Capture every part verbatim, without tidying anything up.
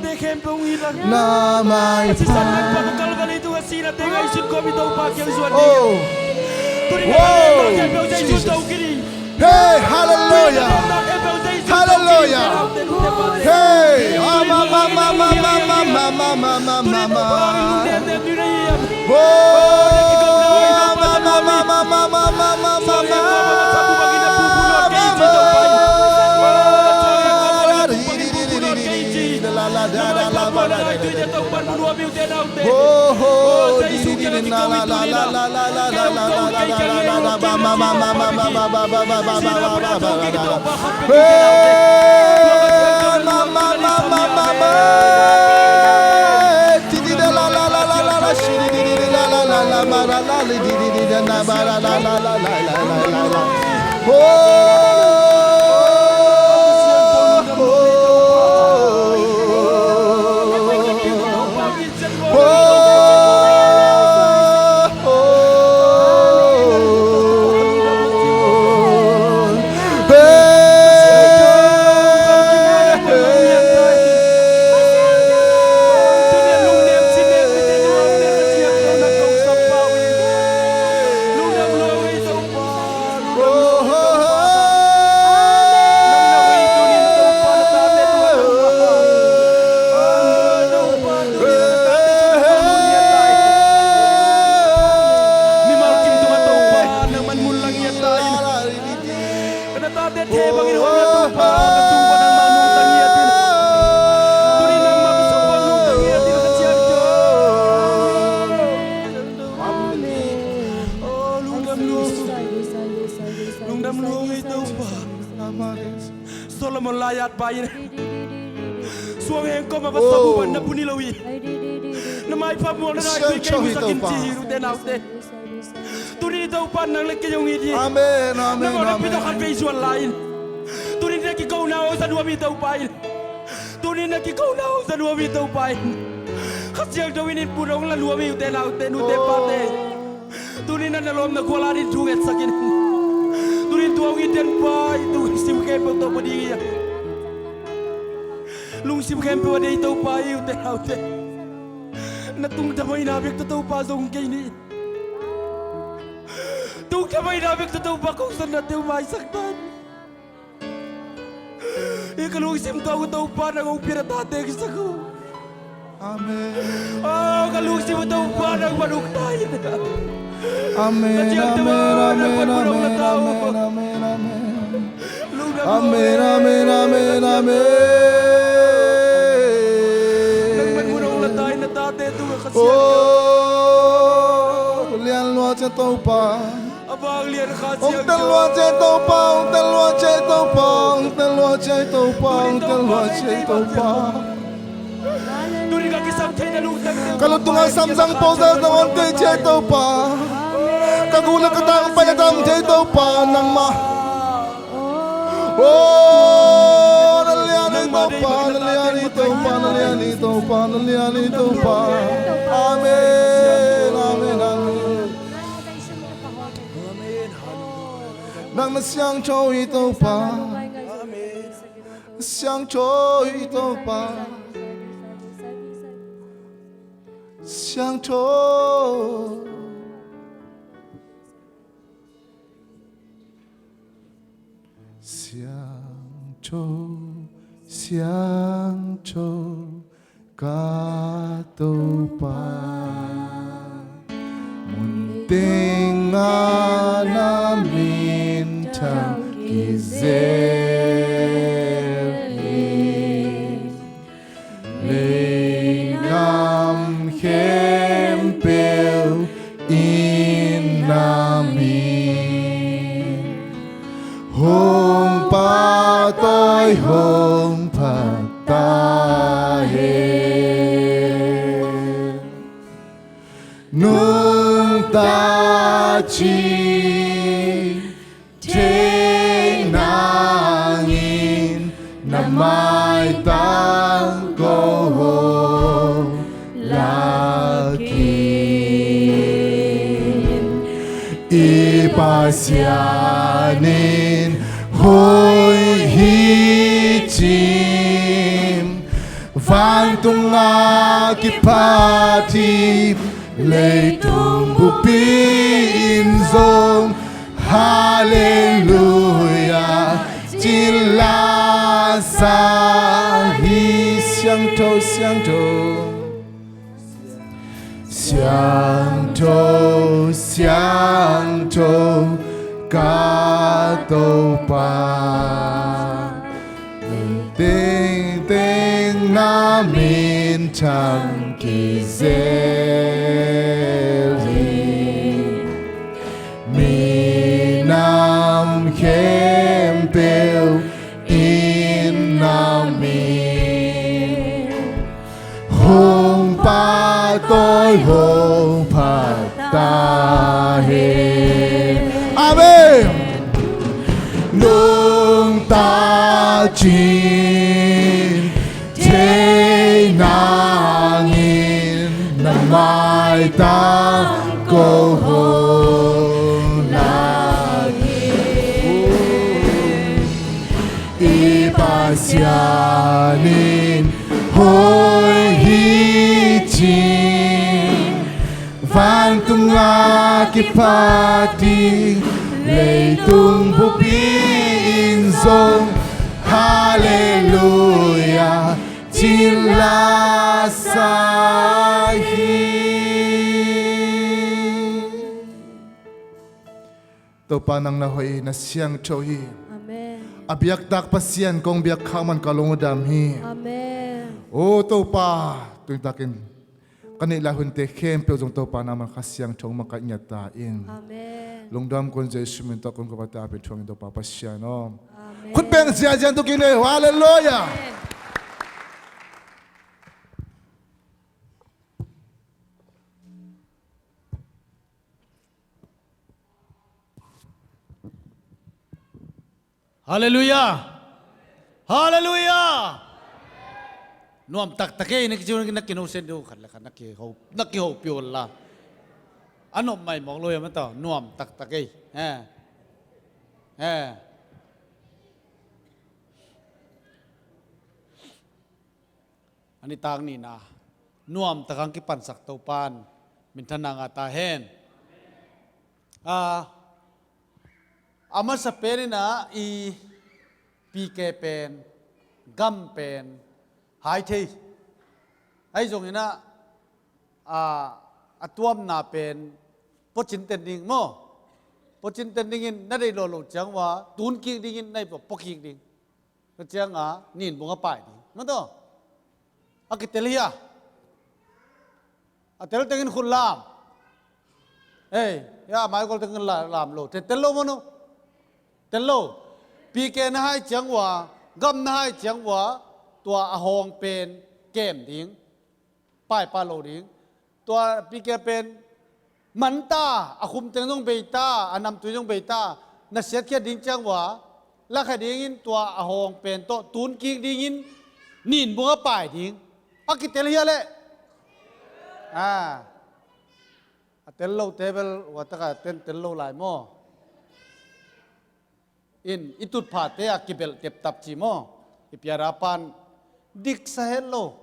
Te khempeuh hong it a. Na maipha. A sisan Lalpa Calvary tungah sihna teng ngaihsun kawm i Topa kiang zuan ding. Oh. Tuni na khempeuh Jesu tawh hong it hi. Hey, hallelujah. Hallelujah. Hey, ah, ma, ma, ma. Lungdam lua ei Topa. Solomon lai-at pa in suang heng kawm a va sap uh pan na pun hi lo hi. Na maipha mual na nai tui kei musak in ci hi, ute naute. Tuni Topa nang le kei hong it hi. Amen, amen, amen. Nang aw na pi tawh khat vei zuan lai in. Tuni na kikona aw za nuam hi Topa in. Tuni na kikona aw za nuam hi Topa in. Kha Siangtho in in pun hong la nuam hi ute naute, nute pate. Tuni na na lawmna gual ah in thu ngetsak in. Tuni tua hong it den pa i lungsim khempeuh tawh pa ding hi a. Lungsim khempeuh a dei Topa i ute naute. Na tungtha maina bek tawh Topa zong kei ni. Tungtha maina bek tawh Topa kong sonna teu maisak ta in. I ka lungsim tawh uh Topa nang hong pian a tate kisak uh. Amen. Oh, ka lungsim uh Topa nang manuk ta in. Amen, amen, amen, amen, amen, amen. Amen, amen, amen, amen. Nang manmun hong la ta in na tate tungah Kha Siangtho. Oh, lian lua cia Topa. Hong tel lua cia Topa, hong tel lua cia Topa, hong tel lua cia Topa, hong tel lua cia Topa. Ka lutungah samzang po zah zong hong kei cia Topa. Ka guna ka tang pai na tam cia Topa nangmah. Oh, na lian hi Topa, na lian hi Topa, na lian hi Topa, na lian hi Topa. Amen, amen, amen. Nang na siangtho hi Topa. Siangtho hi Topa. Siangtho. Siangtho, siangtho ka Topa. Mun tengah na minthang kizel hi. Lei gam khempeuh in na min hong pahtawi hong phat ta hen. Nungta cih thei nangin na maitang ko hong lak in. I Pasian in hoih hi cin, Vantungah kiphat hi, leitung bupi in zong Halleluia cih la sa hi. Siangtho, siangtho, siangtho, siangtho ka Topa. Tengteng na minthang kizel hi. Minam khempeuh in na min hong pahtawi, hong phat ta hen. Amen. Nungta cin thei nangin na maitam ko hong la hi. I Pasian in hoih hi ci-in vantungah kiphat hi, leitung bupi in zong Halleluia cih la sa hi. Topa, nang na hoih hi, na siangtho hi. Amen. A biaktak Pasian kong biak khak man ka lung a dam hi. Amen. O Topa, tuni takin ka neih lai hunte khempeuh zong Topa nangman Kha Siangtho makaih ngiat ta in. Amen. Lungdam kong Jesu min tawh kong ka va ta pen thuang in Topa Pasian aw. Amen. Khut beng ziahziah tu kine. Halleluia. Amen. Halleluia. Halleluia. Nuam taktak ei, na kici un, na kino sen deuh khat le khat na kiho, na kiho piu la. A nop mai mawk lo ia ma tawh, nuam taktak ei. Eh. Eh. A nitak nihna nuam tak hong kipansak Topa'n minthanna ngah ta hen. A, a masa pen in ah i P K pen, gam pen hai thei. Ahi zongin ah, a, a tuamna pen pua cinten ding maw? Pua cinten dingin na deih lawh loh ciang uh a tun kik dingin na i pua, pua kik ding. Tua ciang a nin bung a pai ding. Maw tawh? A kitel hia? A tel tengin khut lam. Ei, a mai gol tengin la-, lam lo. Te tel lo maw no? Tel lo. P K na hai ciang uh a, gam na hai ciang uh a, tua a hawng pen kem ding. Paipah lo ding. Tua P K pen man ta, a khum teng zong bei ta, a namtui zong bei ta, na siatkhiat ding ciang uh a, lakhia dingin tua a hawng pen tawh tun kik dingin nin bung a pai ding. A kitel hia leh? A, a tel lote bel ua taka ten tel lo lai maw? In, i tutphate a kibelh teptap ci maw? I piara pan diksa het lo.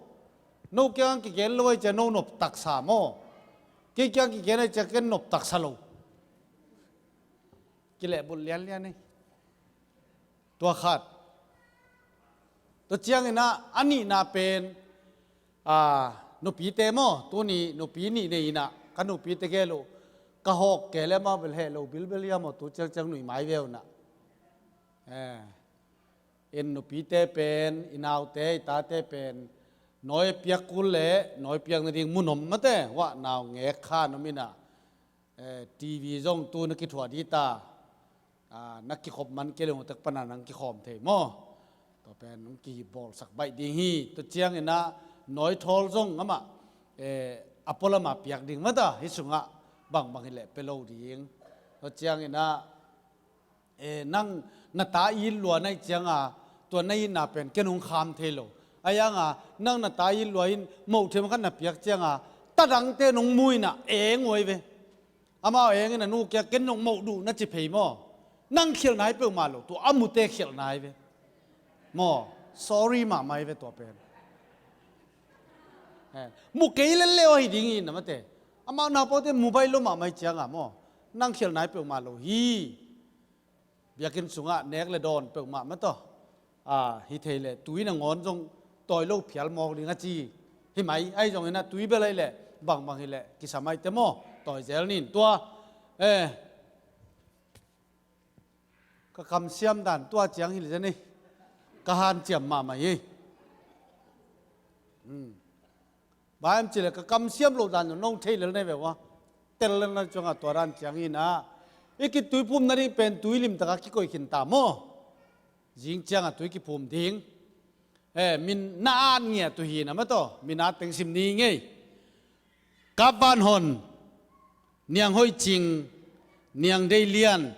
No kiang kigen lo ai cia no nop taksa maw? Kei kiang kigen ai cia ken nop taksa lo. Kilehbulh lianlian ei. Tua khat. Tua ciangin ah a nihna pen, a, nupite maw, tuni nupi nih nei in ah, ka nupite gel uh, ka hawk kei le amau bel heh lo bilbel hia maw, tu ciangciang nuih mai ve uh nah. Eh, in nupite pen, i naute, i tate pen, nawi piak kul le, nawi piak nading mun om mate, wah nau ngek kha na om in ah, eh, T V zong tu na kithuah di ta. A, na kikhop man kei le tek pana nang kikhawm thei maw? Tua pen nang kibawlsak baih ding hi. Tua ciangin ah nawi thawl zong amah, eh, a pualam a piak ding mata, hih sungah bangbang hi leh pia lo ding. Tua ciangin ah, eh, nang na ta it lua na hih cianga tua na itna pen ken hong kham thei lo. Ahi hanga nang na ta it lua in mohthem khat na piak cianga tadangte nong mu in ah eng uh ai ve. Amau engin a nu kia ken nong moh duh na ci phei maw? Nang khialh nai peuhmah lo, tua a mute khialh nai ve. Maw, sorry mahmah hi ve tua pen. Eh, mu kei lel le ahi ding hi na mate. Amau naupangte mu baih lo mahmah hi cianga maw, nang khial nai peuhmah lo hi. Biakinn sungah nek le dawn peuhmah mataw. Ah, hi thei le tui nangawn zong tawi lo phial mawk ding a ci hi mai. Ahi zongin ah tui bel ahi le bangbang hi le kisam ahi te maw, tawi zel nin tua. Eh, ka kamsiam dan tua ciang hi le zeni ka hanciam mahmah hi. Hmm. Bang hiam cih leh ka kamsiam loh dan zong nong thei lel na hi ve ua. Tel lel na cuangah tua dan ciang hi na. I kituiphum nading pen tui limtakah kikoih khin ta maw. Zing ciangah tui kiphum ding. Eh, min na at ngiat uh hi na mataw. Min at teng sim ni ngei. Kap Van Hon, Niang Hoih Cing, Niang Dei Lian,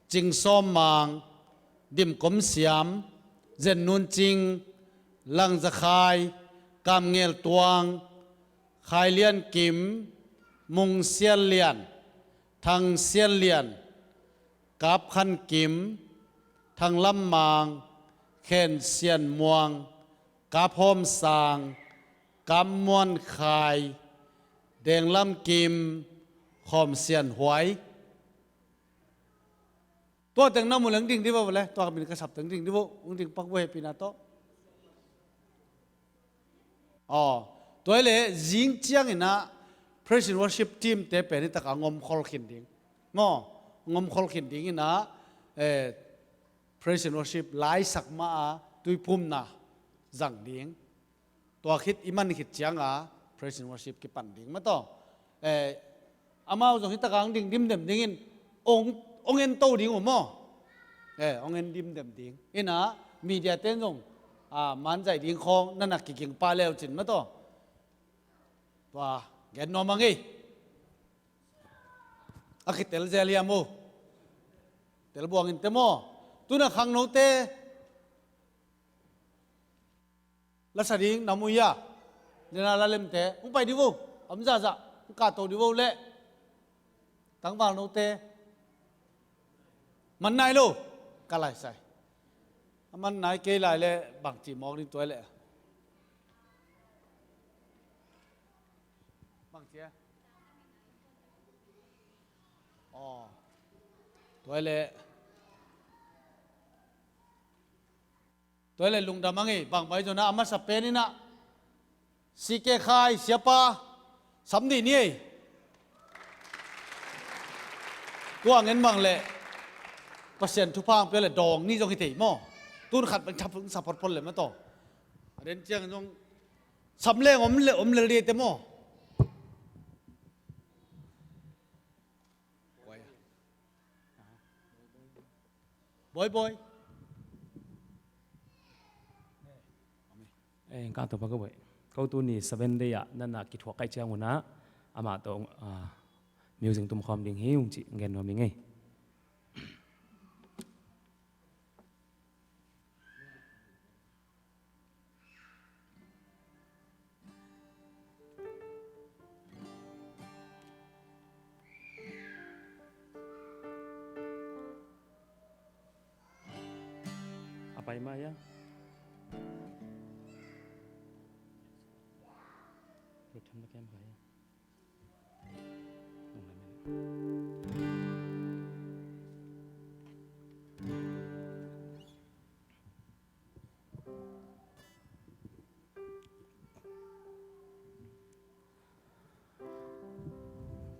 Cing Sawm Mang, Dim Kom Siam, Zen Nun Cing, Lang Za Khai, Kam Ngel Tuang, Khai Lian Kim, Mung Sian Lian, Thang Sian Lian, Kap Khan Kim, Thang Lam Mang, Khen Sian Muang, Kap Hawm Sang, Kap Muan Khai, Deng Lam Kim, Khawm Sian Huai. Tua teng na mu leng ding di vo le, tua min ka sap teng ding di vo, ung ding pak vo he pi na to. Aw, tua hi le zing ciangin ah praise and worship team te pen hi takah ngom khol khin ding. Maw, ngom khol khin ding in ah, eh, praise and worship laisak ma a tuiphumna zang ding. Tua khit i man khit cianga praise and worship kipan ding mataw. Eh, amau zong hi takang ding dimdem dingin ong, ong en to ding uh maw. Eh, ong en dimdem ding. Ina media ten zong, ah, manzai ding khawng nana kiging pa leu cin mataw. Tua gen nuam a ngei. A kitel zel hiam uh. Tel buangin te maw. Tuna khangnote lasa ding na mu hia? Lena la lemte hong pai di vo. Om zahzah hong kahto di vo le. Tangval note man nai lo. Ka laisai a man nai kei lai le bangci mawk ding tuai le. Bangci a. Aw. Tuai le. Tua hi le lungdam a ngei, bang bai zona a masa pen ina C K Khai siapa sam dih ni ei. Tua ngen mang le Pasian thupha ang pia le dawng ni zong hi thei maw. Tun khat bang thap sa photphot le ma tawh a den ciang zong sam leng om le om lel di te maw. Bawi, bawi. Eh, ka to pa ko bawi. Ko tuni seven day ah nana kithuak kai ciang una amah to, ah, music tum khawm ding hi ung ci gen nuam ing ei. A pai ma ya. Lut tham na kem pai ya.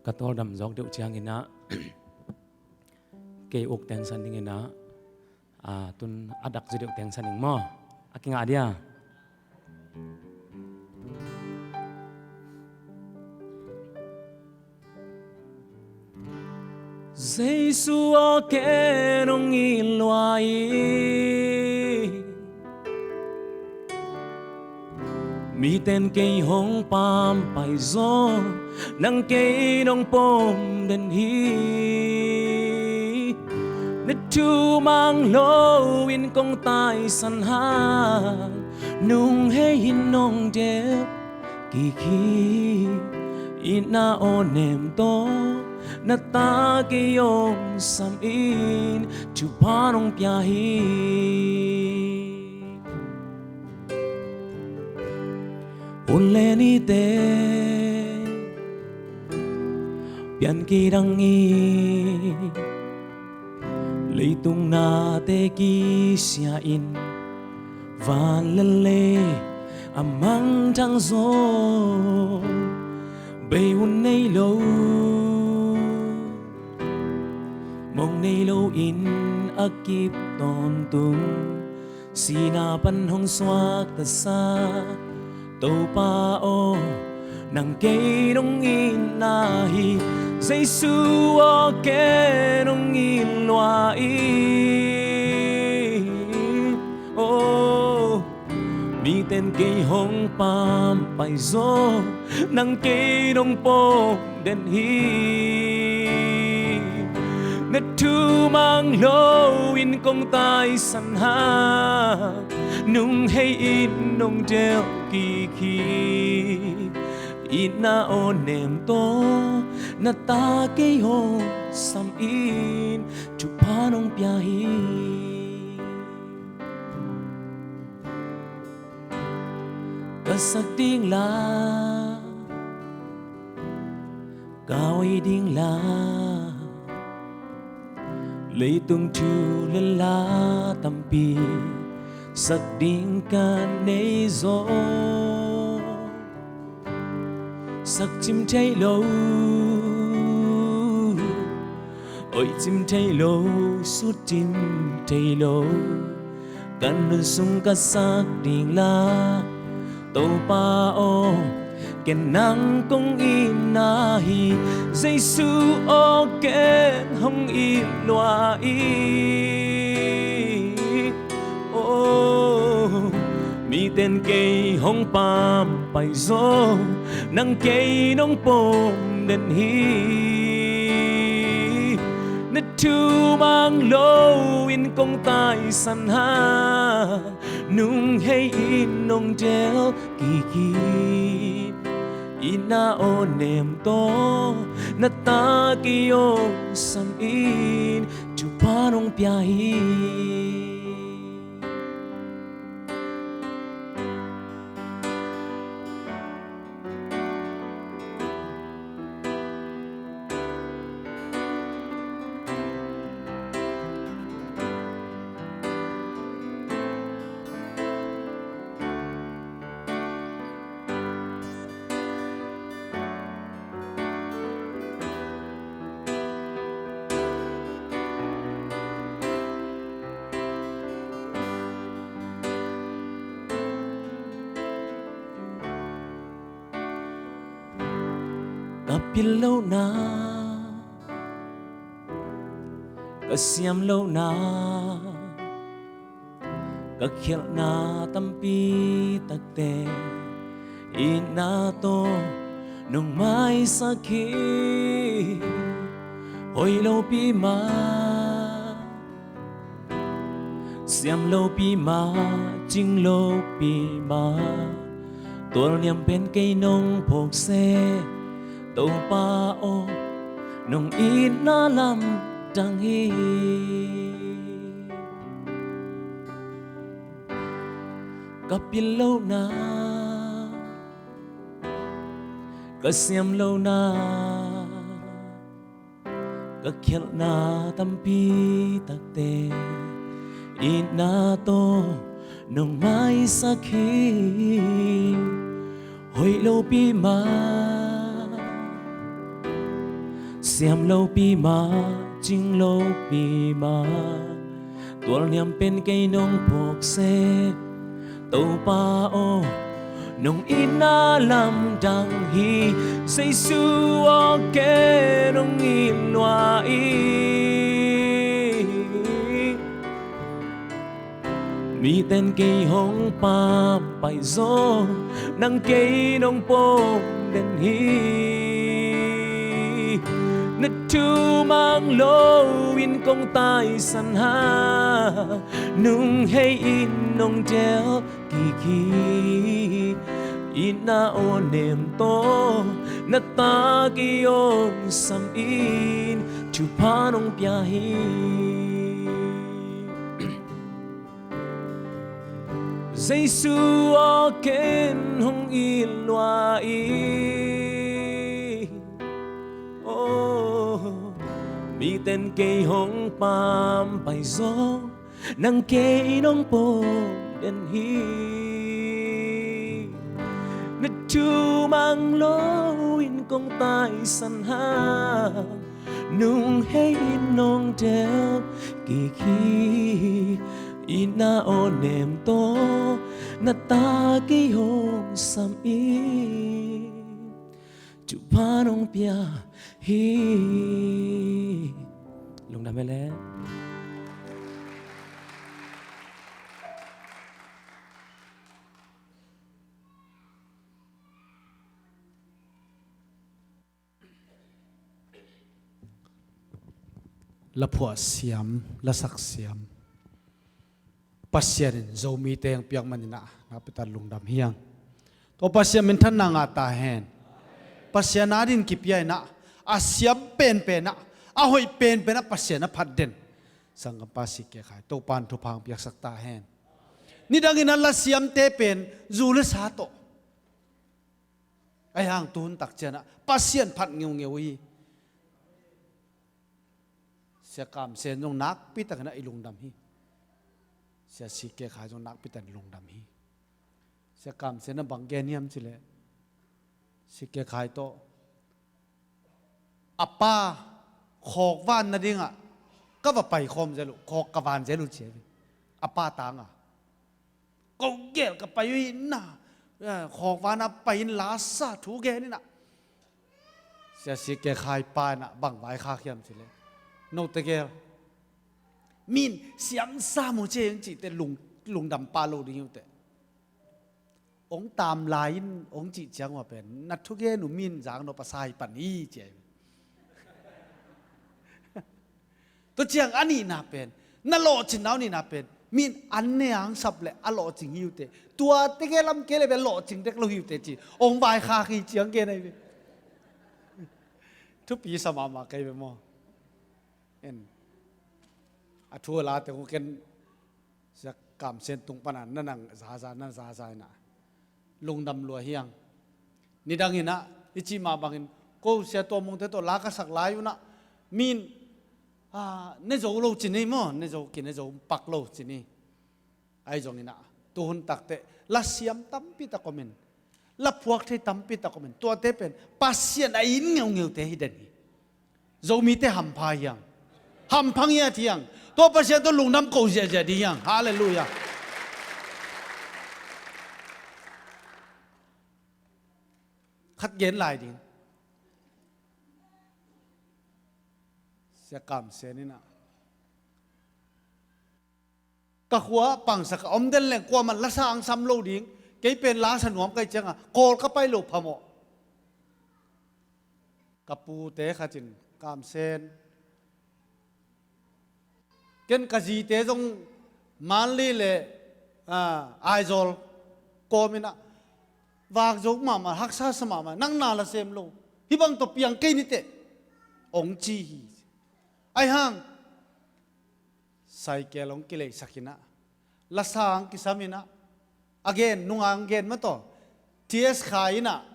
Ka tawldam zawk deuh cianginah kei uk tensan dinginah, a, tun a dak zi deuh tensan ing maw? A kingah dia. Jesu aw, ken hong it lua ing. Miten kei hong pampai zaw, nang kei nong pom den hi. Na thu mang loin kong taisan hang, nung hei hin nong dep kik hi. Itna aw nem tawh na ta kei hong sam in, thupha nong pia hi. Hun le nite pian kidang in, leitung nate kisia in, van le lei a mangthang zaw, bei hun nei lo, mong nei lo in a kip tawntung, sihna pan hong suakta sa Topa aw, nang kei nong itna hi. Jesu aw, ken hong it lua in, oh, miten kei hong pampai zaw, nang kei nong pom den hi. Na thu mang lo in kong taisan hang, nung hei in nong delh kik hi. Itna aw nem tawh, na ta kei hong sam in, thupha nong pia hi. Ka sak ding la, ka oi ding la, leitung thu le la tampi sak ding ka nei zaw. Sak cim thei lo, oi cim thei lo, sut cim thei lo, ka nun sung ka sak ding la, Topa aw, ken nang kong itna hi. Jesu aw, ken hong it lua in, oh, miten kei hong pampai zaw, nang kei nong pom den hi. Na thu mang lo in kong taisan hang, nung hei in nong delh kik hi. Itna aw nem tawh, na ta kei hong sam in, thupha nong pia hi. Ka pil lohna, ka siam lohna, ka khialhna tampi takte, itna tawh nong maisak hi. Hoih lopi mah, siam lopi mah, cing lopi mah, tualniam pen kei nong phawk seh, Topa aw, nong itna lamdang hi. Ka pil lohna, ka siam lohna, ka khialhna tampi takte, itna tawh nong maisak hi. Hoih lopi mah, siam lopi mah, cing lopi mah, tualniam pen kei nong phawk seh, Topa aw, nong itna lamdang hi. Jesu aw, ken hong it lua in, miten kei hong pampai zaw, nang kei nong pom den hi. Na thu mang lo in kong taisan hang, nung hei in nong delh kik hi. Itna aw nem tawh, na ta kei hong sam in, thupha nong pia hi. Jesu aw, ken hong it lua ing. Oh, miten kei hong pampai zong, nang kei nong pawlden hi. Na thu mang loin kong taisan hang, nung hei in nong delh kik hi. Itna aw nem tawh, na ta kei hong sam in, thupha nong pia hi. Lungdam hi leh. Laphuah siam, lasak siam, Pasian in Zomite hong piak manin ah, nakpi takin lungdam hi hang. Tua Pasian minthanna ngah ta hen. Pasian adingin kipia in ah, a siam penpen ah, a hoih penpen ah Pasian a phat den sanggampa C K Khai, Topa'n thupha hong piaksak ta hen. Nidangin a lasiamte pen zu le sa tawh. Ahi hang tu hun tak ciangin ah Pasian phat ngeungeu hi. Sia Kam Sen zong nakpi takin ah i lungdam hi. Sia C K Khai zong nakpi takin lungdam hi. Sia Kam Sen in bang gen hiam cih leh, C K Khai tawh, a pa khawk van nadingin ka va paikhawm zel uh, khawk ka van zel uh ci hi. A pa tangin, ko gel ka pai uh hi na, eh, khawk vanah pai in la sa thu gen in ah. Sia C K Khai pa in ah bang vaikhak hiam cih leh, note gel, mi'n siamsa mu ci hi ing cih teh lung, lungdam pah lo ding hi uh teh. Hong tam lai in hong cih ciang uh a pen, na thugen uh mi'n zang nop a sa hi pan hi ci hi. Tua ciang a nihna pen, na lawhcinna uh nihna pen, mi'n an ne hong sap leh a lawhcing hi uh teh, tuate gel lam kei leh bel lawhcing dek lo hi uh teh ci hong vaikhak hi ciang gen ahi ve. Thupi sa mahmah kei ve maw. En, a thu a late uh ken Sia Kam Sen tung panin na nang zaza, na zaza in ah, lungdam lua hi hang. Nidangin ah i cih mah bangin, ko Sia Tua Mungte tawh la ka sak lai un ah, mi'n, ah, ne zo lo ci ni maw, ne zo, kine zo pak lo ci ni. Ahi zongin ah tu hun tak teh lasiam tampi tak om in, laphuak thei tampi tak om in, tuate pen Pasian a it ngeungeute hi den hi. Zomite hampha hi hang, hampha ngiat hi hang. Tua Pasian tawh lungdam ko ziahziah ding hi hang. Halleluiah. Khat gen lai ding. Sia Kam Sen in ah, ka khua pangsa ka om den leng kuamah'n la sa hong sam lo ding. Kei pen la sa nuam ka hih ciangin Kawl ka pai loh phamawh. Ka pute khat in, Kam Sen, ken ka zite zong Mandalay le, ah, Aizawl kawm in ah, vak zo mahmah, haksa sa mahmah, nang na la sem lo, hih bang tawh piang kei ni teh, hong ci hi. Ahi hang cycle hong kileisak in ah, la sa hong kisam in ah, a gen, nunga hong gen mah tawh, T S Khai in ah,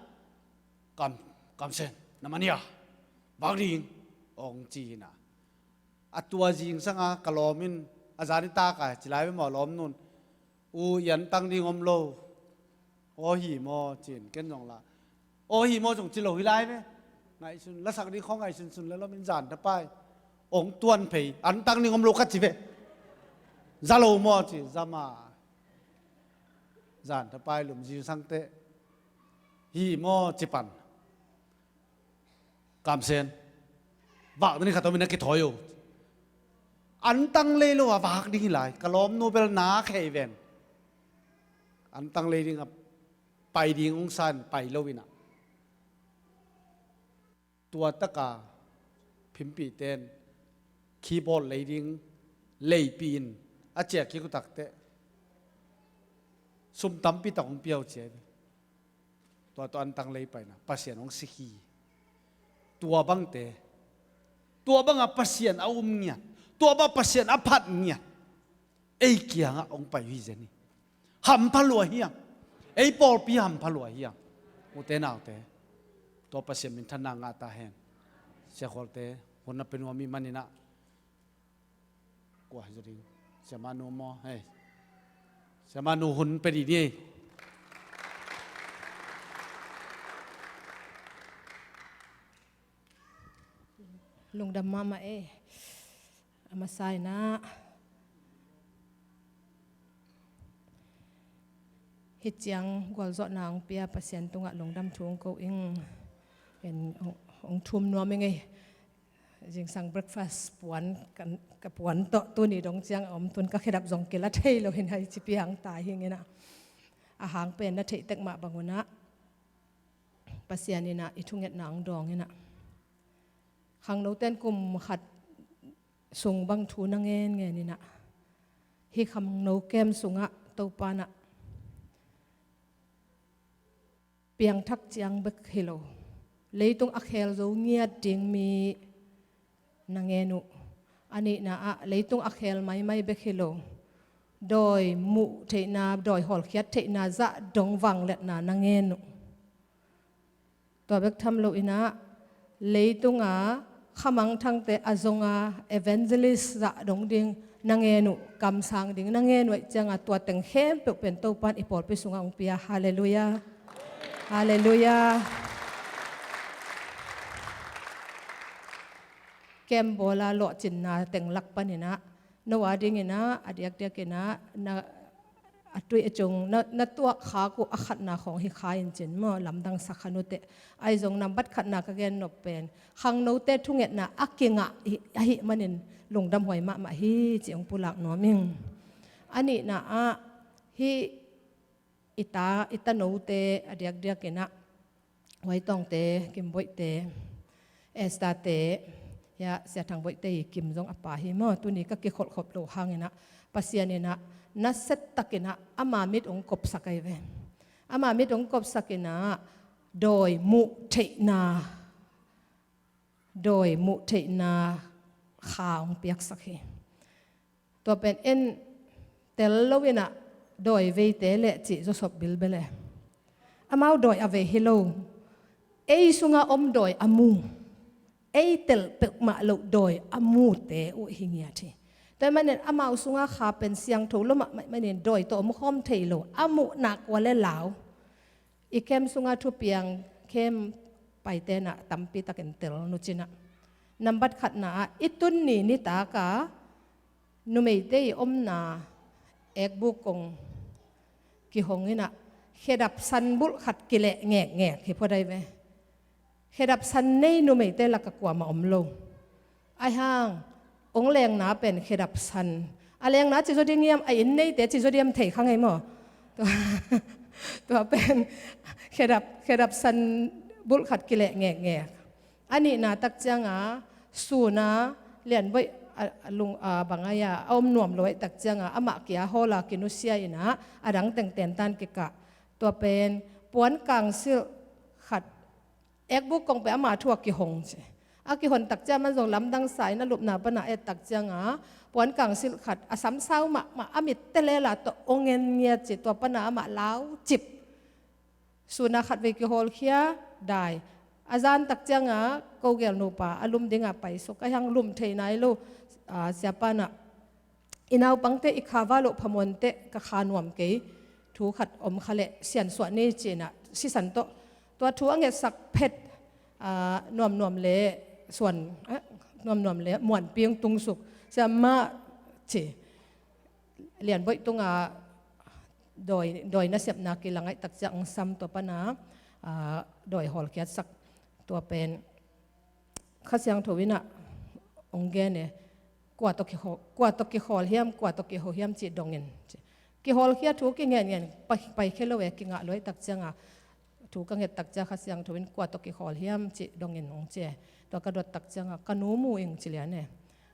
Kam, Kam Sen, na man hia, vak ding, hong ci in ah. A tua zingsang a ka lawm in, a zan nitak a ci lai ve maw, lawmnu'n, U, i antang ding om lo. Aw hi maw, ci-in ken zong la, aw hi maw zong ci lo hi lai ve. Ngaihsun, lasak ding khawng ngaihsun sun le lawm in, zan thapai hong tuan phei, antang ding om lo ka ci ve. Za lo maw ci, za mah. Zan thapai lum zingsang teh, hi maw ci pan. Kam Sen, vak ding ni, khat om in a kithawi uh. Antang lei lo a vak ding hi lai, ka lawmnu bel na khei ven. Antang lei ding a pai ding hong sa in pai lo in ah. Tua tak a phimpihte'n keyboard lei ding leipih in a ciah kik uh tak teh, sum tampi tak hong pia uh ci hi. Tua tawh antang lei paina Pasian hong sik hi. Tua bangte, tua bang a Pasian a um ngiat, tua bang a Pasian a phat ngiat, ei kiangah hong pai uh hi zen hi. Hampha lua hiam? Ei pawlpi hampha lua hiam? Ute naute, tua Pasian minthanna ngah ta hen. Sia Khualte, hun na pia nuam i hih manin ah, kua hi zaw ding? Siamah nu maw? Hei. Siamah nu hun pia dih ni ei. Lungdam mahmah ei. A masa in ah, hih ciang gualzawhna hong pia Pasian tungah lungdam thu hong ko ing. Ken hong, hong thum nuam ing ei. Zingsang breakfast puan, kan, ka puan tawh tuni dong ciang a om, tun ka khedap zong kila thei lo in ah, hih ci piang ta hi ing in ah. A hang pen na theih tek mah bang un ah, Pasian in ah i thungetna hong dawng in ah, khangnote'n kum khat sung bang thu na ngen ngen in ah, hih khangno camp sungah Topa in ah piangthak ciang bek hi lo, leitung a kheel zo ngiat ding mi na ngen uh. A nihna ah, leitung a kheel maimai bek hi lo, dawi muh theihna, dawi hawlkhiat theihna zah dong vangliatna na ngen uh. Tua bek tham lo in ah, leitung a khamangthangte a zong a evangelist zah dong ding na ngen uh, kamsang ding na ngen uh ahih ciang a, tua teng khempeuh pen Topa in i pawlpi sungah hong pia. Halleluiah. Halleluiah. Camp bawl a lawhcinna teng lak pan in ah, no a ding in ah, a diakdiak in ah, na, a tui a cung, na, na tuak khak uh a khatna khawng hi kha in cin maw, lamdang sa kha nu teh. Ahi zong nambat khatna ka gen nop pen, khangnote thungetna a kingah hi, ahih manin lungdam huai mahmah hi ci hong pulak nuam ing. A nihna ah, hih i ta, i tanote a diakdiak in ah, Huai Tawngte, Kim Boihte, Esther-te, hia, Sia Thang Boihte i Kim zong a pa hi maw, tuni ka kikholhkhop loh hang in ah, Pasian in ah nasia takin ah ama mit hong kopsak ahi ve. Ama mit hong kopsak in ah dawi muh theihna, dawi muh theihna kha hong piaksak hi. Tua pen en tel lo in ah dawi veite leh cih zawsop bilbel e. Amau dawi a vei hi lo. Ei sungah om dawi a mu. Ei telh peuhmah loh dawi a mute uh hi ngiat hi. Tua ahih manin amau sungah kha pen siangtho lo mahmah ahih manin dawi tawh om khawm thei lo. A muh nak ua le lau. I camp sungah thupiang camp paite in ah tampi takin tel nu cin ah. Nambat khatna ah, i tun ni nitak a numeite i omna Ekbuk kong kihong in ah, khedap san bulh khat kileh ngekngek hi phot ahi ve. Khedap san nei numeite lak ah kuamah om lo. Ahi hang, hong lengna pen khedap san. A lengna ci zaw ding hiam, a inn neite ci zaw ding hiam thei kha ngei maw. Tua, tua pen khedap, khedap san bulh khat kileh ngekngek. A nihna tak ciang a, sun a Lian Boih a, a lung a bang ahi a, a om nuam lo ahih tak ciang a, amah kia hawl a kinusia in ah, a dang teng tentan kikah. Tua pen puan kangsilh khat, Ekbuk kong pen ama thu a kihong ci. A kihon tak ciang a, aman zong lamdang sa in a lupna pan a et tak ciang a, puan kangsilh khat, a samsau mahmah, a mit telel a tawh hong en ngiat ci, tua pan a amah laucip. Sun a khatvei kihawlkhia, dai. A zan tak ciang a, ko gel nupa a lum ding a paisuk, ahi hang lum thei nai lo, a, siapa in ah, i naupangte i kha va loh phamawh teh, ka kha nuam kei, thu khat om kha leh siansuah ni ci in ah, sisan tawh tua thu a ngetsak phet, a, nuamnuam le suan, a, nuamnuam le muanpi hong tung suk, siamah ci. Lian Boih tungah dawi, dawi nasepna kilang ahih tak ciang hong sam, tua pan a, a, dawi hawlkhiatsak. Tua pen Kha Siangtho in ah hong gen e, kua tawh kihaw-, kua tawh kihawl hiam, kua tawh kiho hiam cih dong in. Kihawlkhia thu kingenngen, pai, paikhia lo e, kingah lo ahih tak ciang a, thu ka nget tak ciang a Kha Siangtho in kua tawh kihawl hiam cih dong in hong ci e. Tua ka dot tak ciang a, ka nu mu ing ci lian e.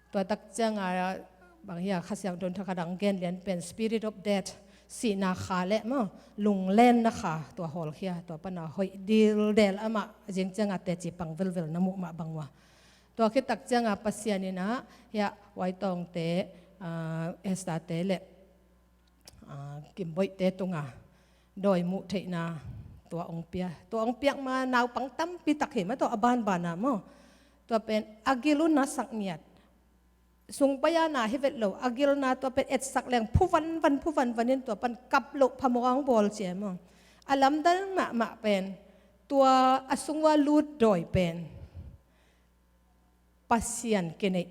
Tua tak ciang a, bang hiam, Kha Siangtho in thakhat a hong gen lian pen spirit of death, sihna kha leh maw, lunglenna kha, tua hawlkhia, tua pan a hoih dildel, amah zing ciang a teci pang velvel na muh mah bang ua. Tua khit tak ciang a Pasian in ah, hiah, Huai Tawngte, a, Esther-te leh, ah, Kimboihte tunga dawi muh theihna tua ong pia. Tua ong piak ma naupang tampi tak hi mah tawh a banbana maw. Tua pen a gil uh na sak ngiat. Sung pai-a na hi vet lo, a gilna tua pen etsak leng phu vanvan, phu vanvan in tua pan kap loh phamawh a ong bawl cia maw. A lamdang mahmah pen tua a sung ua lut dawi pen Pasian kineih,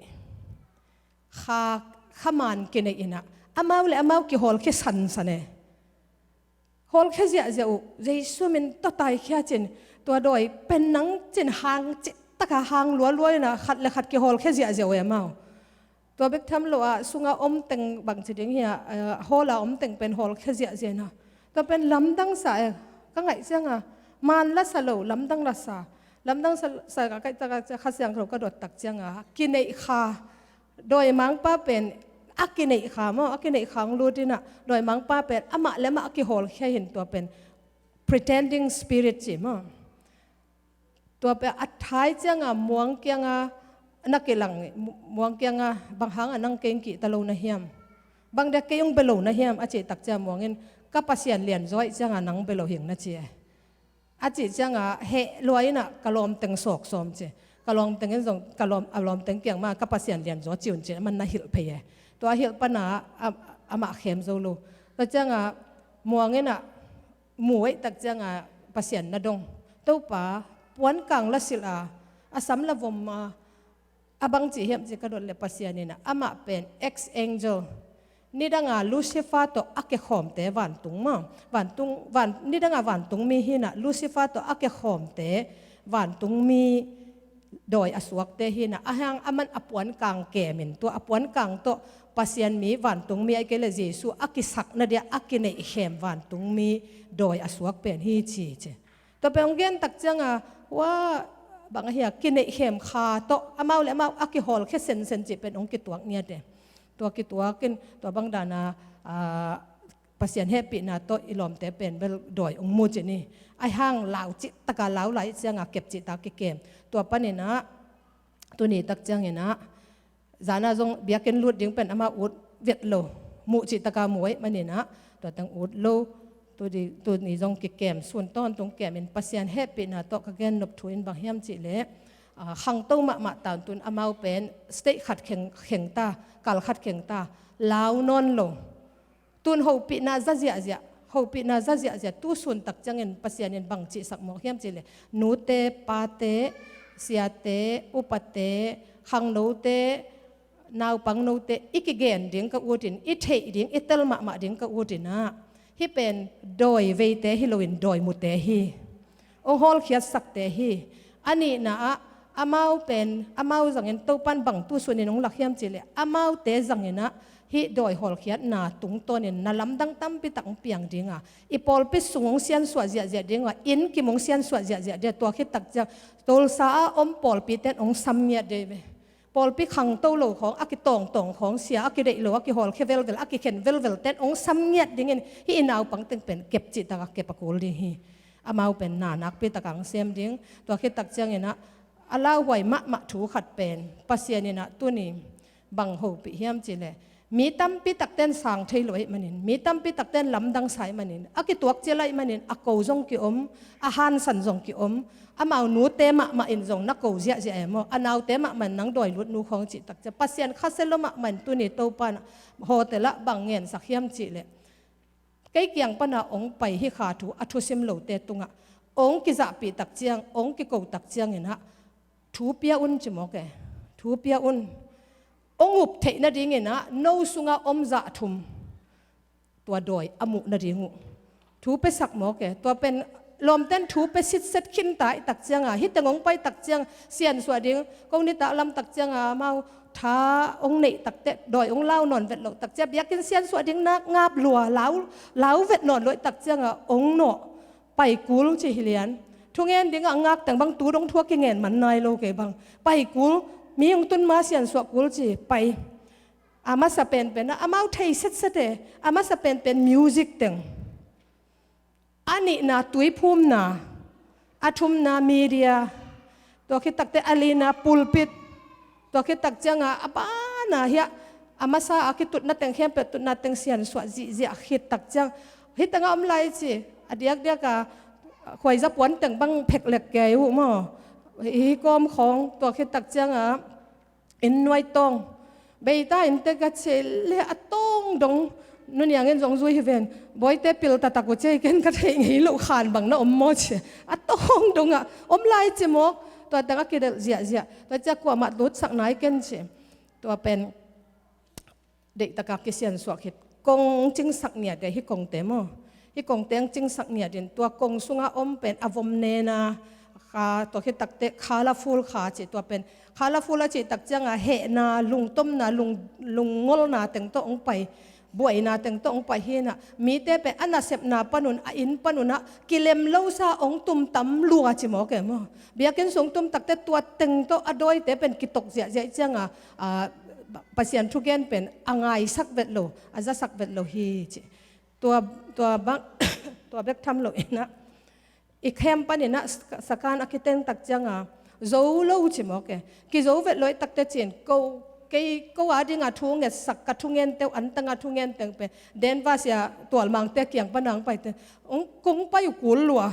kha, khaman kineih inah amau le amau kihawlkhia sansan e. Hawlkhia ziahziah uh, Jesu min tawh taikhia cin, tua dawi pen nang cin hang cih taka hang lualua inah khat le khat kihawlkhia ziahziah uh e amau. Tua bek tham lo ah sunga om teng bangci ding hi a, eh, hall a om teng pen hawlkhia ziahziah inah. Tua pen lamdang sa e, ka ngaih cianga man la sa lo, lamdang la sa. Lamdang sa, sa ka kaih taka Kha Siangtho ka dot tak cianga kineih kha, dawimangpa pen a kineih kha maw, a kineih kha ong lut inah, dawimangpa pen amah le amah a kihawlkhia hi in tua pen pretending spirit ci maw. Tua pen a thai cianga muang kianga na kilang, muang kianga bang hanga nang kei ong kihta lo na hiam? Bang dia kei ong bia lo na hiam a cih tak cianga muangin ka Pasian lianzaw ahih cianga nang bia lo hing na ci e. A cih cianga heh lua inah ka lawmteng sawk sawm ci. Ka lawmteng in zong ka lawm, a lawmteng kiang ma ka Pasian lianzaw ci un ci a man na hilh phei e. Tua hilh pana a, amah khem zo lo. Tua cianga muang inah mu ahih tak cianga Pasian na dong. Topa, puankang la silh a, a sam la vom a, a bangci hiam ci ka dot le Pasian inah amah pen ex-angel, nidanga Lucifer tawh a kikhawmte vantung maw, vantung, van, nidanga vantung mi hi inah Lucifer tawh a kikhawmte vantung mi dawi a suakte hi inah, a hang aman a puankang kemin tua a puankang tawh Pasian mi, vantung mi ahih kei le Jesu a kisakna dia a kineihkhem vantung mi dawi a suak pen hi ci ci. Tua pen ong gen tak cianga, hua bang ahi a kineihkhem kha tawh amau le amau a kihawlkhia sensen cih pen ong kituak ngiat e. Tua kituak in tua bang dana, ah, Pasian hehpihna tawh i lawmte pen bel dawi ong mu ci ni. A hang lau cih taka lau lai cianga kep cih taka kikem. Tua paninah tuni tak cianginah zana zong biakinn lut ding pen amah ut vet lo, muh cih taka mu ahih maninah tua teng ut lo. Tuni, tuni zong kikem, sun tawntung kemin Pasian hehpihna tawh ka gennop thu in bang hiam cih leh, ah, khangto mahmah tawntung amau pen state khat kheng, kheng ta, kal khat kheng ta, lau nawn lo. Tun hopihna za ziahziah, hopihna za ziahziah, tu sun tak ciangin Pasian in bang cihsak mawk hiam cih leh, nute, pate, siate, upate, khangnote, naupangnote i kigen ding ka utin, i theih ding, i tel mahmah ding ka utinah, hih pen dawi veite hi loin dawi mute hi. Ong hawlkhiatsakte hi. A nihna ah amau pen, amau zangin Topan bang tu sunin ong lak hiam cih leh, amaute zanginah hih dawi hawlkhiatna tungtawnin na lamdang tampi tak ong piang dinga, i pawlpi sung ong siansuah ziahziah dinga, inn kim ong siansuah ziahziah dinga, tua khit tak ciang Tulsa a om pawlpi ten ong sam ngiat dei ve. Pawlpi khangto lo khawng, a kitawngtawng khawng, sia a kideih lo, a kihawlkhia velvel, a kikhen velvel ten ong sam ngiat dingin hih i naupang teng pen kep cih taka kep a kul ding hi. Amau pen na nakpi taka ong sem ding. Tua khit tak cianginah a lauhuai mahmah thu khat pen Pasian inah tuni bang hopih hiam cih leh, mi tampi takten sang thei lo ahih manin, mi tampi takten lamdang sa ahih manin, a kituak cial ahih manin a ko zong kiom, a hansan zong kiom. Amau nute mahmah in zong na ko ziahziah e maw, a naute mahmah in nang dawi lut nu khawng cih tak ciang Pasian khasia lo mahmah in tuni Topa inah hotel ah bang ngensak hiam cih leh, kei kiang pana ong pai hih kha thu a thusim lote tungah ong kizahpih tak ciang, ong kiko tak cianginah thu pia un ci mawk e. Thu pia un. Ong up theih nadinginah no sunga om zah thum tua dawi a muh nading uh thu piasak mawk e. Tua pen lawmten thu pia sitset khinta ahih tak cianga, hih teng ong pai tak ciang siansuah ding, ko nitak lam tak cianga amau tha ong neih takteh dawi ong lau nawn vet loh tak ciang biakinn siansuah ding nak ngap lua, lau, lau vet nawn loh ahih tak cianga ong nawh. Pai kul ci hi lian. Thungen dingah ngak teng bang tu dong thu a kingen man nai lo kei bang. Pai kul, mi ong tun ma siansuah kul ci, pai. A masa penpen ah amau thei setset e, a masa penpen music teng. A nihna tuiphumna, a thumna media, tua khit takteh a lina pulpit, tua khit tak cianga a pana hiah A masa a kitutna teng khempeuh, tutna teng siansuah zihziah khit tak ciang, hih tengah om lai ci, a diakdiak a khuaiza puan teng bang pheklek kei uh maw. Hih kawm khawng, tua khit tak ciang a, inn nuai tawng. Beita innte ka cih leh a tawng dong, Nu Niang in zong zui hi ven. Bawite pil taktak uh ci ei, ken ka theih ngei loh khan bang na om maw ci. A tawng dong ah om lai ci mawk. Tua teng a kidelh ziahziah. Tua ciang kuamah lutsak nai ken ci. Tua pen deihtak a kisiansuah khit. Kong cingsak ngiat e, hih kongte maw. Hih kongte ang cingsak ngiat in, tua kong sungah om pen a vom nena, kha, tua khit tak teh colorful kha ci, tua pen colorful a cih tak ciang a hehna, lungtomna, lung, lungngolna teng tawh hong pai, buaina teng tawh hong pai hi in ah, mite pen a nasepna panun, a inn panun ah kilem lo sa hong tum tam lua ci mawk e maw. Biakinn sung tum tak teh tua teng tawh a dawite pen kitok ziahziah ciang a, a, Pasian thugen pen a ngaisak vet lo, a zasak vet lo hi ci. Tua, tua bang, tua bek tham lo in ah, i khem panin ah, sak-, sakan a kiteng tak ciang a, zo lo ci mawk e. Kizo vet lo i tak teh cin, ko, kei, ko a ding a thu ngetsak, ka thungen teuh, antang a thungen teuh pen, Denver sia Tual Mangte kiang pan a hong paite, hong, kong pai uh kul lua.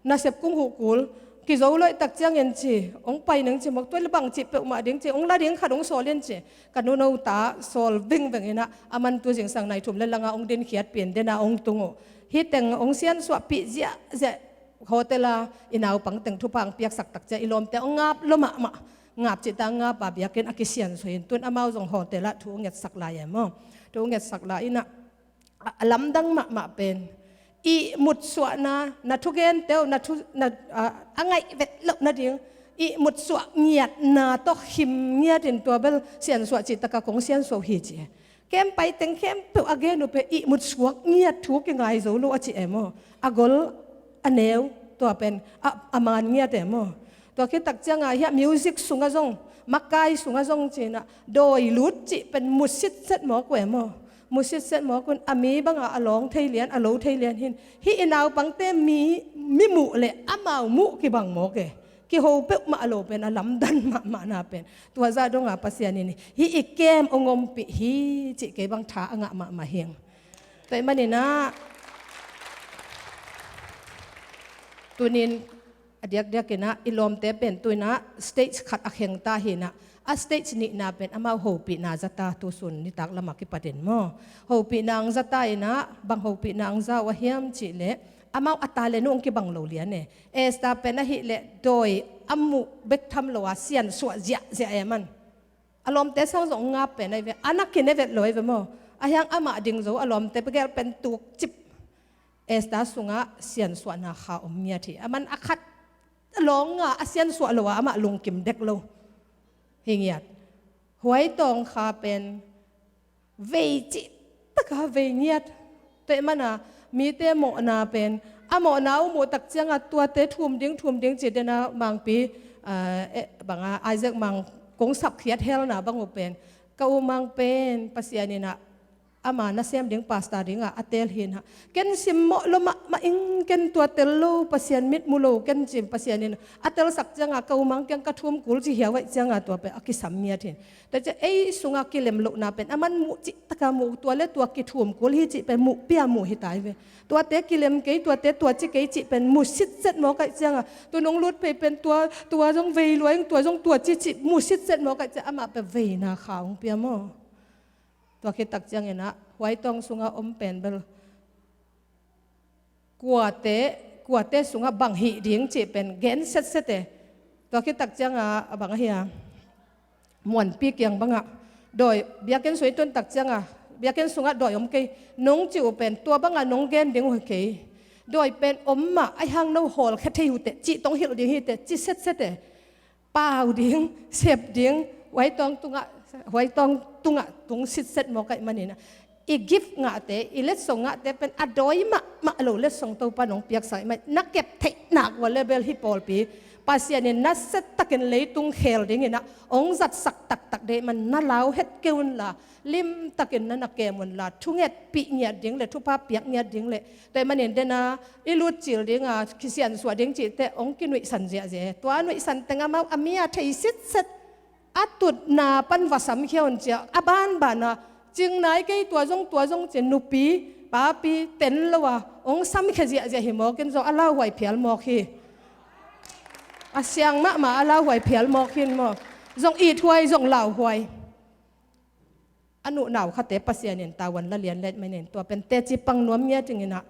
Nasep kong huh kul, kizo lo i tak ciang in ci, hong pai ning ci mawk, tua leh bang cih peuhmah ding ci, hong la ding khat hong sawl in ci, ka nuno ta sawl vingveng in ah, aman tu zingsang nai thum leh lang a hong dinkhiatpih in, den a hong tung uh. Hih teng hong siansuahpih ziahziah, hotel a i naupang teng thupha hong piaksak tak ciang i lawmte hong ngap lua mahmah, ngap cih ta ngap a biakinn a kisiansuah in, tun amau zong hotel ah thu ngetsak lai e maw, thu ngetsak lai in ah, a, a lamdang mahmah pen, ihmutsuahna, na thugen teuh, na thu, na, a, a ngaih vet loh nading, ihmutsuah ngiatna tawh khim ngiat in tua bel siansuah cih tak a kong siansuah uh hi ci e. Kem pai teng khempeuh a gen uh pen ihmutsuak ngiat thu kingai zo lo a ci e maw. A gol, a neu, tua pen, a, a man ngiat e maw. Tua khit tak ciang a, hih a music sungah zong, makai sungah zong ci in ah, dawi lut cih pen mu sitset mawk uh e maw. Mu sitset mawk un, a mi bang a, a lawng thei lian, a lo thei lian hi in. Hih i naupangte mi, mi muh leh amau muh kibang mawk e. Kiho peuhmah lo pen, a lamdang mahmahna pen, tua zah dong a Pasian in hih i kem hong ompih hi cih kei bang tha a ngah mahmah hi ing. Tua ahih manin ah, tuni in, a diakdiak in ah, i lawmte pen tu in ah stage khat a kheng ta hi in ah, a stage nihna pen amau hopihna za ta, tu sun nitak lam a kipat in maw. Hopihna hong za ta in ah, bang hopihna hong za uh a hiam cih leh, amau a talent uh hong kibang lo lian e. Esther pen ahih leh dawi a muh bek tham lo a siansuah ziahziah e man. A lawmte sang zong ngap pen ahi ve, a na kine vet lo ahi ve maw. Ahi hang amah ding zo, a lawmte bek gel pen tukcip. Esther sungah siansuahna kha om ngiat hi. Aman a khat lawng a, a siansuah lo a, amah lungkim dek lo hi ngiat. Huai Tawng Kha pen vei cih tak a vei ngiat. Tua ahih manin ah, mite mawhna pen, a mawhna uh muh tak ciang a, tuate thum ding, thum ding ci, den a Mangpi, ah, eh, bang a, Isaac Mang kong sapkhiat helna bang uh pen, ka u Mang pen Pasian in ah, ama nasem ding, pastor ding a, a tel hi in ah, ken simmawh lua mahmah ing, ken tua tel lo, Pasian mit mu lo ken ci, Pasian in a telsak ciang a, ka u Mang kiang ka thum kul ci hiau ahih ciang a, tua pen a kisam ngiat hi. Tua ciang ei sungah kilem lohna pen aman muh cih tak a muh, tua leh tua kithum kul hi cih pen muh pia muh hi ta hi ve. Tuate kilem kei, tuate tua ci kei cih pen mu sitset mawk ahih ciang a, tu nong lut phei pen tua, tua zong vei lua ing, tua zong tua ci cih mu sitset mawk ahih ciang, amah pen veina kha hong pia maw. Tua khit tak ciang in ah, Huai Tawng sungah om pen bel kuate, kuate sungah bang hih ding cih pen gen setset e. Tua khit tak ciang a, a bang ahi a, Muanpi kiang bang a, dawi, biakinn sung i tun tak ciang a, biakinn sungah dawi om kei, nong cih uh pen tua bang a nong gen ding uh hi kei. Dawi pen om mah, ahi hang no hawlkhia thei uh teh, cih tawh hilh ding hi teh, ci setset e. Pau ding, sep ding, Huai Tawng tungah, Huai Tawng tungah tung sitset mawk ahih manin ah, i gift ngahte, i letsong ngahte pen a dawi mahmah lo letsong Topa'n hong piaksak ahih manin, na kep theih nak ua leh bel hih pawlpi Pasian in nasia takin leitung khel ding in ah hong zatsak taktak deih man, na lau het kei un la, limtakin na na kem un la, thungetpih ngiat ding leh, thupha piak ngiat ding leh, tua ahih manin den a i lut cil ding a, kisiansuah ding cihte hong kinuihsan ziahziah e. Tua a nuihsan teng amau a mi a thei sitset. A tutna pan va samkhia un cia, a banbanah, cingnai kei tua zong tua zong ci nupi, papi, ten lo a, hong samkhia ziahziah hi mawkin zong a lauhuai phial mawk hi. A siang mahmah a lauhuai phial mawk hin maw. Zong ithuai, zong lauhuai. A nuhnau khate Pasian in tavuan la lian let manin tua pen teci pang nuam ngia tinginah,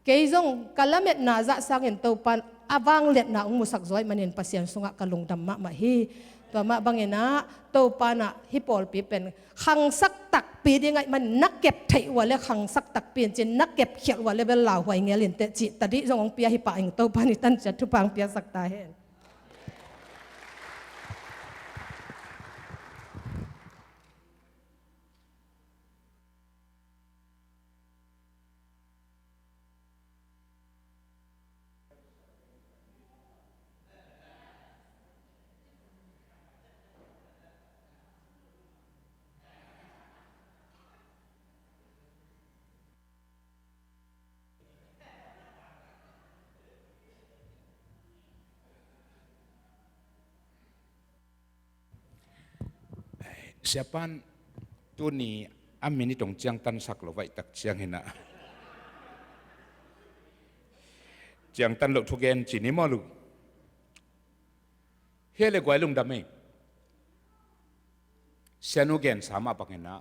kei zong ka lametna zah sangin Topan a vangliatna hong musak zaw ahih manin Pasian sungah ka lungdam mahmah hi. Tua mah banginah Topanah hih pawlpi pen khangsak takpi ding ahih manin na kep theih uh a le khangsak takpi in cin na kep khialh uh a le bel lauhuai ngel in teh cih tadih zong hong pia hi pah ing. Topan i tanciat thupha hong piasak ta hen. Siapan tuni a minute hong ciangtansak lo vaihtak cianginah ciangtan loh thugen ci ni maw lu. Hia le guai lungdam ei. Sianu gensa mah banginah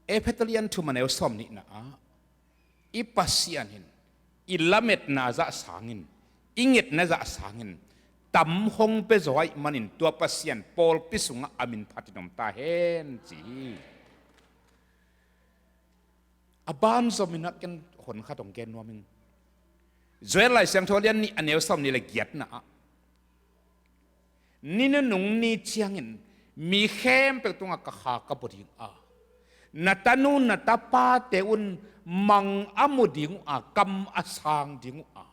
Efesa lian thum a neu sawm nihna ah i Pasian in i lametna zah sangin, i ngetna zah sangin tam hong pia zaw ahih manin tua Pasian pawlpi sungah a min phatin om ta hen ci hi. A banzom inah ken hon khat hong gen nuam ing. Joel Lai Siangtho lian nih a neu sawm nih le giatna ah, ni nunung ni ciangin mi khempeuh tungah ka kha ka bua ding a, na tanu na tapate un mang a mu ding uh a, kam a sang ding uh a,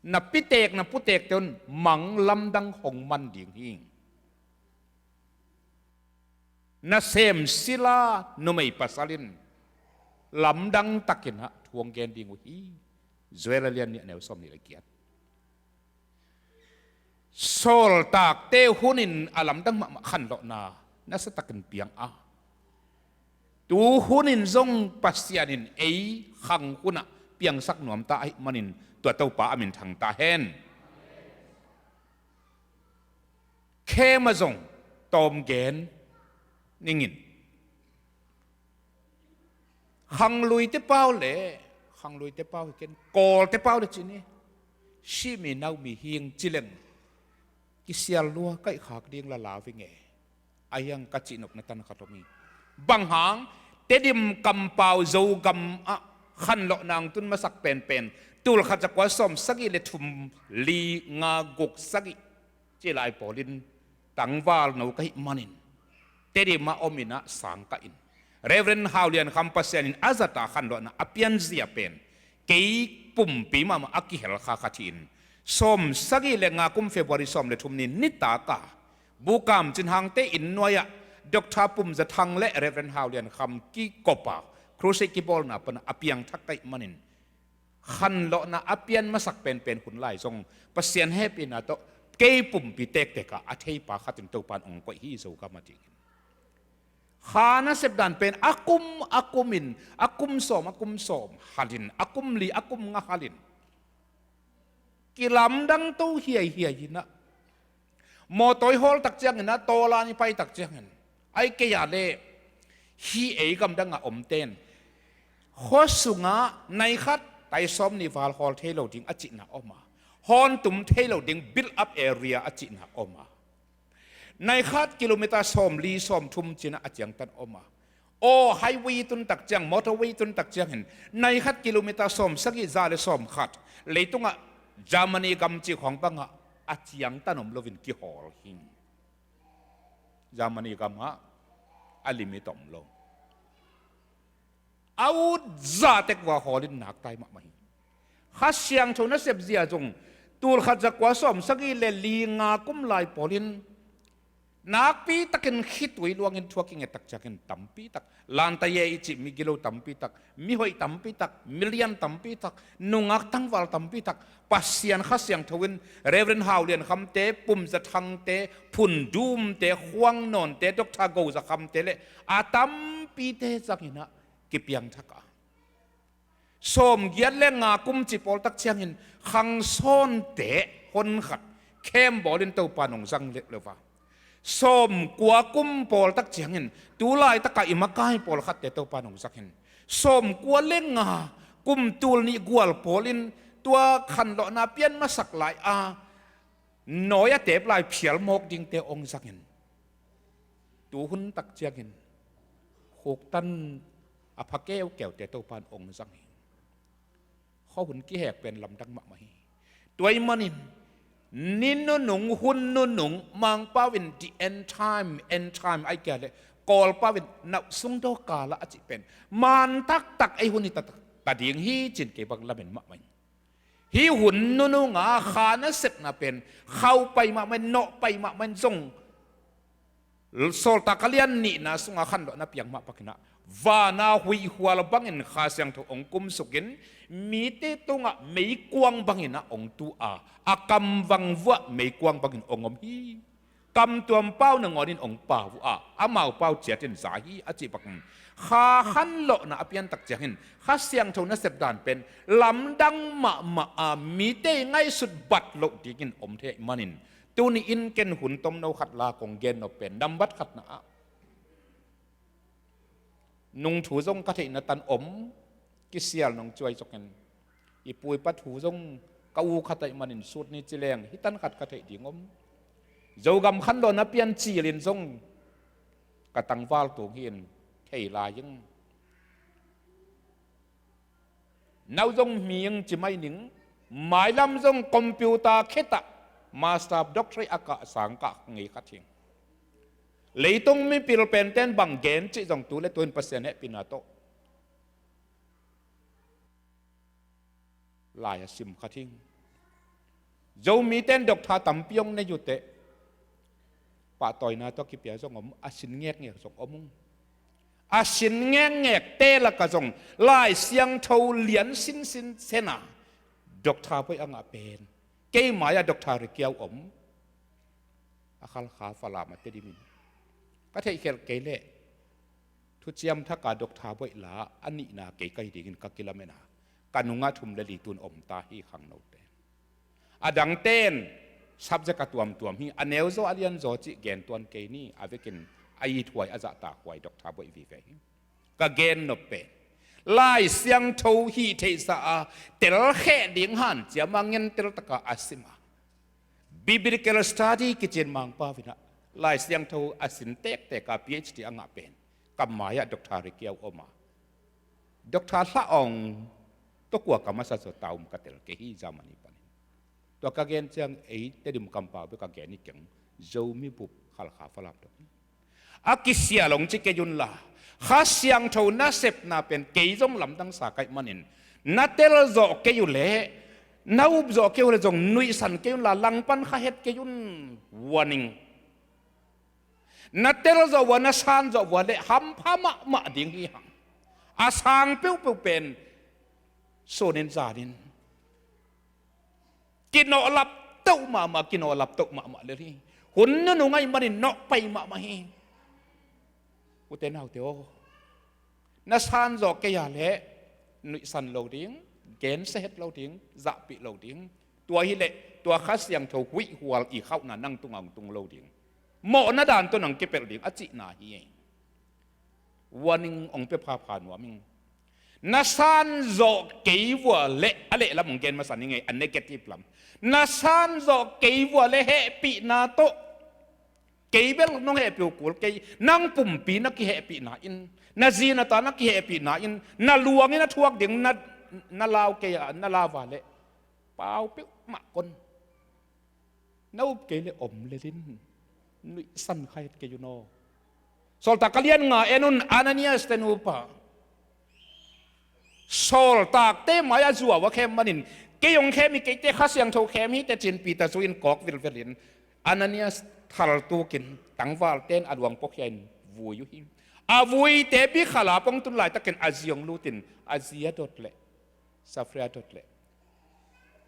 na pitek na putekte un mang lamdang hong man ding hi. Nasem sila numei pasal in lamdang takinah thu hong gen ding uh hi. Joel a lian nih a neu sawm nih le giat. Sawltakte hunin a lamdang mahmah khanlawhna nasa takin piang a, tu hunin zong Pasian in ei khang hunah piangsak nuam ta ahih manin tua Topa a min thang ta hen. Khem a zong tawm gen ningin. Khangluite pau le, khangluite pau hi ken, Kawlte pau le cini, simi naumi hing cileng kisial lua kaih khak ding la lau hi nge. A hiang ka cihnopna tan khat om hi. Bang hang, Tedim kampau Zogam ah khanlawhna hong tun masak penpen, tul khat za kua sawm sagih le thum, li, nga, guk, sagih ci lai pawlin tangval no ka hih manin Tedim ah om inah sang kah in Reverend Hau Lian Kham Pasian in a zata khanlawhna a pianzia pen kei pumpi mahmah a kihel kha khat hi in, sawm sagih le nga kum February sawm le thum ni nitak a Bukam Cin Hangte inn nuai-ah Doctor Pum Za Thang le Reverend Hau Lian Kham kikop a crusade kibawlna pan a piangthak ka hih manin khanlawhna a pian masak penpen hun lai zong Pasian hehpihna tawh kei pumpi tektek ah a theipa khatin Topan hong koih hi Zogam a dingin. Kha nasep dan pen a kum a kumin, a kum sawm a kum sawm halin, a kum li a kum nga halin kilamdang to hiaihiai inah, mawtaw i hawl tak ciangin ah, tawlan i pai tak ciangin, ai kei a le hih ei gamdang a omten khua sungah nai khat tai sawm nih val hawl thei lo ding a cihna om a, hawn tum thei lo ding build up area a cihna om a, nai khat kilometer sawm li sawm thum cinah a ciangtan om a, aw highway tun tak ciang, motorway tun tak ciangin nai khat kilometer sawm sagih za le sawm khat leitungah Germany gam cih khawng bangah a ciangtan om loin kihawl hi. Germany gamah a limit om lo. A ut zahtek uh a hawlin naktai mahmah hi. Kha Siangtho nasep zia zong tul khat za kua sawm sagih le li nga kum lai pawlin Nakpi takin khitui luangin thu a kingettak ciangin tampi tak, Lanta Ye i cih migilo tampi tak, mihoih tampi tak, milian tampi tak, nungak tangval tampi tak, Pasian Kha Siangtho in Reverend Hau Lian Khamte, Pum Za Thangte, Phun Dumte, Khuang Nawnte, Doctor Go Za Khamte le a tampite cianginah kipiangthak a, sawmgiat le nga kum cih pawltak ciangin khangsawnte honkhat khem bawlin Topa in hong zang leuleu a, sawmkua kum pawltak ciangin tu laitakah i makai pawlkhatte Topa in hong zangin, sawmkua le nga kum tul nih gual pawlin tua khanlawhna pian masak lai a, nawi a tep lai phial mawk dingte hong zangin, tuhun tak ciangin khuktan a pha keukeute Topa in hong zang hi. Khuahun kihek pen lamdang mahmah hi. Tua ahih manin ni nunung, hun nunung, Mangpau in the end time, end time, ahih kei leh Kawlpau in nauh sung daw kal ah a cih pen man taktak ei hun hi ta, ta ding hi ci-in kei bang lamen mahmah hi. Hih hun nunung a kha nasepna pen khauh pai mahmah in, nawh pai mahmah in zong, Sawltak a lian nihna sunga khanlawhna piang mah bangin ah, van a huihhual bangin Kha Siangtho hong kumsukin, mite tungah meikuang bangin ah hong tu a, a kamvang vuah meikuang bangin hong om hi. Kamtuam pau nangawn in hong pau uh a, amau pau ciat in za hi a cih bangin, kha khanlawhna a piantak ciangin Kha Siangtho nasep dan pen lamdang mahmah a, mite ngaihsut bat loh dingin om thei ahih manin, tuni in ken hun tomno khat la kong gen nop pen nambat khatna ah, nung thu zong ka theihna tan om, kisial nong cuai zokin, i pu i pa thu zong ka u khat ahih manin sut ni ci leng hih tan khat ka theih ding om. Zogam khanlawhna pian cilin zong ka tangval tung hi-in thei lai ing. Nau zong mi ing ci mai ning, mailam zong computer khitah master of doctorate a kah sang kah ngei khat hi. Leitung mipil penten bang gen cih zong tu le tu in Pasian hehpihna tawh lai a sim khat hi. Zomite in doctor tampi hong nei uh teh, pahtawina tawh kipia zong om, a sin ngekngek zong om ung. A sin ngekngekte lakah zong Lai Siangtho lian sinsin sena doctor boih a ngah pen, kei mai-ah doctor Rikiau om, a Khalkha Falam a Tedim in. Ka theihkhelh kei leh thuciam thak a doctor boih la a nihna kei ka hi dingin ka kilamen a, ka nungah thum le li tun om ta hi khangnote. A dangte in subject a tuamtuam hi, a neuzaw a lianzaw cih gen tuan kei ni, a vekin a ithuai a zahtakhuai doctor boih vive hi. Ka gen nop pen Lai Siangtho hih theihsa a telkhiat ding hanciam a ngentel taka a sim a, biblical study kici-in Mangpau in ah Lai Siangtho a sin tektek a P H D a ngah pen ka mai-ah doctor Rikiau om a, doctor Hla Aung tawh kua ka masa zaw ta um ka tel kei hi, Germany panin. Tua ka gen ciang ei Tedim kampau bek a gen hi keng, Zomi bup Khalkha Falam tawh hi. A kisial hong ci kei un la, Kha Siangtho nasepna pen kei zong lamdang sa ka hih manin, na tel zawh kei uh leh, na up zawh kei uh leh zong nuihsan kei un la, langpan kha het kei un. Warning. Na tel zawh uh a, na san zawh uh a leh hampha mahmah ding hi hang. A sang peuhpeuh pen sunin zanin kinawh laptoh mahmah, kinawh laptoh mahmah lel hi. Hun nunung ahih manin nawh pai mahmah hi. Ute naute aw, na san zawh kei a leh nuihsan lo ding, gensia het lo ding, zahpih lo ding. Tua hileh tua Kha Siangtho huihhual i khauhna nang tungah hong tung lo ding, mawhna dan tawh nang kipelh ding a cihna hi. Warning hong pia phapha nuam ing. Na san zawh kei uh a leh, a lehlam hong gen masa ning ei, a negative lam. Na san zawh kei uh a leh hehpihna tawh kei bel nong hehpih uh kul kei, nang pumpi na kihehpihna in, na zi na ta na kihehpihna in, na luangin a thuak ding na, na lau kei a, na lau a leh pau peuhmah kon. Na up kei leh om lel in, nuihsan kha het kei un aw. Sawltak a lian nga en un, Ananias te nupa. Sawltakte mai-ah zuau a khem manin, kei hong khem hi, keite Kha Siangtho khem hi teh ci-in Peter zui-in kawk vilvelin, Ananias thaltukin tangvalte in a luang puakhia in vui uh hi. A vuite bikhala pong tun laitakin a zi hong lutin a zi a dot leh, safre a dot leh,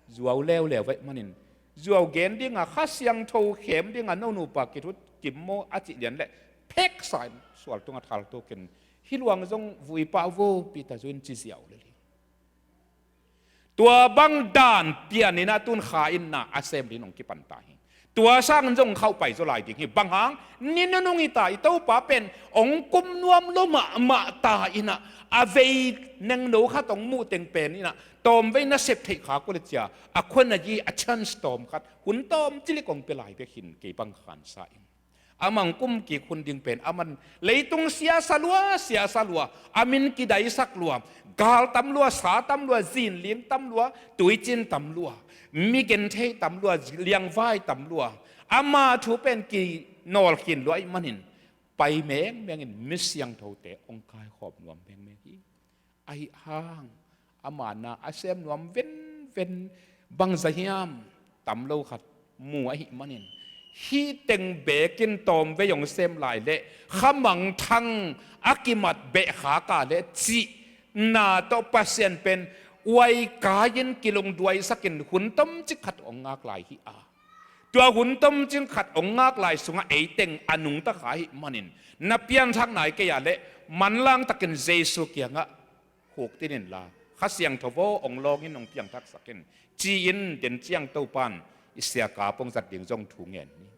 zuau leuleu ahih manin, zuau gen dinga Kha Siangtho khem dinga no nupa kithut kim maw a cih lian leh, pheksa in sual tungah thaltukin, hih luang zong vui pah vo, Peter Zu in ci ziau lel hi. Tua bang dan pianin a tun Kha in na a sem dingin hong kipan ta hi. Tua sangin zong khauh pai zaw lai ding hi. Bang hang, ni nunung hi ta, i Topa pen hong kum nuam lo mahmah ta in ah, a vei nengno khat hong muh teng pen in ah, tawmvei nasep theih khak uh le cia, a khua na yi a chance tawm khat, hun tawm cilik hong pia lai bek hi in, kei bang khansa ing. Amah hong kum kik hun ding pen, aman leitung siasa lua, siasa lua, a min kidaisak lua, gal tam lua, sa tam lua, zinling tam lua, tuicin tam lua, mi genthei tam lua, liangvai tam lua, ama thu pen kinawlkhin lua ahih manin, pai mengmengin mi siangthote hong kaikhawm nuam mengmeng hi. Ahi hang, ama na a sem nuam venven, bangzah hiam, tam lo khat mu ahih manin, hih teng bekin tawmvei hong sem lai leh, khamangthang a kimat beh khak a leh cihna tawh Pasian pen uai kai-in kilungduaisakin hun tomcik khat hong ngak lai hi a. Tua hun tomcik khat hong ngak lai sungah eiteng a nungta kha ahih manin, na pianthak nai kei a leh, manlang takin Jesu kiangah khuktin inla, Kha Siangtho aw, hong lawngin hong piangthaksak in, ci-in den ciang Topan i siaka pong zat ding zong thu ngen ni.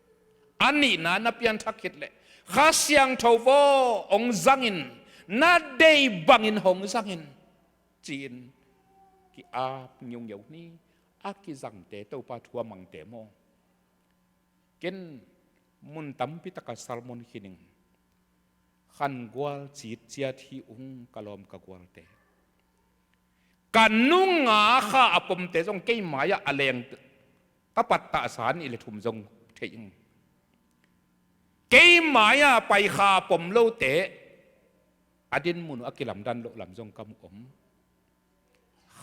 A nihna, na pianthak khit leh, Kha Siangtho aw, hong zangin, na deih bangin hong zangin, ci-in ki-ap ngiungeu ni. A kizangte Topa thu a mangte maw? Ken mun tampi taka sermon khin ing. Khan gual citciat hi ung, ka lawm ka gualte. Ka nunga kha a pomte zong kei mai-ah a leng, ka pattah san i le thum zong thei ing. Kei mai-ah pai kha a pom lote, a dinmun uh a kilamdan loh lam zong ka mu om.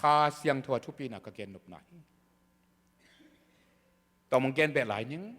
Kha Siangtho a thupina ka gennopna hi. Tawm hong gen beh lai ning.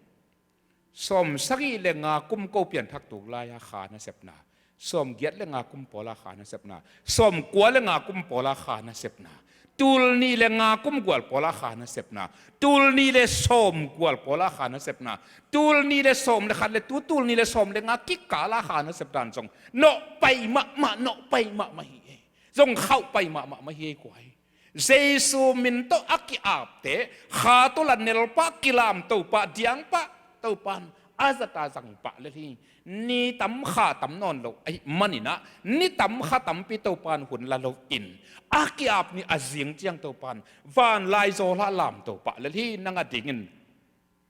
Sawm sagih le nga kum ko pianthak tuk lai-a kha nasepna, sawm giat le nga kum pawl-a kha nasepna, sawm kua le nga kum pawl-a kha nasepna, tul nih le nga kum gual pawl-a kha nasepna, tul nih le sawm gual pawl-a kha nasepna, tul nih le sawm le khat le tu tul nih le sawm le nga kikal-a kha nasep dan zong nawhpaih mahmah, nawhpaih mahmah hi ei. Zong khauhpaih mahmah mah hi ei kua hi. Jesu min tawh a ki-apte, kha tawh la nelpah, kilamto pah, diangpah, Topan a zata zangpah lel hi. Ni tam kha tam nawn lo ahih manin ah, ni tam kha tampi Topan hun la loin, a ki-ap ni a zing ciang Topan vanlai zawlah lamto pah lel hi. Nang a dingin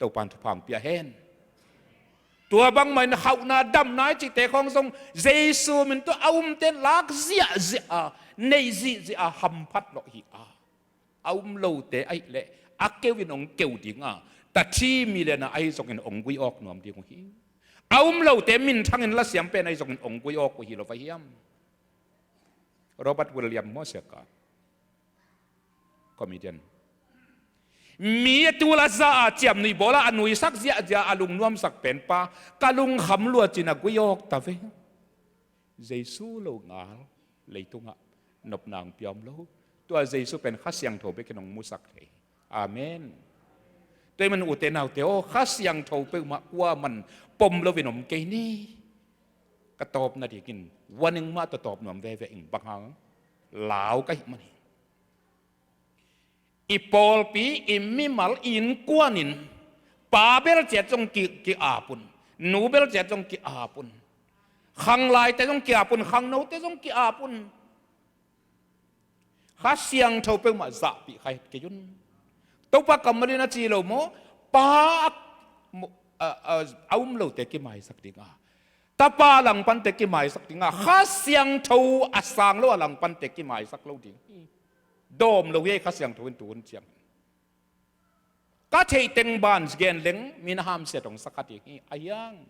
Topan thupha hong pia hen. Tua bangmah in khauhna, damna i cihte khawng zong Jesu min tawh a umte lak ziahziah a, neih zihziah a, hamphat lawh hi a. A um lote ahih leh a keu in hong keu ding a, tathi mi le na ahi zongin hong gui awk nuam ding uh hi. A um lote minthangin lasiam pen ahi zongin hong gui awk uh hi lo va hiam? Robert William maw, sia ka, comedian. Mi a tul a za a ciamnuih bawla a nuisak ziahziah a lungnuamsak penpa, ka lungkham lua cin a gui awk ta ve. Jesu lo ngal leitungah nopna hong pia om lo. Tua Jesu pen Kha Siangtho bekin hong musak thei. Amen. Tua ahih manin ute naute aw, Kha Siangtho peuhmah kuaman pom loin om kei ni. Ka tawp nadingin warning mah tawh tawp nuam veve ing, bang hang, lau ka hih man hi. I pawlpi, i mimal, i innkuan in pa bel ciat zong ki, ki-ap un, nu bel ciat zong ki-ap un, khanglaite zong ki-ap un, khangnote zong ki-ap un. Kha Siangtho peuhmah zahpih kha het kei un. Topa kammal in a ci lo maw? Pa a, a, a, a um lote kimaisak ding a, Tapa langpante kimaisak ding a, Kha Siangtho a sang lo a langpante kimaisak lo ding hi. Dawm lo hi ei, Kha Siangtho in tu hun ciang. Ka theih teng ban gen leng, mi na hamsiat hong sa kha ding hi. A hiang,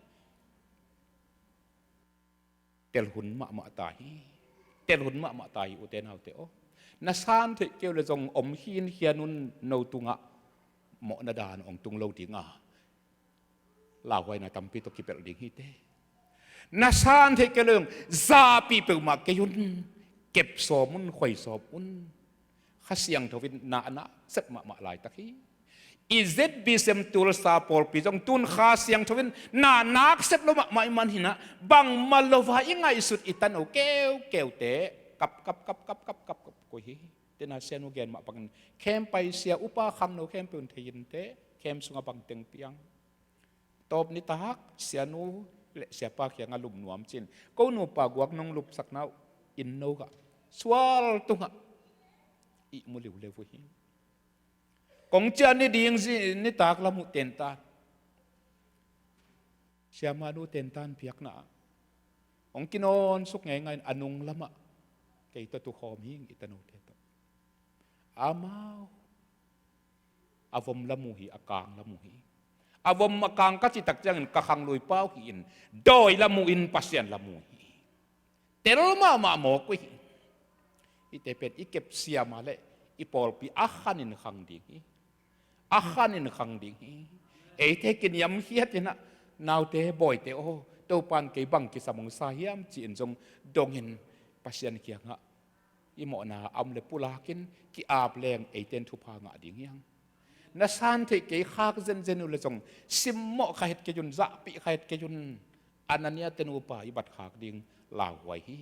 tel hun mahmah ta hi. Tel hun mahmah ta hi, ute naute aw. Na san theih kei uh le zong om khinkhian un, no tungah mawhna dan hong tung lo ding a. Lauhuaina tampi tawh kipelh ding hi teh. Na san theih kei lo zong, zahpih peuhmah kei un. Kep sawm un, khoi sawm un. Kha Siangtho in na a nak sep mahmah laitak hi. I Z B C M Tulsa pawlpi zong tun Kha Siangtho in na nak sep lo mahmah i man hi-in ah, bangmah lo-a i ngaihsut i tano keukeute kap, kap, kap, kap, kap, kap, kap koi hi. Tena sianu gen mah bangin, khem pai sia upa khangno khempeuh in thei in teh, khem sungah bangteng piang. Tawp nitak sianu le siapa kiangah lup nuam ci-in, ko nupa guak nong lupsakna uh inn no gah, sual tungah ihmu liuliu uh hi. Kong ciah ni ding zi-, nitak lam uh tentan, siamanu tentan piakna ah hong kinawnsuk ngeingai-in a nung lamah kei tawh tukhawm hi ing, i tanote tawh. Amau a vom lam uh hi, a kang lam uh hi. A vom a kang ka cih tak ciangin ka khangluipa uh hi-in, dawi lam uh in, Pasian lam uh hi. Tel mahmah mawk uh hi. Hihte pen i kepsia mah leh i pawlpi a khanin khang ding hi. A khanin khang ding hi. Eite kiniamkhiat in ah, naute, bawite aw, Topa'n kei bang kisam hong sa hiam ci-in zong dongin Pasian kiangah i mawhna a om leh pulakin ki-ap leng eite in thupha ngah ding hi hang. Na san theih kei khak zenzen uh leh zong, simmawh kha het kei un, zahpih kha het kei un. Anania te nupa i bat khak ding lauhuai hi.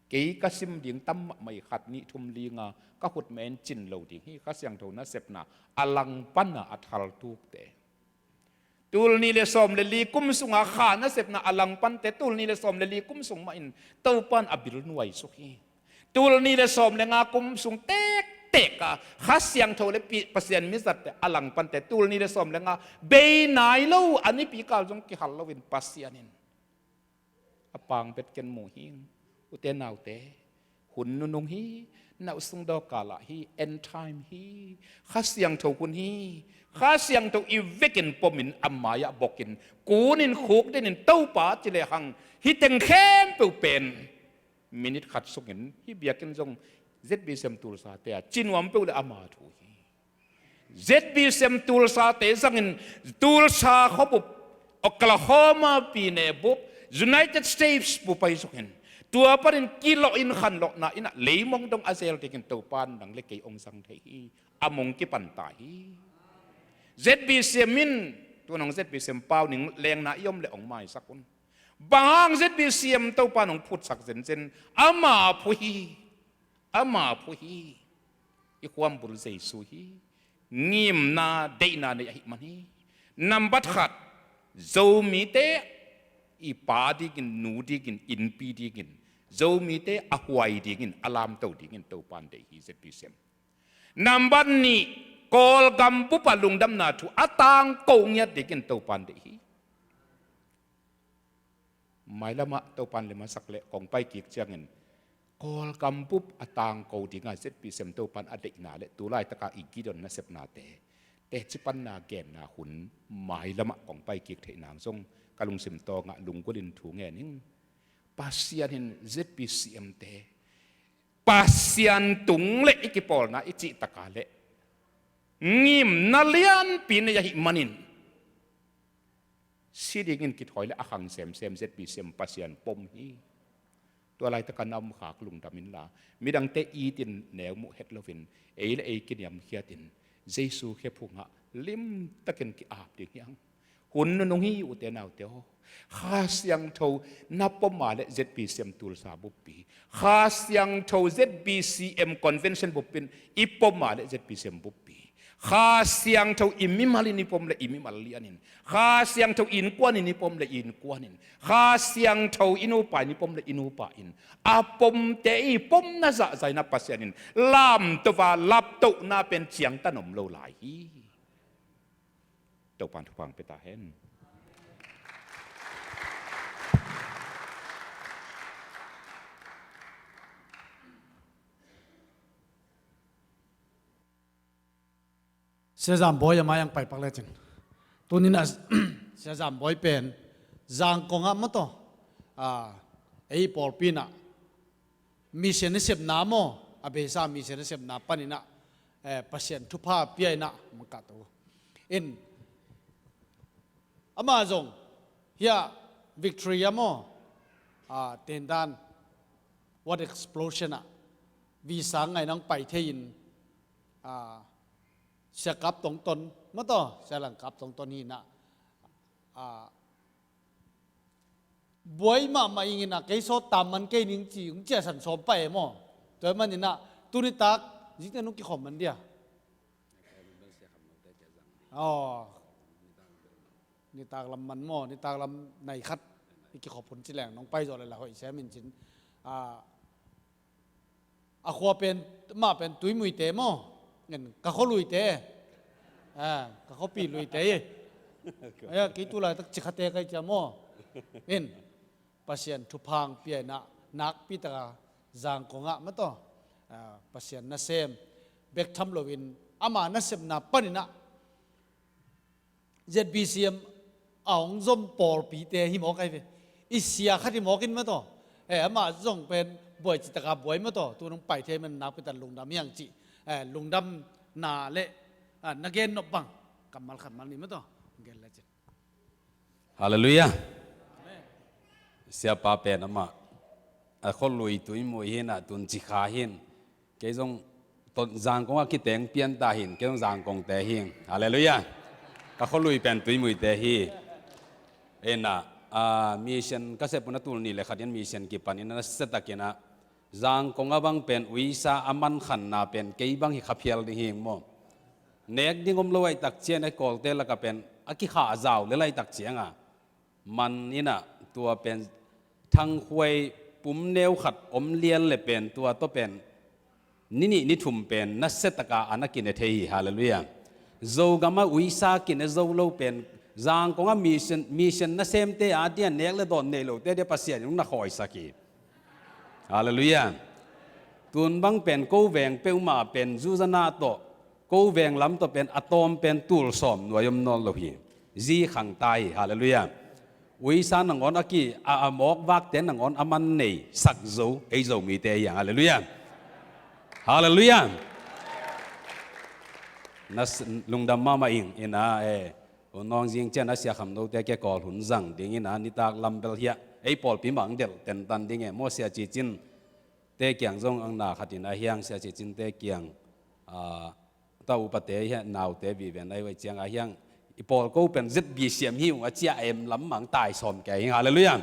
Kei ka sim ding tam mahmah hi, khat, nih, thum, li, nga ka khut me-en cin lo ding hi. Kha Siangtho nasepna a langpan a, a thaltukte. Tul nih le sawm le li kum sunga Kha nasepna a langpante, tul nih le sawm le li kum sung mah in Topa'n a bil nuaisuk hi. Tul nih le sawm le nga kum sung tektek a Kha Siangtho le pi-, Pasian mizatte a langpante, tul nih le sawm le nga bei nai lo, a nipi kal zong kihal loin Pasian in a pang bet ken mu hi. Ute naute, hun nunung hi, na sung dawh kal ah hi, end time hi, Kha Siangtho hun hi. Kha Siangtho i vekin pomin, a mai-ah bokin, kunin khukdinin, Topa ci lehang, hih teng khempeuh pen minit khat sungin hih biakinn zong Z B C M Tulsa te a ci nuam peuh leh ama thu hi. Z B C M Tulsa te zangin, Tulsa khuabup, Oklahoma pine bup, United States bup ahi zongin, tua panin kilawh in, khanlawhna in ah leimong dong a zel dingin Topa'n nang le kei hong zang thei hi. A mong kipan ta hi. Z B C M in, tu-in hong Z B C M pau ning, lengna i om leh hong maisak un. Bang hang Z B C M Topa'n hong phutsak zenzen, ama phu hi. Ama phu hi. I khuambul Jesu hi. Ngimna, deihna nei ahih man hi. Nambat khat, Zomite i pa dingin, nu dingin, innpi dingin, Zomite a huai dingin, a lamto dingin Topa'n deih hi, Z B C M. Nambat nih, Kawlgam bup a lungdamna thu a tangko ngiat dingin Topa'n deih hi. Mailamah Topa'n lem a sak leh kong pai kik ciangin, Kawlgam bup a tangko dinga Z B C M Topa'n a deihna le tu laitaka i Gideon nasepnate teci panna genna hun mailamah kong pai kik theih nang zong ka lungsim tawngah lunggulhin thu ngen ing. Pasian in Z B C M te Pasian tung le i kipawlna i cih taka le ngimna lianpi nei ahih manin, si dingin kithawi le a khang semsem Z B C M Pasian pom hi. Tua laitaka na om khak lungdam inla, midangte itin neu muh het loin, ei le ei kiniamkhiatin Jesu khephungah limtakin ki-ap ding hi hang. Hun nunung hi, ute naute aw. Kha Siangtho na pom a le Z B C M Tulsa buppi, Kha Siangtho Z B C M convention buppin i pom a le Z B C M buppi, Kha Siangtho i mimalin i pom le i mimal lianin, Kha Siangtho i innkuanin i pom le i innkuanin, Kha Siangtho i nupa in i pom le i nupa in, a pomte i pomna zahzah in ah Pasian in lamto a, laptohna pen ciangtan om lo lai hi. Topa'n thupha hong pia ta hen. Sia Zam Bawi a mai-ah hong pai pak lecin. Tuni-in ah Sia Zam Bawi pen Zangkong ah maw taw, a, ei pawlpi in ah mission nasepna maw, a beisa mission nasepna panin ah, eh, Pasian thupha pia in ah mangkah to in, amah zong Hiah Victoria maw, ah, tendan, what explosion ah visa ngai nang pai thei in, ah, sia kap tongton maw taw, sia lang kap tongton hi na, ah, buai mahmah ing in ah, kei sawt tam man kei ning ci, ung cia san sawm pai e maw. Tua man in ah, tuni tak, zite nung kikhawm man dia. Aw. Nitak lam man maw, nitak lam nai khat i kikhop hun ci leng nong pai zawh le la hoih sia min cin. A, a khua pen, mah pen Tuimuite maw, ngen ka khualuite, a, ka khuapi luite i. Aya, kei tu laitak cikhate kai cia maw. In, Pasian thupha hong pia in ah, nakpi taka Zangkong ah maw taw, a, Pasian nasem bek tham loin, ama nasepna panin ah, Z B C M a hong zom pawlpite hi mawk ahi ve. I sia khat hi mawk in maw taw. Eh, amah zong pen buai citaka buai maw taw. Tu nong pai thei man nakpi tak lungdam hi hang cih. Eh, lungdamna le, ah, na gen nop bang kammal khat mal nih maw taw. Gen le cin. Halleluiah. Siapa pen amah a khualui Tuimui hi na, tun cikha hi. Kei zong Zangkong a kiteng pian ta hi, kei zong Zangkongte hi. Halleluiah. Ka khualui pen Tuimuite hi. Ena, a, mission ka sep un a tul nih le khat in mission kipan in a, na siatakin a, Zangkong a bang pen uisa a mankhanna pen kei bang hi kha phial ding hi maw. Nek ding om lo ahih tak ciang a, Kawlte laka pen a kikha a zau le lai tak ciang a, man in a, tua pen thangkhuai pum neu khat om lian le pen tua tawh pen ni nih ni thum pen nasia taka a na kine thei hi. Halleluiah. Zogam a uisa kine zo lo pen Zangkong a mission, mission nasemte a dia nek le dawn nei lote dia Pasian in hong na khawisak hi. Halleluiah. Tun bang pen ko veng peuhmah pen zuzana tawh, ko veng lam tawh pen a tawm pen tul sawm nuai om nawn lo hi. Zi khang ta hi. Halleluiah. Uisa nangawn a ki, a, a mawk vakte nangawn a man nei sak zo ei Zomite hi hang. Halleluiah. Halleluiah. Na s-, lungdam mahmah ing, ina, eh, Hun nawng zing ciang a Sia Kham Note kia Kawl hun zang dingin a nitak lam bel hiah ei pawlpi mah ang delh tentan ding e maw. Sia Ci Cin te kiang zong ang na khatin a hiang, Sia Ci Cin te kiang, a, ta upate hiah naute vive nai vai ciang a hiang i pawl ko pen Z B C M hi ung a cia em lam mah ang tai sawm kei hing. Halleluiah.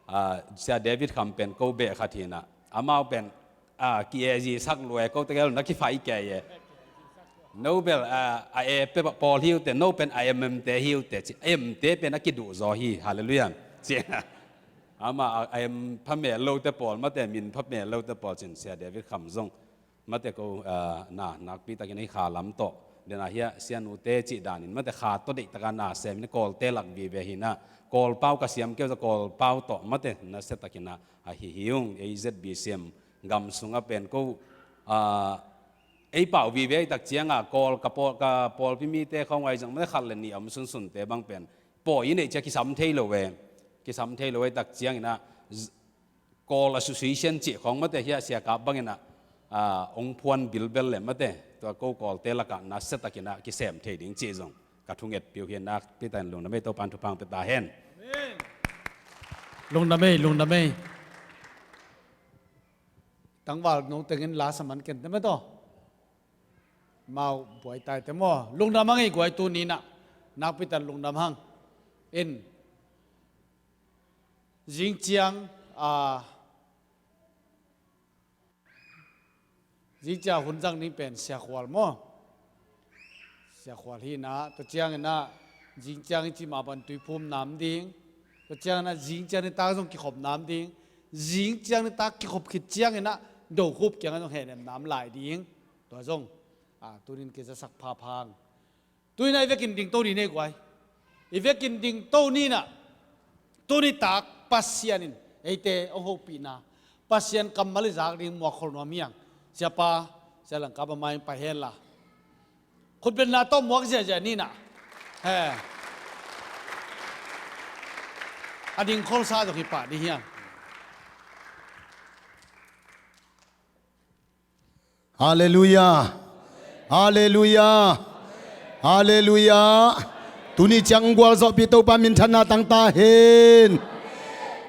A, Sia David Kham pen ko beh khat hi na, amau pen a, ki-e zi sak lua e, kote gel na kifai kei e. No bel, a, a e pe pawl hi uh teh, no pen a em em te hi uh teh ci, a em te pen a kiduh zaw hi. Halleluiah. Ci. Ama a, a em phamel lote pawl, mate min phamel lote pawl cin Sia David Kham zong. Mate ko, a, na, nakpi takin ei kha lam tawh. Dena hiah Sia Nute cih danin, mate kha tawh deih taka na sem in Kawlte lak vive hi na. Kawl pau ka siam keu za Kawl pau tawh, mate nasia takin a, a hi hi ung, ei Z B C M gam sungah pen ko, a, ei pau vive ahih tak ciangah Kawl ka pawl, ka pawlpi mite khawng ai zong mate khat le nih a om sunsunte bang pen pawi i neih cia kisam thei lo e. Kisam thei lo ahih tak ciangin a, z-, Kawl Association cih khawng mate hiah Sia Kap bangin a, a, ong phuan bilbel le mate tua ko Kawlte lakah nasia takin a kisem thei ding cih zong ka thunget piu hi. Nakpi takin lungdam ei, Topan thupha pia ta hen. Amen. Lungdam ei, lungdam ei. Tangval nong tengin la sa man ken te mate aw. Mau buai tai te maw. Lungdam hang ei guai tuni na. Nakpi tak lungdam hang. In. Zing ciang, a, zing ciang hun zang ning pen Sia Khual maw. Sia Khual hi na, tua ciangin a, zing ciang i ci mah bang tuiphum nam ding. Tua ciangin a, zing ciang nitak zong kikhop nam ding. Zing ciang nitak kikhop khit ciangin a, do khup kiangah zong henem nam lai ding. Tua zong, a, tunin kizasak phaphang. Tunin a i vekin dingto ni nei guai. I vekin dingto ni na. Tuni tak Pasian in eite hong hopihna, Pasian kammal i zak ding muak khol nuam hi hang. Siapa, Sia Langkap a mai pai hen la. Khutbetna tawh muak ziahziah ni na. He. A ding kholsa zong hi pah ding hi hang. Halleluiah. Halleluiah. Halleluiah. Tuni ciang hong gualzawhpih Topa minthanna tang ta hen.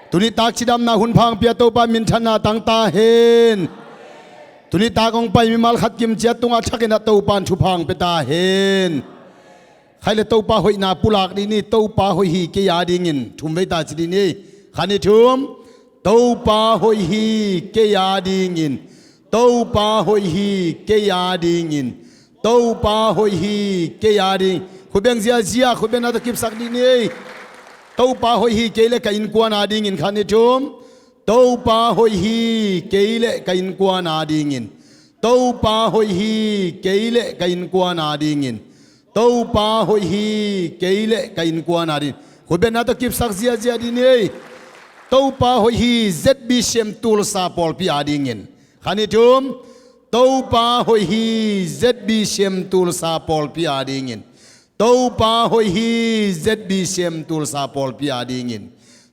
Tuni tak cidamna hun pha hong pia Topa minthanna tang ta hen. Tuni tak hong pai mimal khat kim ciat tungah thakin ah Topa in thupha hong pia ta hen. Khai le Topa hoihna pulak dih ni, Topa hoih hi kei a dingin. Thum vei ta ci dih ni. Kha ni thum. Topa hoih hi kei a dingin. Topa hoih hi kei a dingin. Topa hoih hi kei a ding. Khut beng ziazia, khut bengna tawh kipsak dih ni. Topa hoih hi kei le ka innkuan a dingin. Kha ni thum. Topa hoih hi kei le ka innkuan a dingin. Topa hoih hi kei le ka innkuan a dingin. Topa hoih hi kei le ka innkuan a dingin. Khut bengna tawh kipsak ziazia dih ni. Topa hoih hi Z B C M Tulsa pawlpi a dingin. Kha ni thum. Topa hoih hi Z B C M Tulsa pawlpi a dingin. Topa hoih hi Z B C M Tulsa pawlpi a dingin.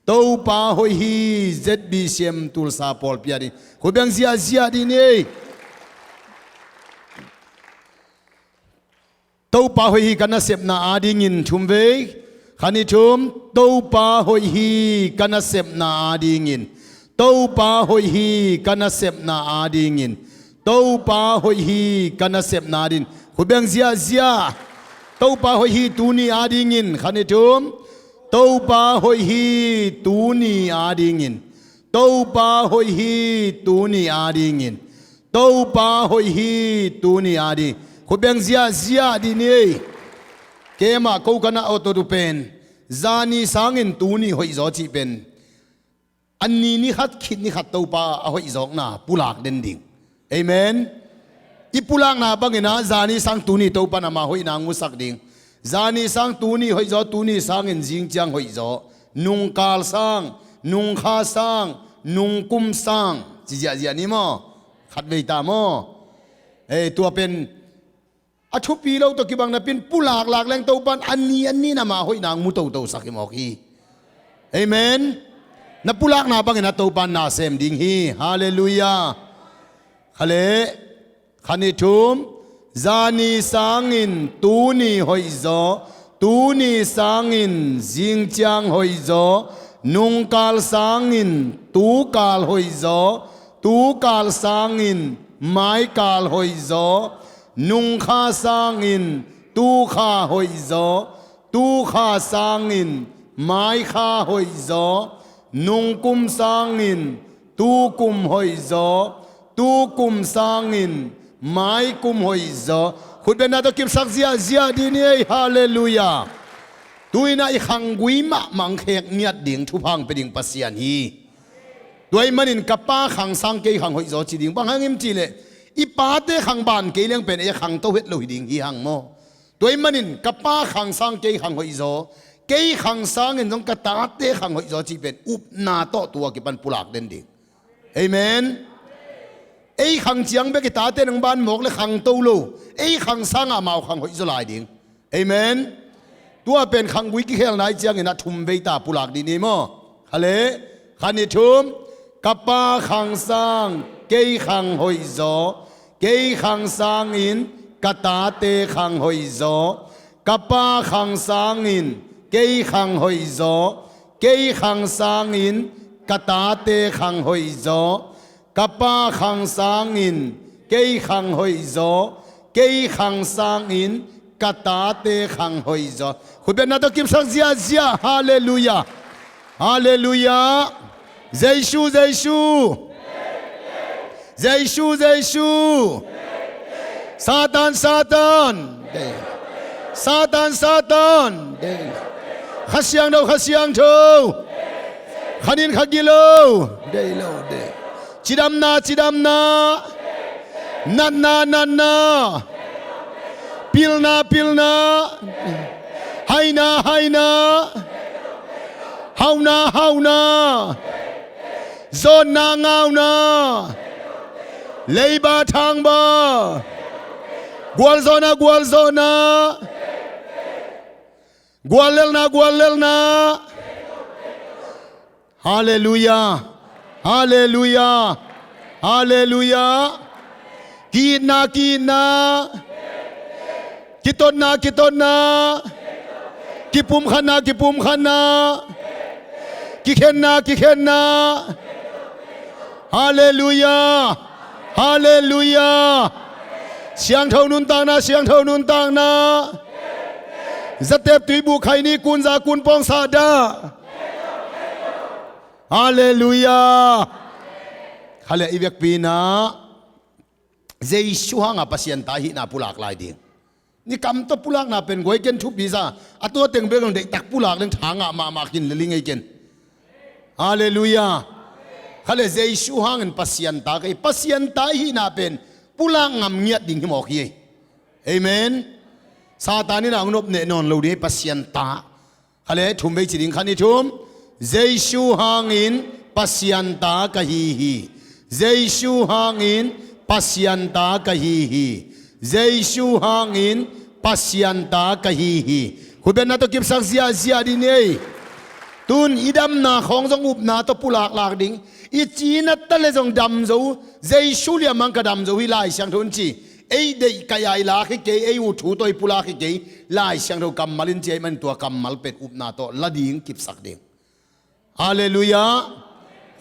Topa hoih hi Z B C M Tulsa pawlpi a ding. Khut beng ziazia dih ni. Topa hoih hi ka nasepna a dingin. Thum vei. Kha ni thum. Topa hoih hi ka nasepna a dingin. Topa hoih hi ka nasepna a dingin. Topa hoih hi ka nasepna a dingin. Khut beng ziazia. Topa hoih hi tuni a dingin. Kha ni thum. Topa hoih hi tuni a dingin. Topa hoih hi tuni a dingin. Topa hoih hi tuni a ding. Khut beng ziazia dih ni. Keimah ko ka na awt awt uh pen, zani sangin tuni hoihzaw cih pen a ni ni khat khit ni khat Topa a hoihzawkna pulak den ding. Amen. I pulakna bangin ah zani sang tuni Topa in ama hoihna hong musak ding. Zani sang tuni hoihzaw, tuni sangin zing ciang hoihzaw. Nungkal sang, nungkha sang, nungkum sang. Ci ziahziah ni maw? Khat vei ta maw? Ei, tua pen a thupi lo tawh kibang napi-in pulaklak leng Topa in a ni a ni-in ama hoihna hong mu totosak hi mawk hi. Amen. Na pulakna bangin a Topa in na sem ding hi. Halleluiah. Kha le, kha ni thum. Zani sangin tuni hoihzaw, tuni sangin zingciang hoihzaw, nungkal sangin tukal hoihzaw, tukal sangin maikal hoihzaw, nungkha sangin tukha hoihzaw, tukha sangin maikha hoihzaw, nungkum sangin tukum hoihzaw, tukum sangin maikum hoihzaw. Khutbetna tawh kipsak ziahziah dih ni ei. Halleluiah. Tu-in ah i khanggui mahmah hong khek ngiat ding thupha hong pia ding Pasian hi. Tua ahih manin ka pa khang sang kei khang hoihzaw ci ding. Bang hang hiam cih leh i pate khang ban kei leng pen ei a khangto het lo hi ding hi hang maw? Tua ahih manin ka pa khang sang kei khang hoihzaw, kei khang sangin zong ka tate khang hoihzaw cih pen upna tawh tua kipan pulak den ding. Amen. Ei khang ciang bek i tate in hong ban mawk leh khangto lo. Ei khang sangah amau khang hoihzaw lai ding. Amen. Tua pen khanggui kikhel nai ciangin a thum vei ta pulak dih ni maw? Kha le, kha ni thum. Ka pa khang sang kei khang hoihzaw, kei khang sangin ka tate khang hoihzaw. Ka pa khang sangin kei khang hoihzaw, kei khang sangin ka tate khang hoihzaw. Ka pa khang sangin kei khang hoihzaw, kei khang sangin ka tate khang hoihzaw. Khutbetna tawh kipsak ziahziah. Halleluiah. Halleluiah. Jesu, Jesu. Jesu, Jesu. Satan, Satan. Satan, Satan. Kha Siangtho, Kha Siangtho. Kha nin kha gilo. Deih lo, deih. Cidamna, cidamna. Natna, natna. Pilna, pilna. Haina, haina. Hauhna, hauhna. Zawtna, ngauna. Leiba, thangba. Gualzawhna, gualzawhna. Guallelhna, guallelhna. Halleluiah. Halleluiah. Halleluiah. Ki-itna, ki-itna. Kitotna, kitotna. Kipumkhatna, kipumkhatna. Kikhenna, kikhenna. Halleluiah. Halleluiah. Siangtho nuntakna, siangtho nuntakna. Zatep tuibuk khaini kunza kunpawng sahdah. Halleluiah. Khale i vekpi inah Jesu hanga Pasian ta ihihna pulak lai ding. Ni kam tawh pulakna pen guai ken thupi sa, a tua teng bek ang deihtak pulak leng tha ngah mahmah khin lel ing ei ken. Halleluiah. Khale Jesu hangin Pasian ta ka hi, Pasian ta ihihna pen pulak ngam ngiat ding hi mawk hi ei. Amen. Satan in a hong nop neh nawn lo ding ei Pasian ta. Khale thum vei ci ding, khat ni thum. Jesu hangin Pasian ta ka hi hi. Jesu hangin Pasian ta ka hi hi. Jesu hangin Pasian ta ka hi hi. Khutbetna tawh kipsak ziahziah dih ni ei. Tun i damna khawng zong upna tawh pulaklak ding. I cina ta le zong dam zo. Jesu liam hang ka dam zo hi Lai Siangtho in ci. Ei deih kaih a i lak hi kei, ei ut thu tawh i pulak hi kei, Lai Siangtho kammal in ci ahih manin tua kammal pen upna tawh la ding kipsak ding. Halleluiah.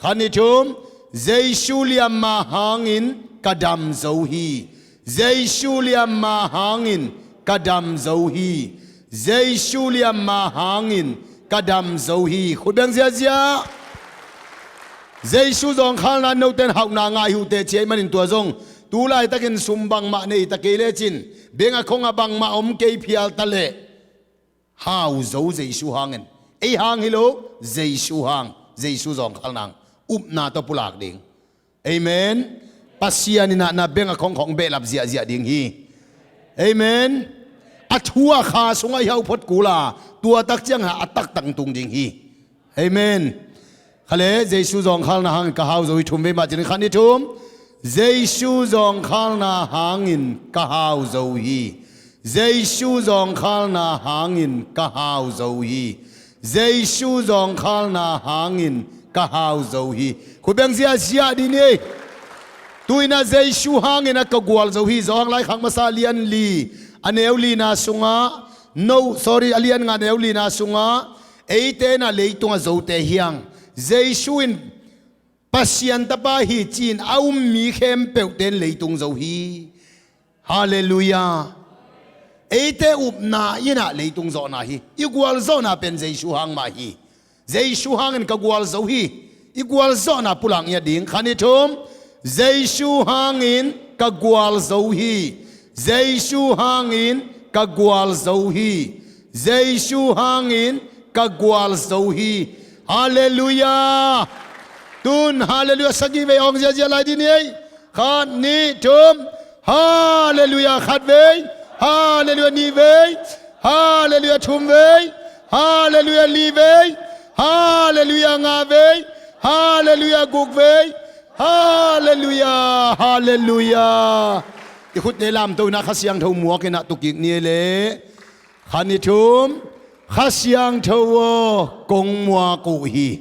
Khat ni thum. Jesu liamma hangin ka dam zo hi. Jesu liamma hangin ka dam zo hi. Jesu liamma hangin ka dam zo hi. Khut beng ziahziah. Jesu zawngkhalna note in hauhna ngah hi uh teh ci ahih manin tua zong tu laitakin sum bangmah nei ta kei lecin, beng a khong a bangmah om kei phial ta leh, hau zo Jesu hangin. Ei hang hi lo, Jesu hang, Jesu zawngkhalna hang. Upna tawh pulak ding. Amen. Pasian in ah na beng a khong khong behlap ziahziah ding hi. Amen. A thu a kha sungah i hauh phot kul a, tua tak ciangin a taktak tung ding hi. Amen. Khale, Jesu zawngkhalna hangin ka hau zo hi, thum vei mah ci ding, khat ni thum. Jesu zawngkhalna hangin ka hau zo hi. Jesu zawngkhalna hangin ka hau zo hi. Jesu zawngkhalna hangin ka hau zo hi. Khut beng ziahziah dih ni. Tu-in ah Jesu hangin ah ka gual zo hi. Johan laikhak masa a lian li, a neu lina sungah, no, sorry, a lian nga, a neu lina sungah, eite in ah leitungah zote hi hang. Jesu in Pasian Tapa hi ci-in a um mi khempeuhte in leitung zo hi. Halleluiah. Eite upna in ah leitung zawhna hi. I gualzawhna pen Jesu hang mah hi. Jesu hangin ka gual zo hi. I gualzawhna pulak ngiat ding. Khat ni thum. Jesu hangin ka gual zo hi. Jesu hangin ka gual zo hi. Jesu hangin ka gual zo hi. Halleluiah. Tun halleluiah sagih vei awng ziahziah lai dih ni ei. Khat, nih, thum. Halleluiah khat vei. Halleluiah nih vei. Halleluiah thum vei. Halleluiah li vei. Halleluiah nga vei. Halleluiah guk vei. Halleluiah. Halleluiah. I khutne lamto in ah Kha Siangtho muak in ah tu kik ni ei leh. Khat ni thum. Kha Siangtho aw, kong muak uh hi.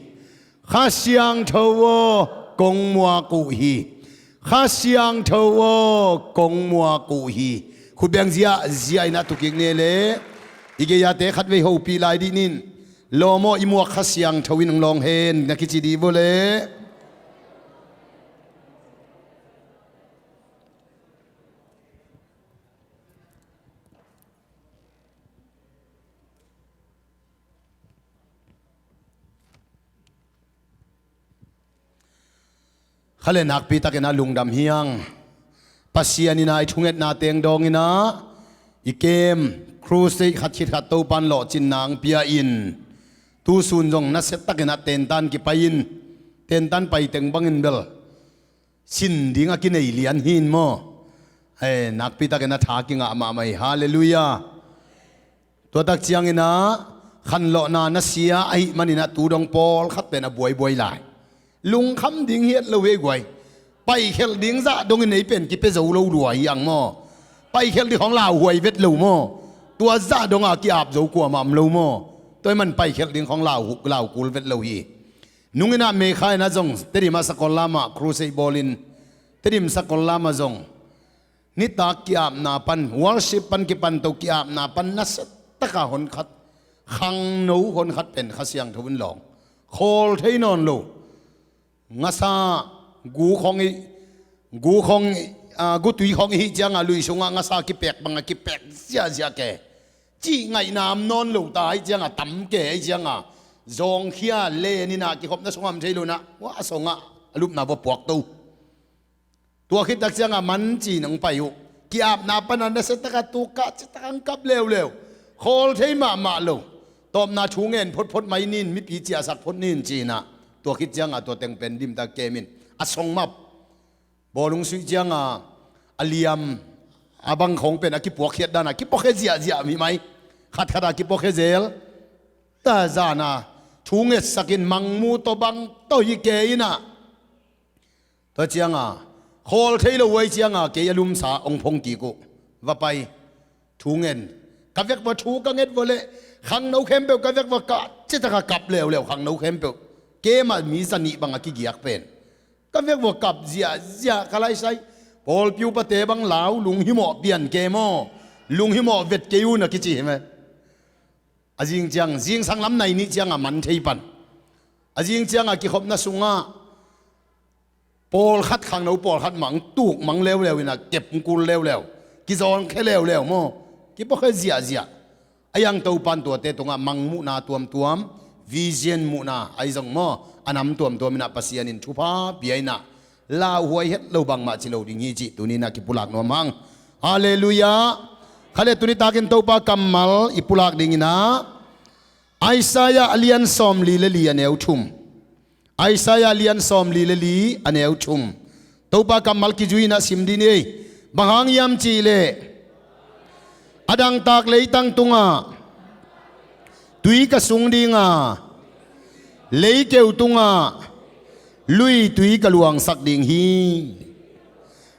Kha Siangtho aw, kong muak uh hi. Kha Siangtho aw, kong muak uh hi. Khut beng ziahziah in ah tu kik ni ei leh. I gei-ate khat vei hopih lai dih ni. Lawm aw, i muak Kha Siangtho in hong lawng hen na kici dih vua leh. Khale nakpi takin ah lungdam hi hang. Pasian in ah i thungetna teng dawng in ah i kem, crusade khat khit khat Topan lawhcinna hong pia in, tu sun zong nasia takin ah tentan kipai in, tentan pai teng bangin bel sin ding a kinei lian hi in maw. Hei, nakpi takin ah tha kingah mahmah hi. Halleluiah. Tua tak ciangin ah khanlawhna nasia ahih manin ah tu dong pawlkhat pen a buaibuai lai. Lungkham ding hi et lo hi ei guai. Paikhelh ding zah dongin ei pen kipia zo lo lua hi ang maw. Paikhelh ding khawng lauhuai vet lo maw. Tua zah dong a ki-ap zo kuamah om lo maw. Tua ahih man paikhelh ding khawng lau, lau kul vet lo hi. Nung in ah May kha in ah zong Tedim ah Sakollam ah crusade bawlin, Tedim Sakollam ah zong nitak ki-apna pan, worship pan kipan to ki-apna pan nasia taka hon khat Khangno hon khat pen Kha Siangtho in lawng khawl thei nawn lo. Ngasa gu khong i, gu khong i, a, gu tui khong i hih cianga lui sungah ngasa kipek banga kipek ziahziah ke. Cih ngaihna om nawn lo ta ahih cianga tam ke ahih cianga zawngkhia leninah kikhopna sungah om thei lo inah hua songah a lupna vua puak to. Tua khittak cianga man ci-in hong pai uh. Ki-apna pana nasiataka tukah citak hong kap leuleu. Khawl thei mahmah lo. Tawpna thu ngen photphot mai nin, mipi ciahsak phot nin ci-inah tua khit cianga tua teng pen limtak kemin a song map. Bawlung suih cianga a liam a bang khong pen a kipuakkhiat dana kipuakkhe ziahziah mi mai. Khatkhat a kipuakkhe zel. Ta zana thu ngetsakin mangmu tawh bang tawh hi ke inah. Tua cianga khawl thei lo huai cianga kei a lumsa hong phong kik uh. Va pai thu ngen. Ka vek vua thu ka nget vua leh khangno khempeuh ka vek vua ka citaka kap leuleu khangno khempeuh. Kei mah mi zanih banga kigiak pen ka vek vua kap ziahziah ka laisai. Pawlpi upate bang lau lunghimawh pian ke maw? Lunghimawh vet kei un a kici hi me. A zing ciang zingsang lam nai nih cianga man thei pan. A zing cianga kikhopna sungah pawlkhat khangno pawlkhat mah hong tuk mang leuleu inah kep hong kul leuleu. Kizawngkhe leuleu maw? Kipuakkhe ziahziah. A yang Topan tuate tungah mangmuhna tuamtuam, vision muhna ahi zong maw, a nam tuamtuam inah Pasian in thupha pia inah lauhuai het lo bangmah ci lo ding hi cih tuni inah kipulak nuam hang. Halleluiah. Kha le tuni takin Topa kammal i pulak ding inah Isaiah a lian sawmli le li a neu thum. Isaiah lian sawmli le li a neu thum. Topa kammal kizui inah sim dih ni ei. Bang hang hiam cihleh a dangtak leitang tungah tui ka sung dinga, leikeu tungah lui tui ka luangsak ding hi.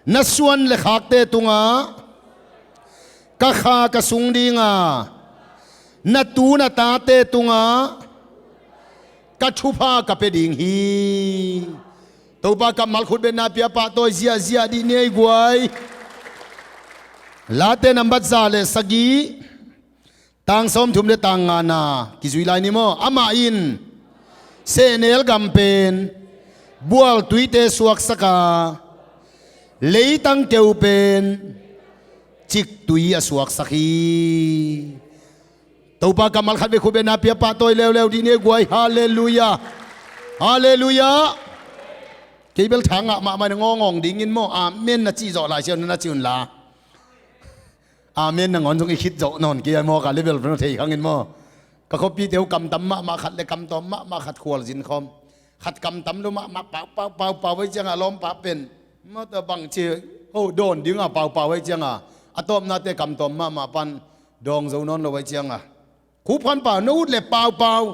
Na suan le khakte tungah ka kha ka sung dinga, na tu na tate tungah ka thupha ka pia ding hi. Topa kammal khutbetna pia pahtawi ziahziah dih ni ei guai. Late nambat za le sagih, tang sawmthum le tang ngana kizui lai ni maw? Amah in sehnel gam pen bualtuite suaksaka, leitang keu pen ciktui a suaksak hi. Topa kammal khat vei khutbetna pia pahtawi leuleu dih ni ei guai. Halleluiah. Halleluiah. Kei bel tha ngah mahmah na ngawngawng dingin maw? Amen na cih zawh lai siau na na ci unla. Amen nangawn zong i khit zawh nawn kei a maw, ka level pen thei khangin maw? Ka khuapite uh kamtam mahmah khat le kamtawm mahmah khat khualzin khawm. Khat kamtam lo mahmah paupau paupau ei cianga a lawmpa pen mata bangci ho dawn dinga paupau ei cianga a tawpnate kamtawm mahmah pan dawng zo nawn lo ei cianga. Khupkhan pau no ut le paupau.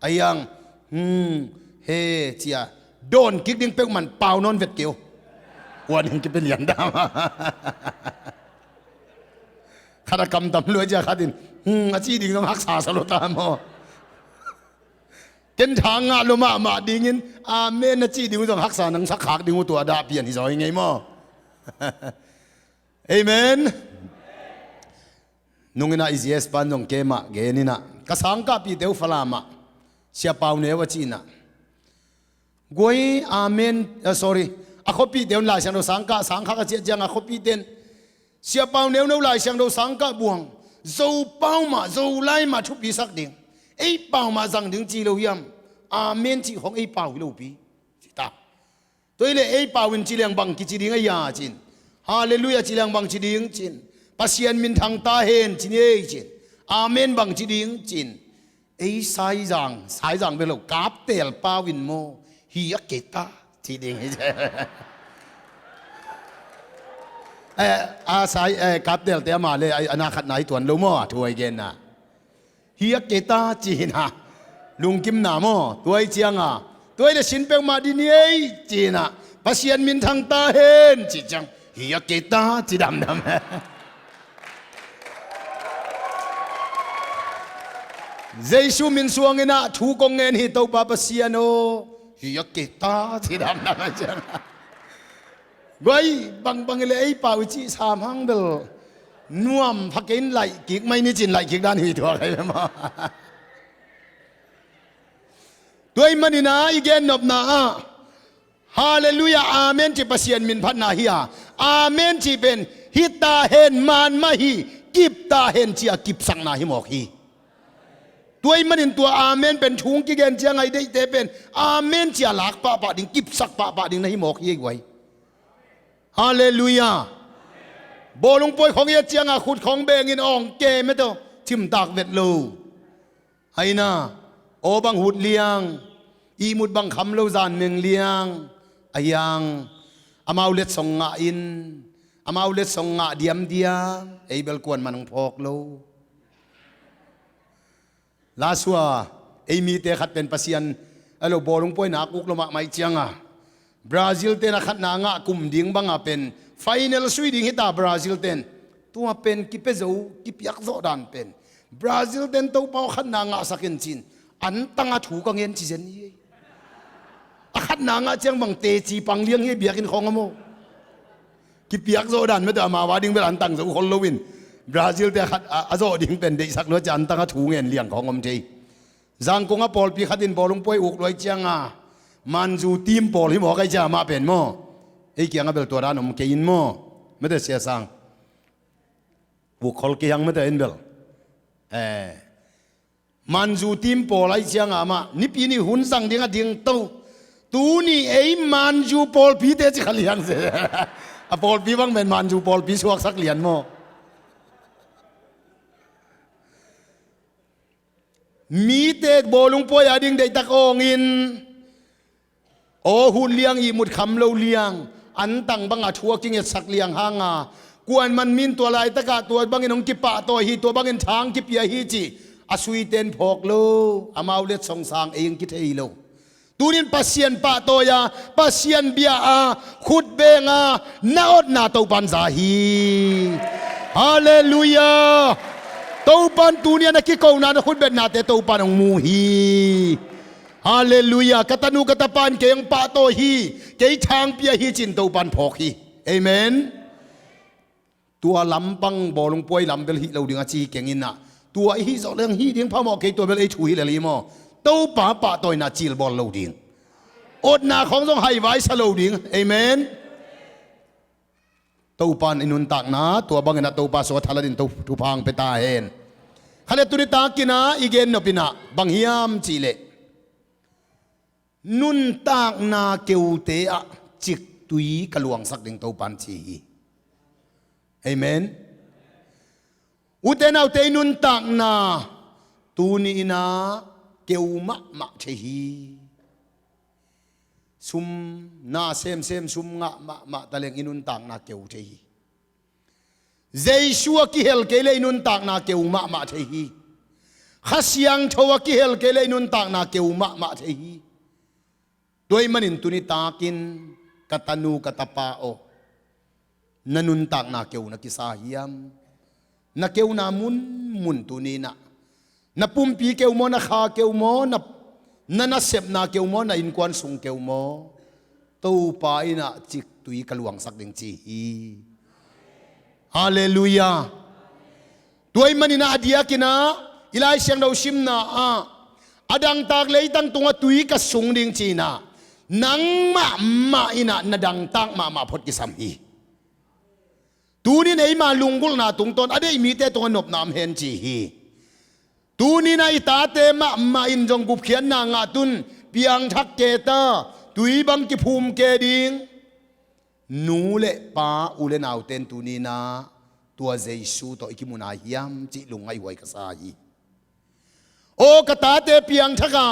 A hiang, hmm, he cia dawn kik ding peuhmah pau nawn vet keu. Ua ding kipe lian dam. Khat a kamtam lua cia khat in, hmm, a ci ding zong haksa sa lo ta maw? Ken tha ngah lo mahmah dingin amen a ci ding uh zong haksa nang sak khak ding uh tua dah pian hi zaw hi ngei maw? Amen. Nung inah i zias pan zong kemah gen inah ka sangkahpihte uh Falam ah Sia Pau Neu a ci inah guai amen, ah, sorry, a khuapihte un Lai Siangtho sangkah sangkhak a ciah cianga khuapihte in Sia Pau Neu no Lai Siangtho sangkah buang Zo pau mah Zo lai mah thupisak ding, ei pau mah zang ding ci lo hiam? Amen cih khong ei pau hi lopi ci ta. Tua hileh ei pau in ci liang bang kici ding a hia cin? Halleluiah ci liang bang ci ding cin? Pasian minthang ta hen ci ni ei cin? Amen bang ci ding cin? Ei saizang, saizang bek lo kaptel pau in maw? Hi a keta ci ding hi. Eh, a sai, eh, kaptelte ama le a na khatna hi tuan lo maw a thu a i genna? Hi a keta ci hina. Lungkimna maw? Tua i cianga tua i le sin peuhmah dih ni ei ci hina. Pasian minthang ta hen ci ciang hi a keta ci damdam. Jesu min suang inah thu kong ngen hi Topa Pasian aw, hi a keta ci damdam a ciang. Guai bangbang i le ei pau i cih sam hang bel Nuam pha kei in laih kik mai ni cin laih kik dan hi tua kai ve maw? Tua ahih manin ah i gennopna ah Halleluiah, amen cih Pasian min phatna hi a, amen cih pen hi ta hen, man mah hi, kip ta hen ci-a kipsakna hi mawk hi. Tua ahih manin tua amen pen thu hong kigen ciang a i deihte pen amen ci-a lak pahpah ding, kipsak pahpah ding na hi mawk hi ei guai. Halleluiah. Bawlung pawi khawng i et ciang a khut khawng bengin awng ke mete aw, cimtak vet lo. Ahi na, aw bang hut liang, ihmut bang kham lo, zan meng liang, a hiang, amau letsong ngah in, amau letsong ngah diamdiam, ei bel kuaman hong phawk lo. Lasua, ei mite khat pen Pasian, a lo bawlung pawi nak uk lo mahmah ciang a, Brazil ten a khatna ngah kum ding banga pen final sui ding hita Brazil ten. Tua pen kipia zo, kipiak zawh dan pen Brazil ten Topa aw khatna ngahsak in cin antang a thu ka ngen ci zen hi. A khatna ngah ciang bang teci pang liang hi biakinn khawng a maw? Kipiak zawh dan mete amau a ding bel antang zo khol loin Brazil te a khat a, a zawh ding pen deihsak lua ci antang a thu ngen liang khawng om thei. Zangkong a pawlpi khat in bawlung pawi uk luai ciang a manzu team pawl hi mawk ai cia mah pen maw? Ei kiang a bel tua dan om kei in maw? Mete sia sang uk khol kei hang mete in bel. Eh. Manzu team pawl ai ciang a mah nipi ni hun zang ding a ding to. Tuni ei manzu pawlpi te ci kha liang se. A pawlpi bang men manzu pawlpi suaksak lian maw? Mite bawlung pawi a ding deihtak awngin aw hut liang, ihmut kham lo liang, antang banga thu a kingetsak liang hanga kuaman min tua laitakah tua bangin hong kipahtawi hi, tua bangin thang kipia hi ci a suiten phawk lo, amau letsong sang ei hong kithei lo. Tunin Pasian pahtawi a, Pasian bia a, khut beng a, na otna Topan za hi. Halleluiah. Topan tuni a na kikona na khutbetnate Topan hong mu hi. Halleluiah. Ka tanu ka tapa in kei hong pahtawi hi, kei thang pia hi cin Topan phawk hi. Amen. Tua lampang bawlung pawi lam bel hih lo ding a ci keng in ah, tua i hih zawh leng hih ding phamawh kei, tua bel ei thu hi lel hi maw? Topa pahtawina cilbawl lo ding, otna khawng zong haivai sa lo ding. Amen. Topa in i nuntakna tua bangin ah Topa sua thalat in thupha hong pia ta hen. Khalet tuni takin ah i gennop in ah bang hiam cihleh, nuntakna keute ah ciktui ka luangsak ding Topan ci hi. Amen. Ute naute, i nuntakna tuni in ah keu mahmah thei hi. Sum na semsem, sum ngah mahmah taleng i nuntakna keu thei hi. Jesu a kihel kei leh i nuntakna keu mahmah thei hi. Kha Siangtho a kihel kei leh i nuntakna keu mahmah thei hi. Tua ahih manin tuni takin ka tanu ka tapa aw, na nuntakna keu na kisa hiam? Na keuna munmun tuni in ah, na pumpi keu maw, na kha keu maw, na, na nasepna keu maw, na innkuan sung keu maw? Topa in ah ciktui ka luangsak ding ci hi. Halleluiah. Tua ahih manin ah a diakin ah i Lai Siangtho simna ah a dangtak leitang tungah tui ka sung ding ci in ah, nang mahmah in ah na dangtak mahmah phot kisam hi. Tunin eima lunggulhna tungtawn a deih mite tungah nopna om hen ci hi. Tunin ah i tate mahmah in zong gupkhiatna ngah tun, piangthak ke ta, tui bang kiphum ke ding. Nu le pa, u le naute in tunin ah tua Jesu tawh i kimu nai hiam cih lungngaih huai ka sa hi. Aw ka tate piangthak a,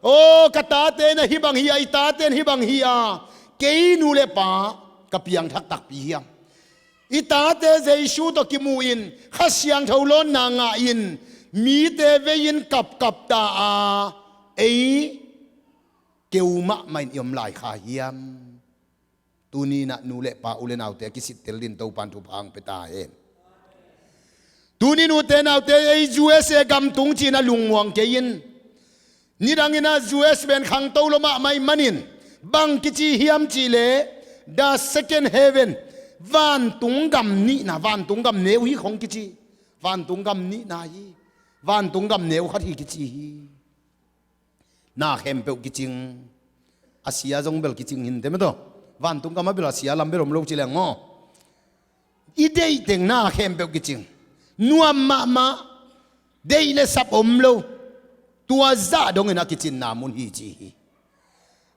aw ka tate in ah hih bang hi a, i tate in hih bang hi a, kei nu le pa ka piangthak takpi hiam? I tate Jesu tawh kimu in Kha Siangtho lawnna ngah in mite vei in kapkap ta a, ei keu mahmah in i om lai kha hiam? Tuni in ah nu le pa, u le naute a kisittel din Topan thupha hong pia ta hen. Tunin ute naute, ei U S A gam tung ci in ah lungmuang kei in. Nidangin ah U S pen khangto lua mahmah ahih manin bang kici hiam cihleh the second heaven, Vantung gam nihna, vantung gam neu hi khong kici. Vantung gam nihna hi. Vantung gam neu khat hi kici hi. Na khempeuh kicing. A sia zong bel kicing hinte mataw. Vantung gam a bel a sia lam bel om lo ci leng maw. I deih teng na khempeuh kicing. Nuam mahmah. Deih le sap om lo. Tua zah dongin a kicinna mun hi ci hi.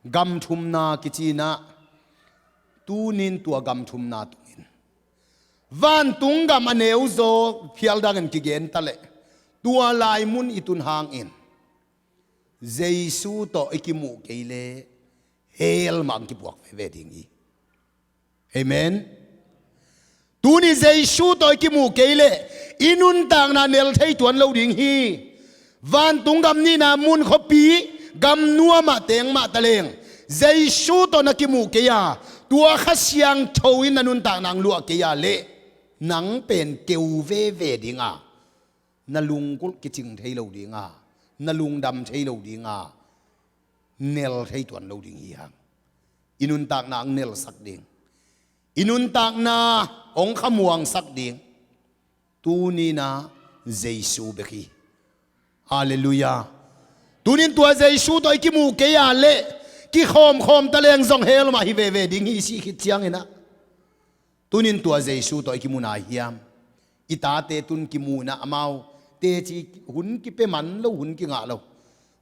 Gam thumna kicinah. Tunin tua gam thumna tungin vantung gam a neuzaw phial dangin kigen ta leh, tua lai mun i tun hangin Jesu tawh i kimuh kei leh hell mah ang kipuak veve ding hi. Amen. Tuni Jesu tawh i kimuh kei leh i nuntakna nel thei tuan lo ding hi. Vantung gam nihna mun khuapi gam nuamah teng mah taleng Jesu tawh na kimuh kei a, tua Kha Siangtho in na nuntakna ang luah kei a leh nang pen keu veve ding a, na lungkulh kicing thei lo ding a, na lungdam thei lo ding a, nel thei tuan lo ding hi hang. I nuntakna ang nelsak ding, i nuntakna hong khamuangsak ding tuninah Jesu bek hi. Halleluiah. Tunin tua Jesu tawh i kimuh kei a leh kikhawmkhawm taleng zong hell mah hi veve ding hi sih khit cianginah, tunin tua Jesu tawh i kimuhna hiam? I tate tun kimuhna amau teci hun kipia man lo, hun kingah lo.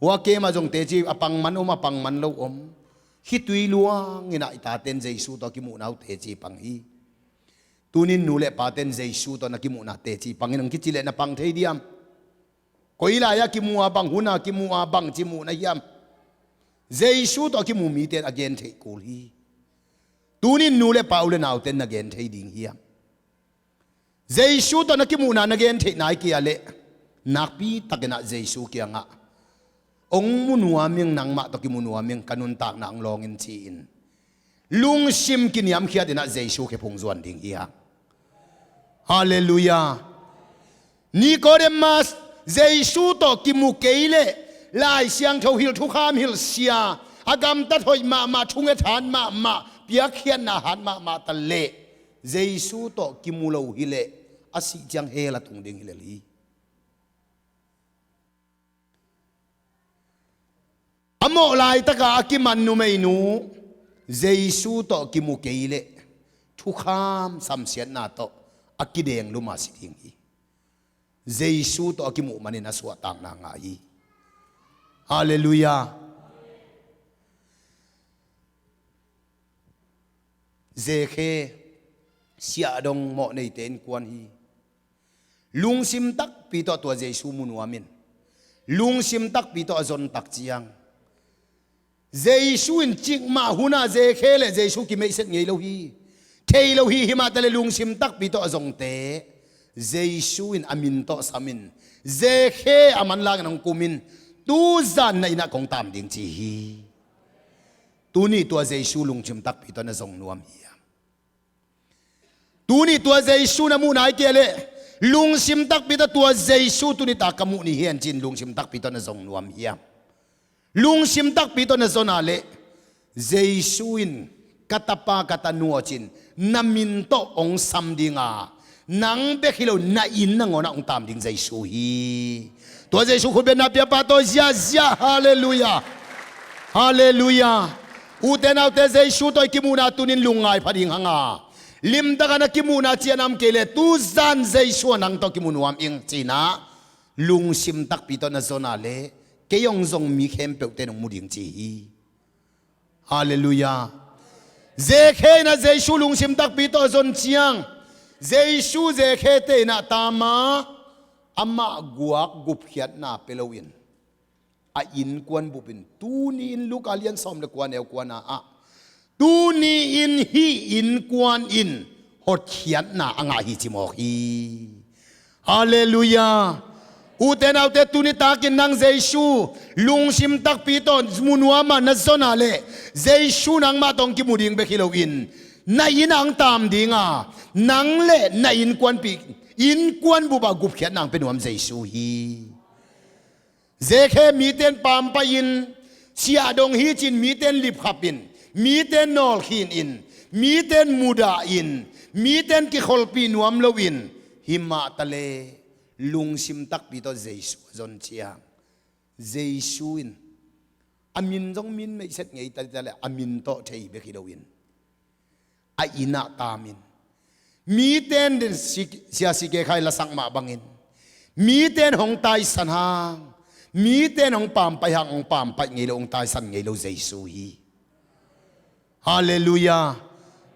Hua kemah zong teci a pang man om, a pang man lo om. Khitui luanginah i taten Jesu tawh kimuhna uh teci pang hi. Tunin nu le paten Jesu tawh na kimuhna teci pangin ang kici leh na pang thei diam? Koi lai-ah kimuh a bang, hun a kimuh a bang ci muhna hiam? Jesu tawh a kimuh miten a gen theih kul hi. Tunin nu le pa u le nauten na gen thei ding hiam? Jesu tawh na kimuhna na gen theih nai kei a leh nakpi takinah Jesu kiangah hong mu nuam ing, nangmah tawh kimu nuam ing, ka nuntakna hong lawng in ci-in lungsim kiniamkhiatinah Jesu khephung zuan ding hi hang. Halleluiah. Nikodemas, Jesu tawh kimu kei leh Lai Siangtho hilh, thukham hilh sia, a gamtat hoih mahmah, thunget hat mahmah, piakkhiatna hat mahmah ta leh Jesu tawh kimu lo hi leh a sih ciang hell a tung ding hi lel hi. A mawh laitaka a kiman numeinu Jesu tawh kimu kei leh thukham samsiatna tawh a kideng luma si ding hi. Jesu tawh a kimuh manin a suahtakna ngah hi. Halleluiah. Zekhe, siahdong mawhneite innkuan hi. Lungsim takpi tawh tua Jesu mu nuam in, lungsim takpi tawh a zon tak ciang Jesu in cikmah hunah Zekhe le Jesu kimeihset ngei lo hi. Thei lo hi. Himah ta le lungsim takpi tawh a zongte Jesu in a min tawh sam in, Zekhe a manlangin hong kum in, tuzan na innah kong tam ding ci hi. Tuni tua Jesu lungsim takpi tawh na zong nuam hiam? Tuni tua Jesu na muh nai kei leh lungsim takpi tawh tua Jesu tuni ta ka muh ni hian cin lungsim takpi tawh na zong nuam hiam? Lungsim takpi tawh na zon a leh Jesu in ka tapa ka tanu a cin na min tawh hong sam dinga, nang bek hi lo na inn nangawnah hong tam ding Jesu hi. Tua Jesu khutbetna piapa tawh ziahziah. Halleluiah. Halleluiah. Ute naute, Jesu tawh i kimuhna tunin lungngai pha ding hanga, limtaka na kimuhna cianam kei le tuzan Jesu a nang tawh kimu nuam ing cinah lungsim takpi tawh na zon a leh kei hong zong mi khempeuhte nong mu ding ci hi. Halleluiah. Zekhe innah Jesu lungsim takpi tawh a zon ciang Jesu Zekhete innah tama amah guak gupkhiatna pia loin a innkuan bupin tuni in Luka lian sawm le kua neu kuana ah tuni in hih innkuan in hotkhiatna a ngah hi ci mawk hi. Halleluiah. Ute naute, tuni takin nang Jesu lungsim takpi tawh mu nuama na zon a leh Jesu nangmah tawh hong kimu ding bek hi loin na innah hong tam dinga, nang le na innkuanpih, innkuan bupah gupkhiatna hong pia nuam Jesu hi. Zekhe miten pampaih in, siahdong hi cin miten lipkhap in, miten nawlkhin in, miten mudah in, Mite in kikholhpih nuam loin, himah ta le lungsim takpi tawh Jesu a zon ciang, Jesu in a min zong min meihset ngei ta le a min tawh thei bek hi loin, a inn ah tamin, mite in den si-, sia si ke khai lasak mah bangin, mite in hong taisan hang, mite in hong pampaih hang, hong pampaih ngei lo, hong taisan ngei lo Jesu hi. Halleluiah.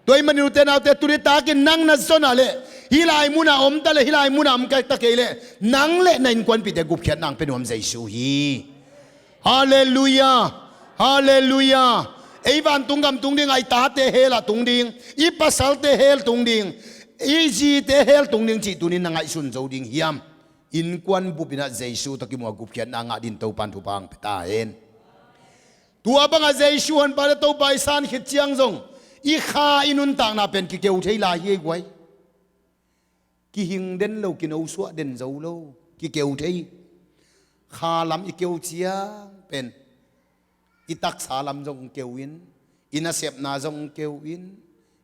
Tua ahih manin ute naute, tu nitakin nang na zon a leh, hih lai munah om ta leh, hih lai munah om kei ta kei leh, nang leh na innkuanpihte gupkhiatna hong pia nuam Jesu hi. Halleluiah. Halleluiah. Ei vantung gam tung ding, i tate hell ah tung ding, i pasalte hell tung ding, i zite hell tung ding cih tunin na ngaihsun zo ding hiam? Innkuan bup in ah Jesu tawh kimuh a gupkhiatna ngah dingin Topa'n thupha hong pia ta hen. Tua bangah Jesu honpa le Topa i san khit ciang zong, i kha, i nuntakna pen kikeu thei lai hi ei guai. Kihing den lo, kinosuah den zo lo, kikeu thei. Kha lam i keu ciang pen, i taksa lam zong hong keu in, i nasepna zong hong keu in,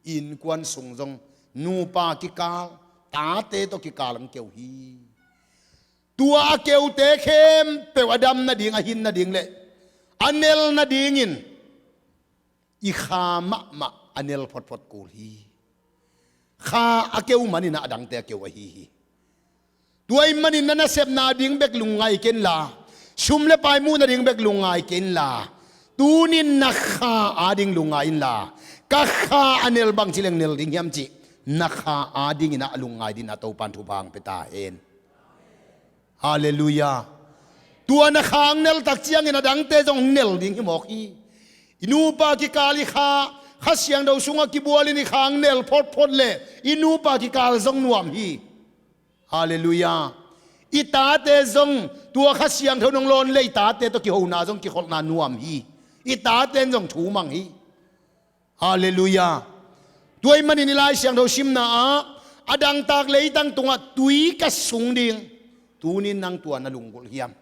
i innkuan sung zong, nupa kikal, tate tawh kikal hong keu hi. Tua a keute khempeuh a dam nading, a hin nading le a nel nadingin i kha mahmah a nel photphot kul hi. Kha a keu manin ah a dangte a keu ahi hi. Tua ahih manin na nasepna ding bek lungngai kei inla, sum le pai muhna ding bek lungngai kei inla, tunin na kha ading lungngai inla, ka kha a nel bangci leng nel ding hiam cih na kha adingin ah lungngai dingin ah Topa'n thupha hong pia ta hen. Halleluiah. Tua na kha hong nel tak ciangin a dangte zong hong nel ding hi mawk hi. I nupa kikal i kha, Kha Siangtho sungah kibualin i kha hong nel photphot le i nupa kikal zong nuam hi. Halleluiah. I tate zong tua Kha Siangtho nong lawn le i tate tawh kihona zong kikholhna nuam hi. I tate in zong thu mang hi. Halleluiah. Tua ahih manin i Lai Siangtho simna ah, a dangtak leitang tungah tui ka sung ding. Tunin nang tua na lunggulh hiam?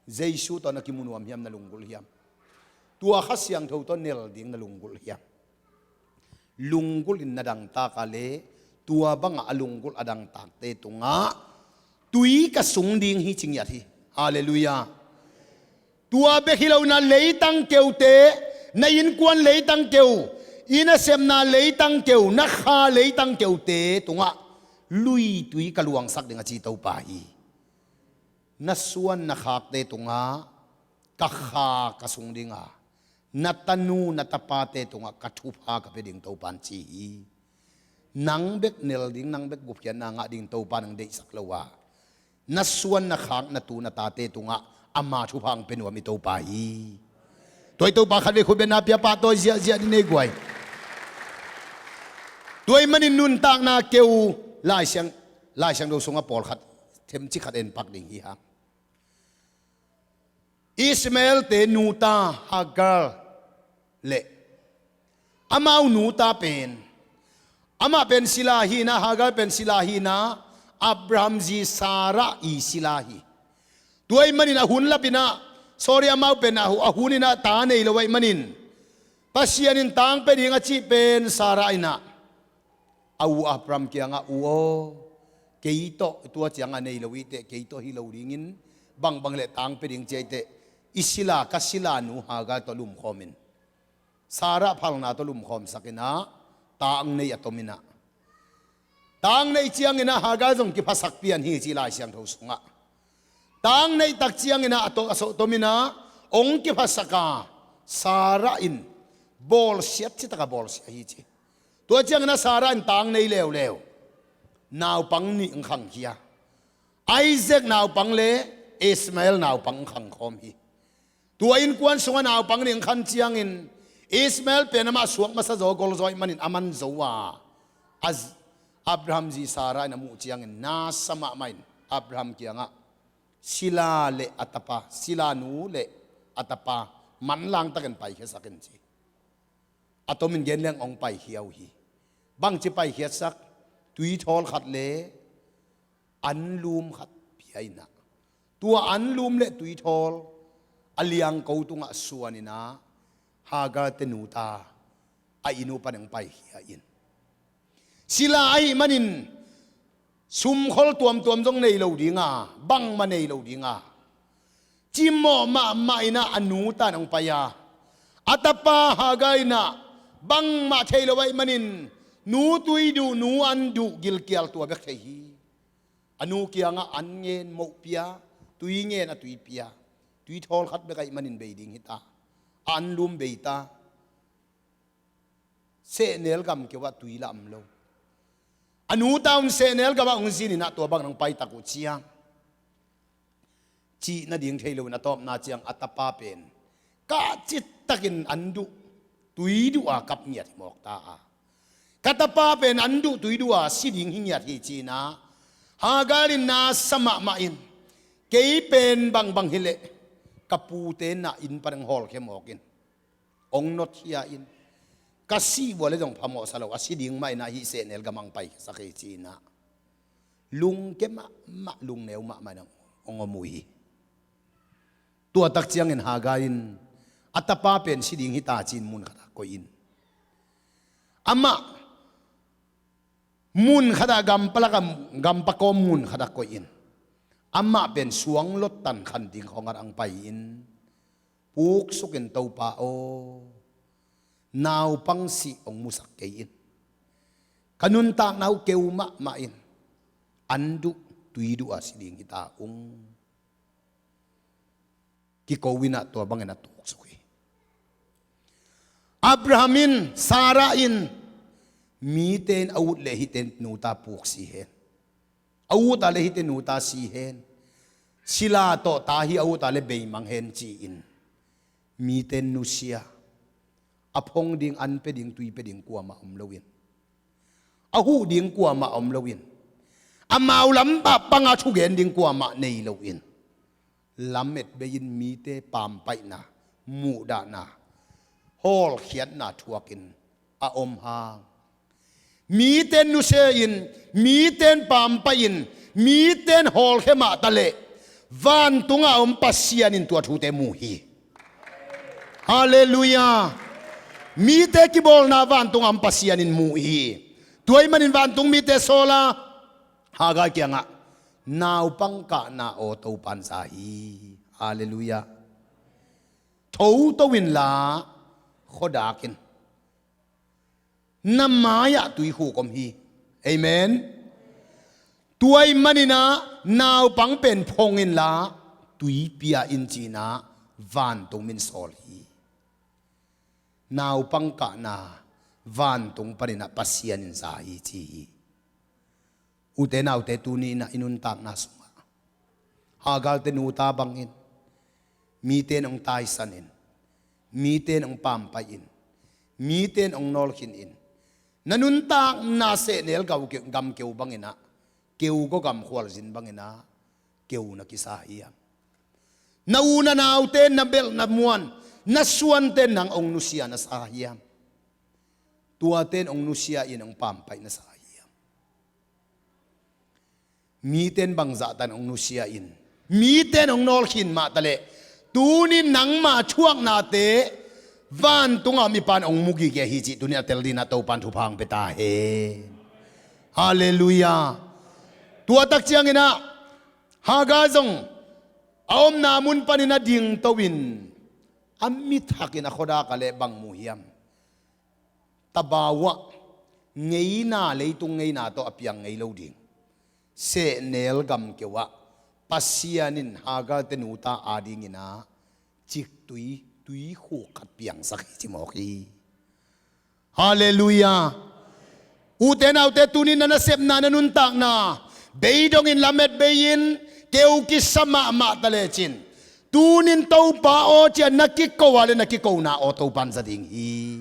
Jesu tawh na kimu nuam hiam, na lunggulh hiam? Tua Kha Siangtho tawh nel ding na lunggulh hiam? Lunggulh in na dangtak a le, tua bangah a lunggulh a dangtakte tungah tui ka sung ding hi ci ngiat hi. Halleluiah. Tua bek hi lo in ah leitang keute, na innkuan leitang keu, i nasepna leitang keu, na kha leitang keute tungah luitui ka luangsak ding a ci Topa hi. Na suan na khakte tungah ka kha ka sung ding a, na tanu na tapate tungah ka thupha ka pia ding Topa'n ci hi. Nang bek nel ding, nang bek gupkhiatna ngah ding Topa'n hong deihsak lo a, na suan na khak na tu na tate tungah ama thupha hong pia nuam i Topa hi. Tua i Topa khatvei khutbetna pia pahtawi ziahziah dih nei guai. Tua ahih manin nuntakna keu, Lai Siang, Lai Siangtho sungah pawlkhat themcik khat en pak ding hi hang. Ishmael-te nuta Hagar le amau nuta pen, amah pen sila hi in ah, Hagar pen sila hi in ah, Abraham zi Sarah i sila hi. Tua ahih manin a hun lap in ah, sorry, amau pen a hu-, a hun in ah ta nei lo ahih manin, Pasian in tang pia ding a cih pen Sarah in ah a u Abraham kiangah, "U aw, kei tawh tua ciangah nei lo hi teh, kei tawh hi lo dingin bangbang leh tang pia ding ci hi teh, i sila, ka sila nu Hagar tawh lumkhawm in." Sarah phalna tawh lumkhawmsak in ah, tang nei a tom in ah. Tang nei ciangin ah Hagar zong kiphasak pian hi ci Lai Siangtho sungah. Tang nei tak ciangin ah a to-, a soh tom in ah, hong kiphasak a, Sarah in bawlsiat, citak a bawlsia hi ci. Tua ciangin ah Sarah in tang nei leuleu, naupang nih hong khangkhia. Isaac naupang le Ishmael naupang hong khangkhawm hi. Tua innkuan sungah naupang nih hong khan ciangin, Ishmael pen amah suak masa zaw, gol zaw ahih manin a man zo a, a z-, Abraham zi Sarah in a muh ciangin, nasa mahmah in Abraham kiangah, "Sila le a tapa, sila nu le a tapa, manlang takin paikhiasak in," ci. A tomin gen leng hong paikhia uh hi. Bangci paikhiatsak? Tuithawl khat le anlum khat pia in ah, tua anlum le tuithawl a liangko tungah suan in ah, Hagar-te nuta a inn uh pan hong paikhia in. Sila ahih manin sumkhol tuamtuam zong nei lo dinga, bangmah nei lo dinga, cimawh mahmah inah a nu tan hong pai a, a tapa Hagar inah bangmah thei lo ahih manin nu tui duh, nu an duh, gilkial tua bek thei hi. A nu kiangah an ngen, moh pia, tui ngen, a tui pia, tui thawl khat bek ahih manin bei ding hita, a an lum bei ta. Sehnel gam keu ah tui lah om lo. A nu ta un sehnel gamah hong zin inah tua bang nang paitak uh ciang, cih nading thei loin a tawpna ciang a tapa pen kacit takin an duh, tui duh a kap ngiat hi mawk ta a, ka tapa pen an duh tui duh a si ding hi ngiat hi ci inah Hagar in na sa mahmah in, kei pen bangbang hileh ka pute na inn pan hong hawlkhia mawk in, hong notkhia in, ka sih vua le zong phamawh sa lo, a si ding mah inah hih sehnel gamah hong paisak hi ci inah lungke mahmah, lungneu mahmah inah hong om uh hi. Tua tak ciangin Hagar in a tapa pen si ding hita ci-in mun khatah koih in, amah mun khatah, gampalak a, gampa kawm mun khatah koih in, amah pen suang lottan khan ding khawngah ang pai in, puksukin, Topa aw, naupang sih hong musak kei in, ka nuntakna uh keu mahmah in, an duh tui duh a si ding hita ung. Kiko inah tua bangin a tuksuk hi. Abraham in, Sarah in, mite in a ut le hihte nuta puk si hen, a ut a le hihte nuta si hen, sila tawh ta hi, a ut a le beimang hen ci-in mite in nusia, a phong ding, an pia ding, tui pia ding kuamah om loin, a huh ding kuamah om loin, amau lam panga thugen ding kuamah nei loin, lamet bei-in mite pampaihna, muhdahna, hawlkhiatna thuakin a om hang, mite in nusia in, mite in pampai in, mite in hawlkhia mah taleh vantunga om Pasian in tua thute mu hi. Halleluiah. Mite kibawlna vantunga om Pasian in mu hi. Tua ahih manin vantung mite sawl a, Hagar kiangah, naupang kahna aw Topan za hi. Halleluiah. Thoto inla khuadak in, na mai-ah tuikhuk om hi. Amen. Tua ahih manin ah naupang pen phong inla tui pia in ci-in ah vantung min sawl hi. Naupang kahna vantung panin ah Pasian in za hi ci hi. Ute naute, tuni in ah i nuntakna sungah Hagar te nuta bangin mite in hong taisan in, mite in hong pampai in, mite in hong nawlkhin in, na nuntakna sehnel gam keu bangin ah, keu gawgam khualzin bangin ah keu na kisa hiam? Na u na naute, na belh na muan, na suante in nang hong nusia na sa hiam? Tuate in hong nusia in hong pampai na sa hiam? Mite in bangzah tan hong nusia in, mite in hong nawlkhin mah taleh, tuni nangma thuaknate vantung a om i Pa'n hong mu gige hi cih tuni a tel dingin ah Topa'n thupha hong pia ta hen. Halleluiah. Tua tak ciangin ah Hagar zong a omna mun panin a dingto in, a mit hakin a khuadak ah leh bang mu hiam? Tabau ah ngeina, leitung ngeina tawh a piang ngei lo ding sehnel gam keu ah Pasian in Hagar te nuta adingin ah ciktui, tuikhuk khat piangsak hi ci mawk hi. Halleluiah. Ute naute, tuni in na nasepna, na nuntakna bei dongin lamet bei-in, keu kisa mahmah ta lecin, tuni in Topa aw ci-a na kiko a leh na kikona aw Topa'n za ding hi.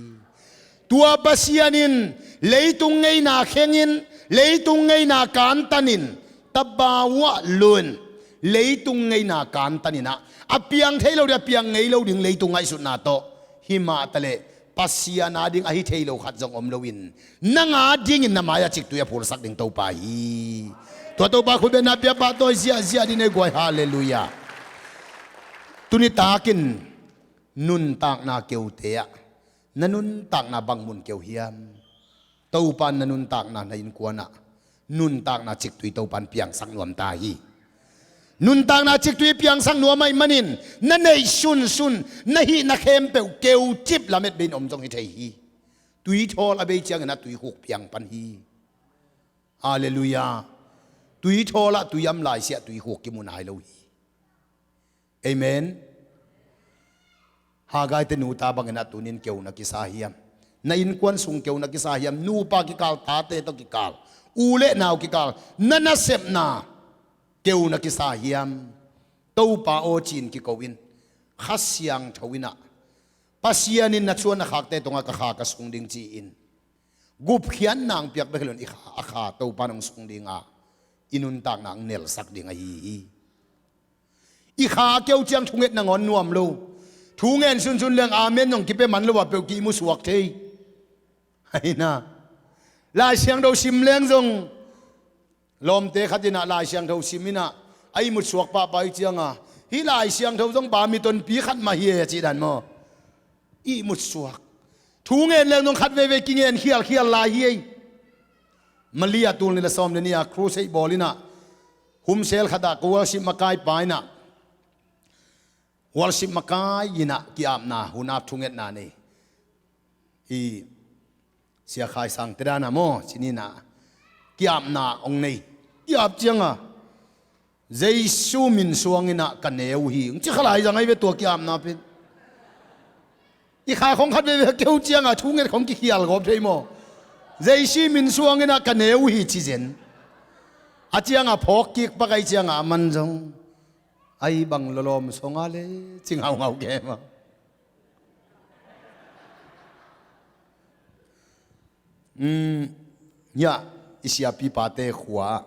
Tua Pasian in leitung ngeina khengin, leitung ngeina kantanin, tabau ah lun, leitung ngeina kantanin ah a piang thei lo ding, a piang ngei lo ding leitung ngaihsutna tawh, himah taleh Pasian ading ahi thei lo khat zong om loin, nang adingin na mai-ah ciktui a phulsak ding Topa hi. Tua Topa khut bengna biakpa tawi ziahziah ding nei guai. Halleluiah. Tuni takin nuntakna keute ah na nuntakna bang mun keu hiam? Topa in na nuntakna, na innkuan ah nuntakna ciktui Topa in piangsak nuam ta hi. Nuntakna ciktui piangsak nuam ahih manin na neih sunsun, na hihna khempeuh keucip lamet bei in om zong hi thei hi. Tui thawl a bei ciangin a tui khuk piang pan hi. Halleluiah. Tui thawl ah tui am lai siah tui khuk kimu nai lo hi. Amen. Haggai te nu ta bangin ah tunin keu na kisa hiam? Na innkuan sung keu na kisa hiam? Nupa kikal, tate tawh kikal, u le nau kikal, na nasepna keu na kisa hiam? Topa aw ci-in kiko in, Kha Siangtho in ah, Pasian in na cuan na khakte tungah ka kha ka sung ding ci-in gupkhiatna hong piak bek hi lo in, i kha, a kha Topa in hong sung ding a, i nuntakna hong nelsak ding ahi hi. I kha a keu ciang thunget nangawn nuam lo. Thu ngen sunsun leng amen zong kipia man lo a peuh ki-ihmu suak thei. Ahi na. Lai Siangtho sim leng zong, lawmte khat in ah Lai Siangtho sim in ah a ihmut suak pahpah i ciang a, hih Lai Siangtho zong bamitonpi khat mah hi e, a cih dan maw? Ihmut suak. Thu ngen leng zong khat veivei kingen khialkhial lai hi ei. Malia tul nih le sawm le nih a crusade bawl in ah, humsel khat ah ka worship makaipa in ah, worship makai in ah ki-apna, hun ap thungetna nei. I Sia Khai Sang te dan a maw, ci-in ah ki-apna hong nei. Ki-ap ciang a, Jesu min suang in ah ka neu hi, hong ci kha lai zang ahi ve tua ki-apna pen. I kha khong khat veivei a keu ciang a thunget khong kikhial gawp thei maw? Jesu min suang in ah ka neu hi ci zen. A ciang a phawk kik pak ahi ciang a, a man zong, ahi bang lawlawm song a le ci ngaungau ke maw? Um, hiah i siapipa te khua ah,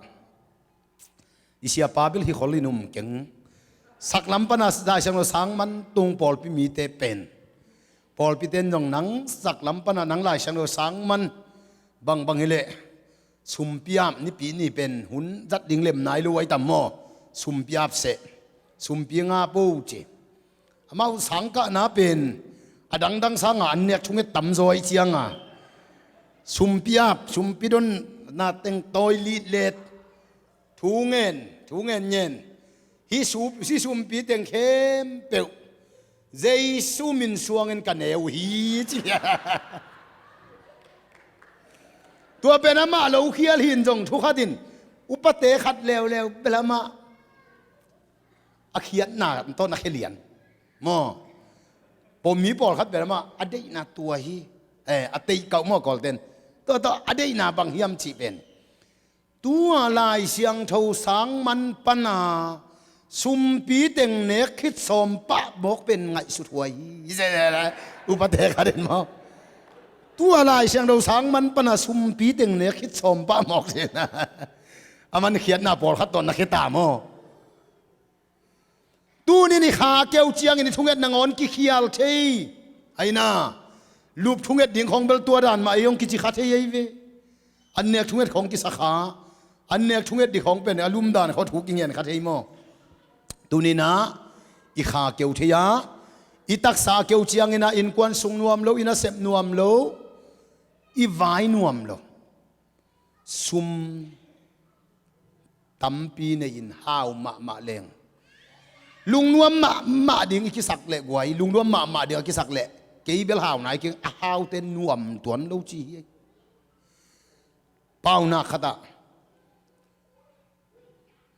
i siapa bel hi khol in um keng. Saklam pana Lai Siangtho sang man tung pawlpi mite pen, pawlpi ten zong nang saklam pana nang Lai Siangtho sang man bangbang hi leh, sumpi ap, nipi ni pen hun zat ding lem nai lo ahi tam maw? Sumpi ap seh, sumpi nga po ci. Amau sangkahna pen a dangdang sanga an nek thunget tamzaw ahi ciang a, sumpi ap, sumpi donna teng, tawi litlet, thu ngen, thu ngen ngen, hih su-, hih sumpi teng khempeuh Jesu min suangin ka neu hi ci. Tua pen amah lo khial hi in zong thu khat in, upate khat leuleu bel amah a khiatna tawh na khia lian maw? Pawm mi pawlkhat bel amah a deihna tua hi. Eh, a teih kauh maw Kawlten? Tua tawh a deihna bang hiam cih pen, tua Lai Siangtho sang man pana sumpi teng nek khit sawm pah mawk pen ngaihsut huai hi. Upate khat in maw? Tua Lai Siangtho sang man pana sumpi teng nek khit sawm pah mawk ci. A man khiatna pawlkhat tawh na khia ta maw? Tunin i kha keu ciangin i thunget nangawn kikhial thei. Ahi na, lup thunget ding khong bel tua dan mah ei hong kici kha thei ahi ve. An nek thunget khong kisa kha, an nek thunget ding khong pen a lumdan khawh thu kingen kha thei maw? Tunin ah i kha keu thei a, i taksa a keu ciangin ah innkuan sung nuam lo, i nasep nuam lo, i vai nuam lo, sum tampi nei-in hau mahmah leng, lungnuam mahmah ding i kisak leh guai, lungnuam mahmah ding a kisak leh kei bel hau nai keng, a haute nuam tuan lo ci hi. Paunak khatah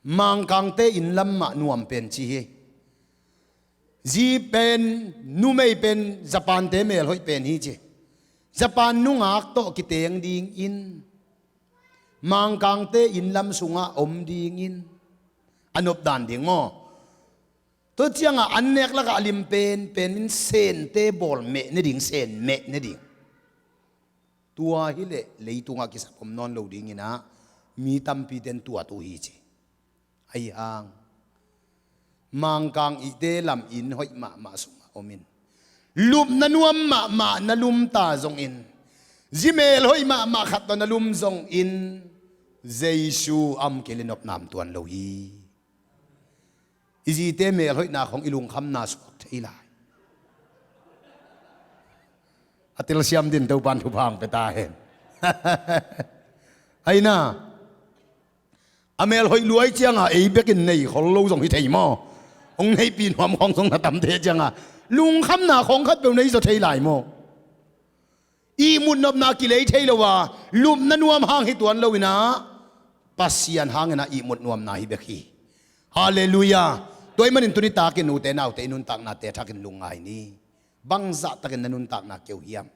Mangkangte inn lam mah nuam pen ci hi. Zi pen, numei pen Japan-te melhoih pen hi ci. Japan nungak tawh kiteng dingin Mangkangte inn lam sungah om dingin a nopdan ding maw? Tua ciangah an nek lakah a lim penpen in Sente bawl meh ne ding, Sen meh ne ding. Tua hileh leitungah kisap om nawn lo dingin ah mi tampite in tuat uh hi ci. Ahi hang Mangkang ihte lam inn hoih mahmah sungah om in, lupna nuam mahmah na lum ta zongin, zi mel hoih mahmah khat tawh na lum zongin, Jesu a om kei leh nopna om tuan lo hi. I zite melhoihna khong i lungkhamna suak thei lai. A telsiam din Topan thupha hong pia ta hen. Aina, a mel hoih luai cianga ei bekin nei khol lo zong hi thei maw? Hong neihpih nuam khawng zong na tamte cianga lungkhamna khawng khatpeuh nei zaw thei lai maw? Ihmut nopna kilei thei lo a, lupna nuam hang hi tuan loinah Pasian hanginah ihmut nuamna hi bek hi. Halleluiah. Tua ahih manin tuni takin ute naute i nuntaknate thakin lungngai ni. Bangzahtakin na nuntakna keu hiam?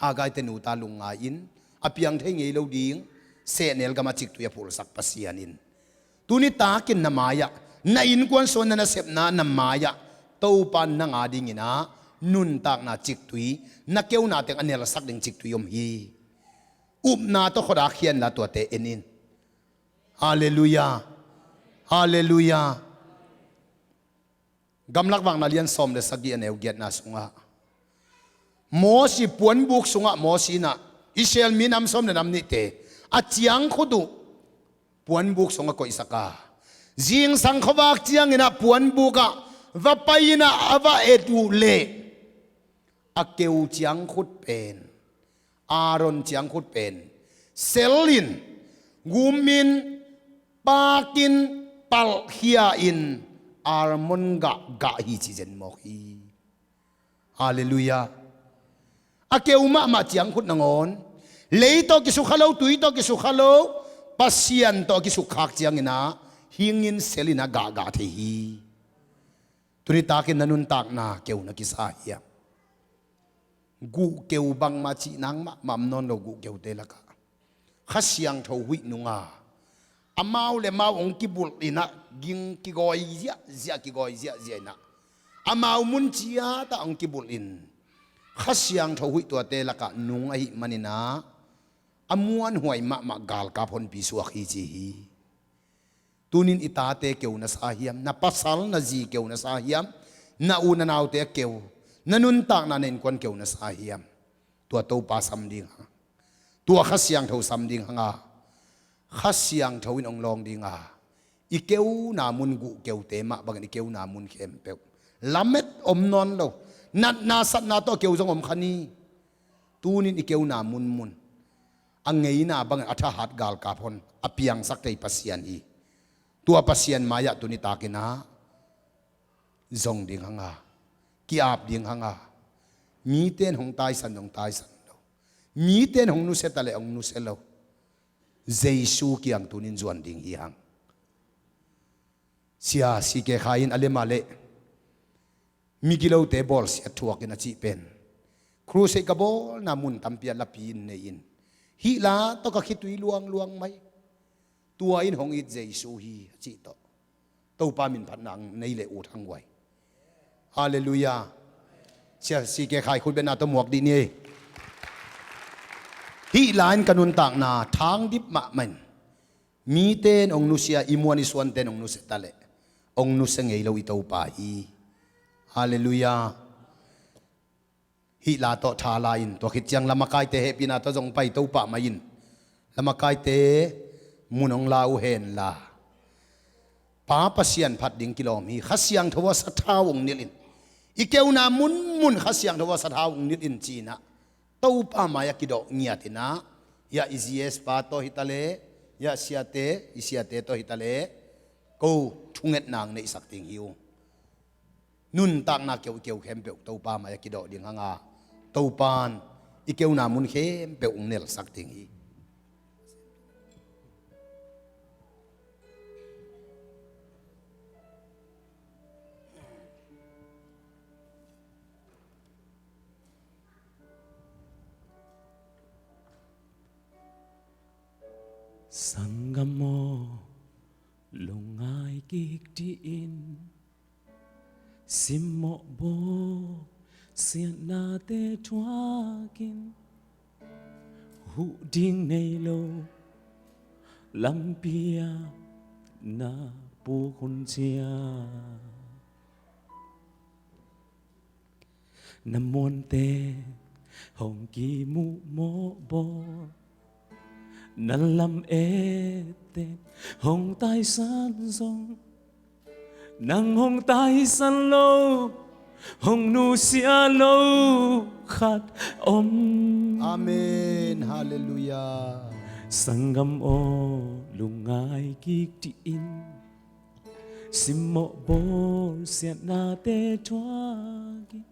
Haggai-te nuta lungngai in, a piang thei ngei lo ding sehnel gamah ciktui a phulsak Pasian in tuni takin na mai-ah, na innkuan suan na nasepna na mai-ah Topa in nang a dinginah nuntakna ciktui, na keuna teng a nelsak ding ciktui om hi. Upna tawh khuadak khia inla tuate en in. Halleluiah. Halleluiah. Gamlak Vakna lian sawm le sagih, a neu giatna sungah, Mosi puanbuk sungah Mosi inah Israel mi nam sawm le nam nihte a ciangkhut uh puanbuk sungah koihsak a, zingsang khuavak cianginah puanbukah va pai inah a va et uh leh, a keu ciangkhut pen, Aaron ciangkhut pen sel in, gum in, pak in, palhkhia in, almond gah gah hi ci zen mawk hi. Halleluiah. A keu mahmah ciangkhut nangawn, lei tawh kisukha lo, tui tawh kisukha lo, Pasian tawh kisukkhak cianginah hingin sel inah gahgah thei hi. Tuni takin na nuntakna keu na kisa hiam? Guhkeu bangmah cih nang mahmah om nawn lo guhkeute lakah Kha Siangtho huih nunga amau le mau hong kibulh inah ging kigawi ziahziah, kigawi ziahziah inah amau mun ciatah hong kibulh in Kha Siangtho huih tuate lakah nung ahih maninah a muanhuai mahmah galkap honpi suak hi ci hi. Tunin i tate keu na sa hiam? Na pasal na zi keu na sa hiam? Na u na naute a keu, na nuntakna na innkuan keu na sa hiam? Tua Topa sam ding hang, tua Kha Siangtho sam ding hanga, Kha Siangtho in hong lawng dinga, i keuna mun guh keute mah bangin i keuna mun khempeuh lamet om nawn lo. Natna satna tawh keu zong om kha ni. Tunin i keuna munmun a ngeina bangin a thahat galkap hon a piangsak thei Pasian hi. Tua Pasian mai-ah tuni takinah zong ding hanga, ki-ap ding hanga, mite in hong taisan zong taisan lo, mite in hong nusia ta leh hong nusia lo, Jesu kiang tunin zuan ding hi hang. Sia C K Khai in a lem ah leh migilote bawlsiat thuakin a cih pen, crusade ka bawlna mun tampi ah lapi in nei in, hih la tawh ka khitui luangluang mai, tua in hong it Jesu hi a cih tawh Topa min phatna nei le ut hang guai. Halleluiah. Sia C K Khai khutbetna tawh muak dih ni. Hih la in ka nuntakna thang dip mahmah in, mite in hong nusia, i muan i suante in hong nusia ta leh hong nusia ngei lo i Topa hi. Halleluiah. Hih la tawh tha la in, tua khit ciang lamakaite hehpihna tawh zong pai Topa mai in, lamakaite mun hong la uh hen la, Pa Pasian phat ding kilawm hi. Kha Siangtho a sathau hong nilh in, i keuna munmun Kha Siangtho a sathau hong nilh in cinah Topa mai-ah kidawh ngiat inah, ya i G S pa tawh hi ta leh, ya siate, i siate tawh hi ta leh, ko thungetna hong neihsak ding hi uh. Nuntakna keu i keu khempeuh Topa mai-ah kidawh ding hanga, Topa in i keuna mun khempeuh hong nelsak ding hi. Sanggam aw, lungngai kik dih in, simmawh bawlsiatnate thuakin, huh ding nei lo lampi-ah na puk hun ciang, na muante hong kimuh mawh bawl, na lam-ette hong taisan zong, nang hong taisan lo hong nusia lo khat om. Amen. Halleluiah. Sanggam aw, lungngai kik dih in, simmawh bawlsiatnate thuakin,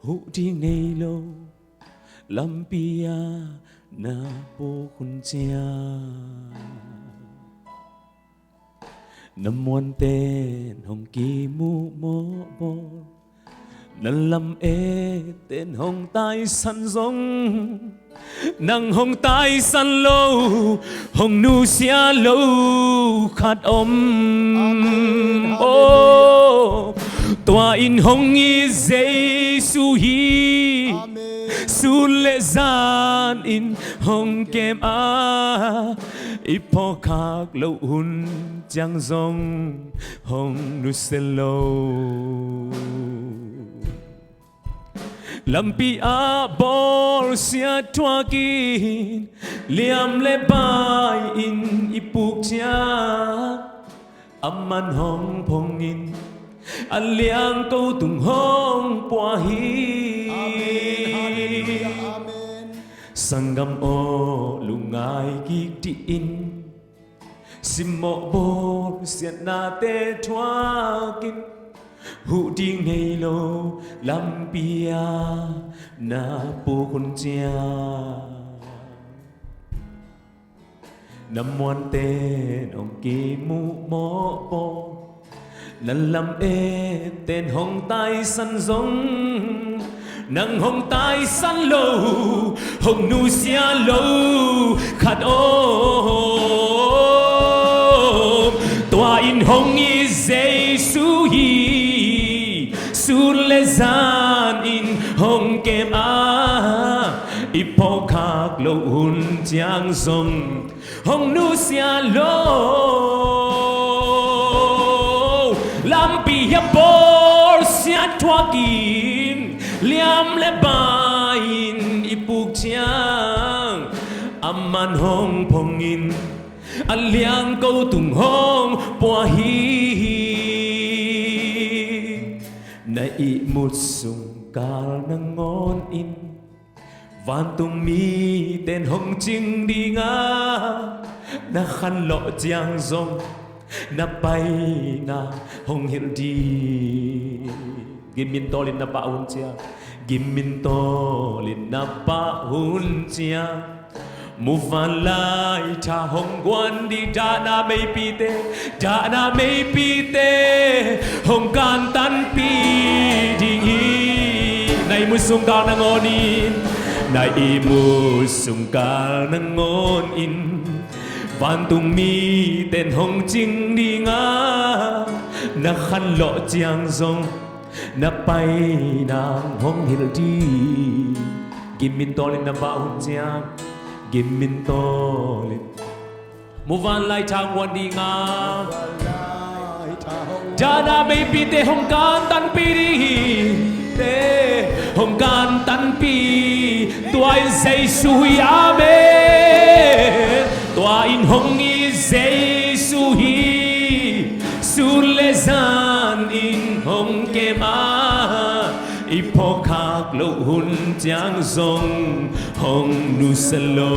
huh ding nei lo lampi ah na puk hun ciang, na muanten hong kimuh mawhbawl, na lam-etten hong taisan zong, nang hong taisan lo, hong nusia lo khat om. Amen. Aw, tua in hong it Jesu hi. Amen. Sun le zan in hong kem a, i phawkkhak loh hun ciang zong hong nusia lo. Lampi ah bawlsiat thuakin, liam le bai in i puk ciang, aman hong phongin, a liangko tung hong pua hi. Amen. Halleluiah. Amen. Sanggam aw, lungngai kik dih in, simmawh bawlsiatnate thuakin, huh ding nei lo lampi ah na puk hun ciang, na muanten hong kimuh mawhbawl, na lam-etten hong taisan zong, nang hong taisan lo, hong nusia lo khat om. Tua in hong it Jesu hi. Sun le zan in hong kem a, i phawkkhak loh hun ciang zong hong nusia lo. Lampi ah bawlsiat thuakin, liam le bai in i puk ciang, aman hong phongin, a liangko tung hong pua hi. Na ihmut sung kal nangawn in, vantung miten hong cing ding a, na khanlawh ciang zong, na paina hong hilh ding. Gim min tawlin na pah hun ciang, gim min tawlin na pah hun ciang, muvanlai tha hong guan ding, dahna meipite, dahna meipite hong kantanpih ding hi. Na ihmut sung kal nangawn in, na ihmut sung kal nangawn in, vantung miten hong cing ding a, na khanlawh ciang zong, na paina hong hilh ding. Gim min tawlin na pah hun ciang, gim min tawlin, muvanlai tha hong guan ding a, dahna meipite hong kantanpih ding hi. Te hong kantanpih, tua in Jesu hi. Amen. Tua in hong it Jesu hi. Sun le zan in hong kem a, i phawkkhak loh hun ciang zong hong nusia lo.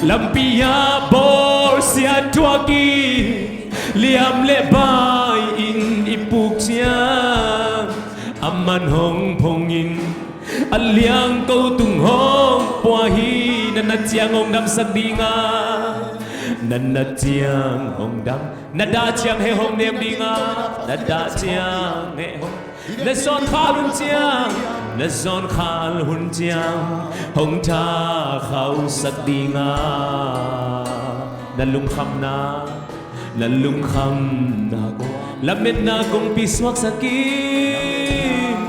Lampi ah bawlsiat thuakin, liam le bai in i puk ciang, aman hong phongin, a liangko tung hong pua hi. Na nat ciang hong damsak ding a, na nat ciang hong dam, na dah ciang heh hong nem ding a, na dah ciang heh hong, na zawnkhal hun ciang, na zawnkhal hun ciang hong thakhauhsak ding a, na lungkhamna, na lungkhamna kong, lametna kongpi suaksak in.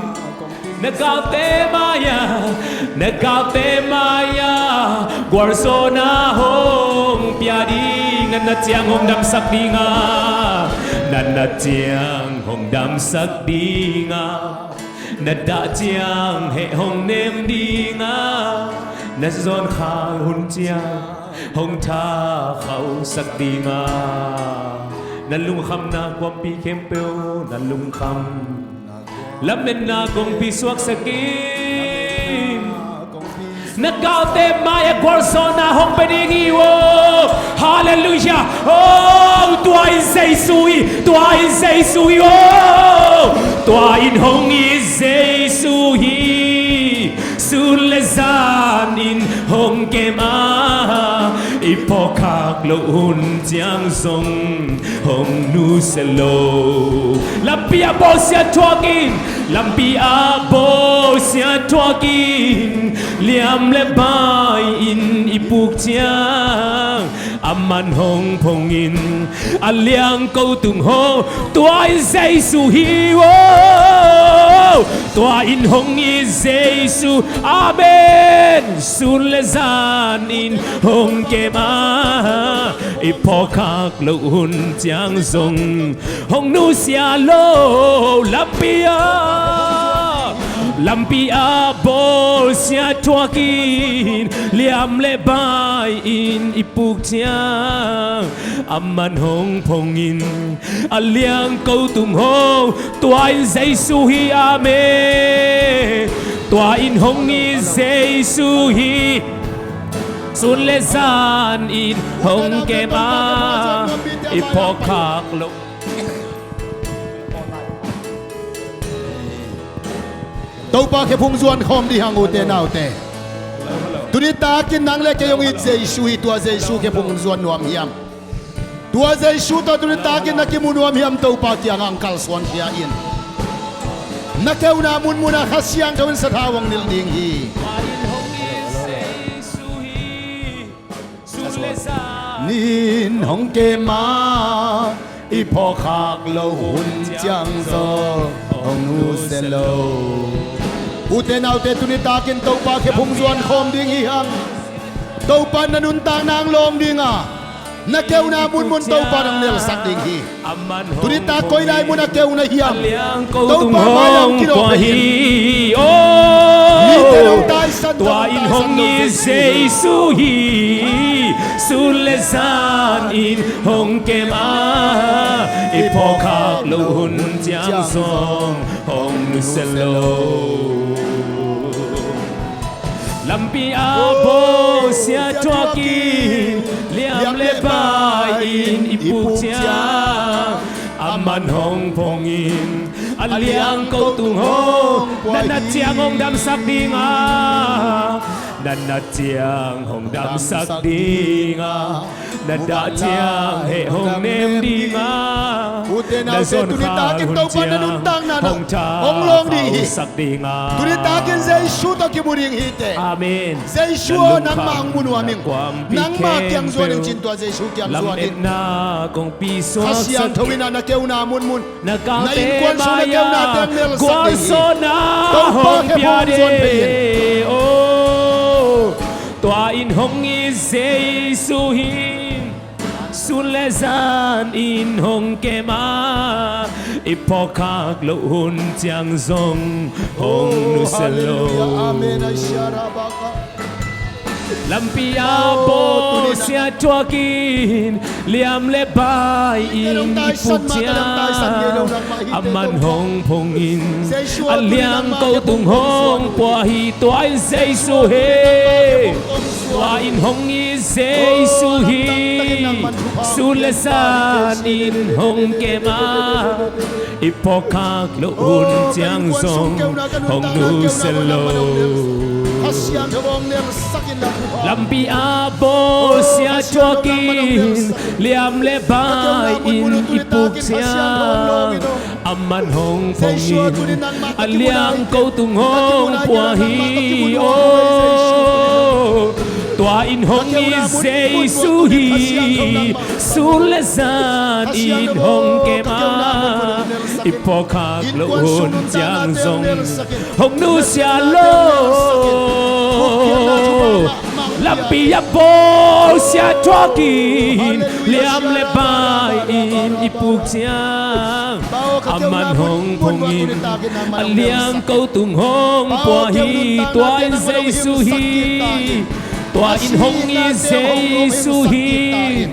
Na galte mai-ah, na galte mai-ah gualzawhna hong pia ding. Na nat ciang hong damsak ding a, na nat ciang hong damsak ding a, na dah ciang heh hong nem ding a, na zawnkhal hun ciang hong thakhauhsak ding a, Na lungkhamna kongpi khempeuh, na lungkham lametna kongpi suaksak in. Na galte mai-ah gualzawhna hong pia ding hi uh aw. Halleluiah. Oh, tua in Jesu hi, tua in Jesu hi uh aw. Tua in hong it Jesu hi. Sun le zan in hong kem a, i phawkkhak loh hun ciang zong hong nusia lo. Lampi ah bawlsia thuak in, lampi ah bawlsia thuak in, liam le bai in i puk ciang, aman hong phong in, a liangko tung hong, tua in Jesu hi uh. Tua in hong it Jesu. Amen. Sun le zan in hong kem a, i phawkkhak loh hun ciang zong hong nusia lo. Lampi ah, lampi ah bawlsia thuak in, liam le bai in i puk ciang, aman hong phong in, a liangko tung hong, tua in Jesu hi. Amen. Tua in hong it Jesu hi. Sun le zan in hong kem a, i phawkkhak loh. Topa khe phung zuan khawm dih hang, ute naute. Tuni takin nang le kei hong it Jesu hi. Tua Jesu khe phung zuan nuam hiam? Tua Jesu tawh tuni takin na kimu nuam hiam? Topa kiangah hong kalsuan khia in. Na keuna munmun ah Kha Siangtho in sathau hong nilh ding hi. Nin hong kem a, i phawkkhak loh hun ciang zong hong nusia lo. Ute naute, tuni takin Topa khe phung zuan khawm ding hi hang. Topa na nuntakna hong lawng ding a, na keuna munmun Topa hong nelsak ding hi. Tuni tak koi lai mun a keu na hiam? Topa mai-ah hong kidawk hi. Mite hong taisan, tua in hong it Jesu hi. Sun le zan in hong kem a, i phawkkhak loh hun ciang zong hong nusia lo. Lampi ah bawlsia thuak in, liam le bai in i puk ciang, aman hong phong in, a liangko tung hong, na nat ciang hong damsak ding a, na nat ciang hong damsak ding a, na dah ciang heh hong nem ding a, na zonkhal hun ciang hong thaksak ding a. Tuni takin Jesu tawh kimu ding hi teh. Amen. Jesu aw, nangmah hong mu nuam ing. Nangmah kiang zuan ing, cin tua Jesu kiang zuan in. Kha Siangtho in a na keuna munmun, na innkuan sung na keuna teng nelsak ding hi. Topa khe phung zuan pei in. Tua in hong it Jesu hi. Sun le zan in hong kem a, i phawkkhak loh hun ciang zong hong nusia lo. Lampi ah bawlsia thuak in, liam le bai in i puk ciang, aman hong phong in, a liangko tung hong pua hi. Tua in Jesu hi. Tua in hong it Jesu hi. Sun le zan in hong kem a, i phawkkhak loh hun ciang zong hong nusia lo. Lampi ah bawlsia thuak in, liam le bai in i puk ciang, aman hong phong in, a liangko tung hong pua hi. Aw, tua in hong it Jesu hi. Sun le zan in hong kem a, i phawkkhak loh hun ciang zong hong nusia lo. Lampi ah bawlsia thuak in, liam le bai in i puk ciang, aman hong phong in, a liangko tung hong pua hi. Tua in Jesu hi. Tua in hong it Jesu hi.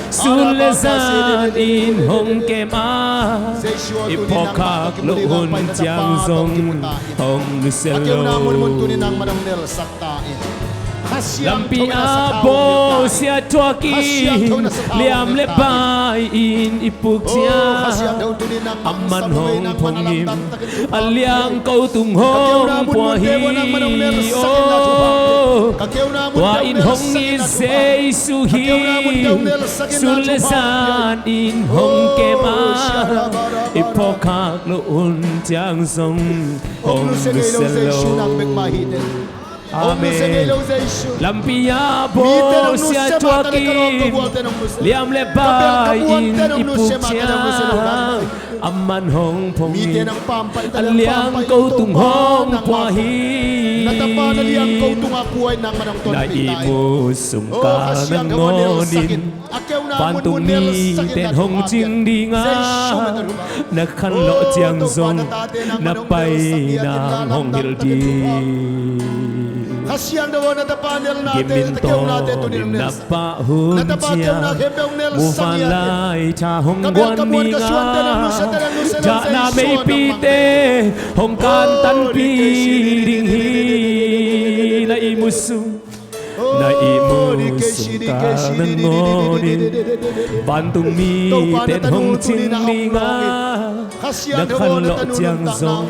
Sun le zan in hong kem a, i phawk khak loh hun ciang zong hong nusia lo. Lampi ah bawlsia thuak in, liam le bai in i puk ciang, a man hong phong in, a liang ko tung hong pua hi. Aw, tua in hong it Jesu hi. Sun le zan in hong kem a, i phawk khak loh hun ciang zong hong nusia lo. Amen. Lampi ah bawlsia thuak in, liam le bai in i puk ciang, a man hong phong in, a liang ko tung hong pua hi. Na ihmu sung kal nangawn in, vantung mite'n hong cing ding a, na khanlawh ciang zong na pai nang hong hilh ding. Gim in tawnin na pah hun ciang, muvanlai tha hong guan ding a, dahna meipite hong kantanpih ding hi. Na ihmu sung, na ihmu sung kal nangawn in, vantung mite'n hong cing ding a, na khanlawh ciang zong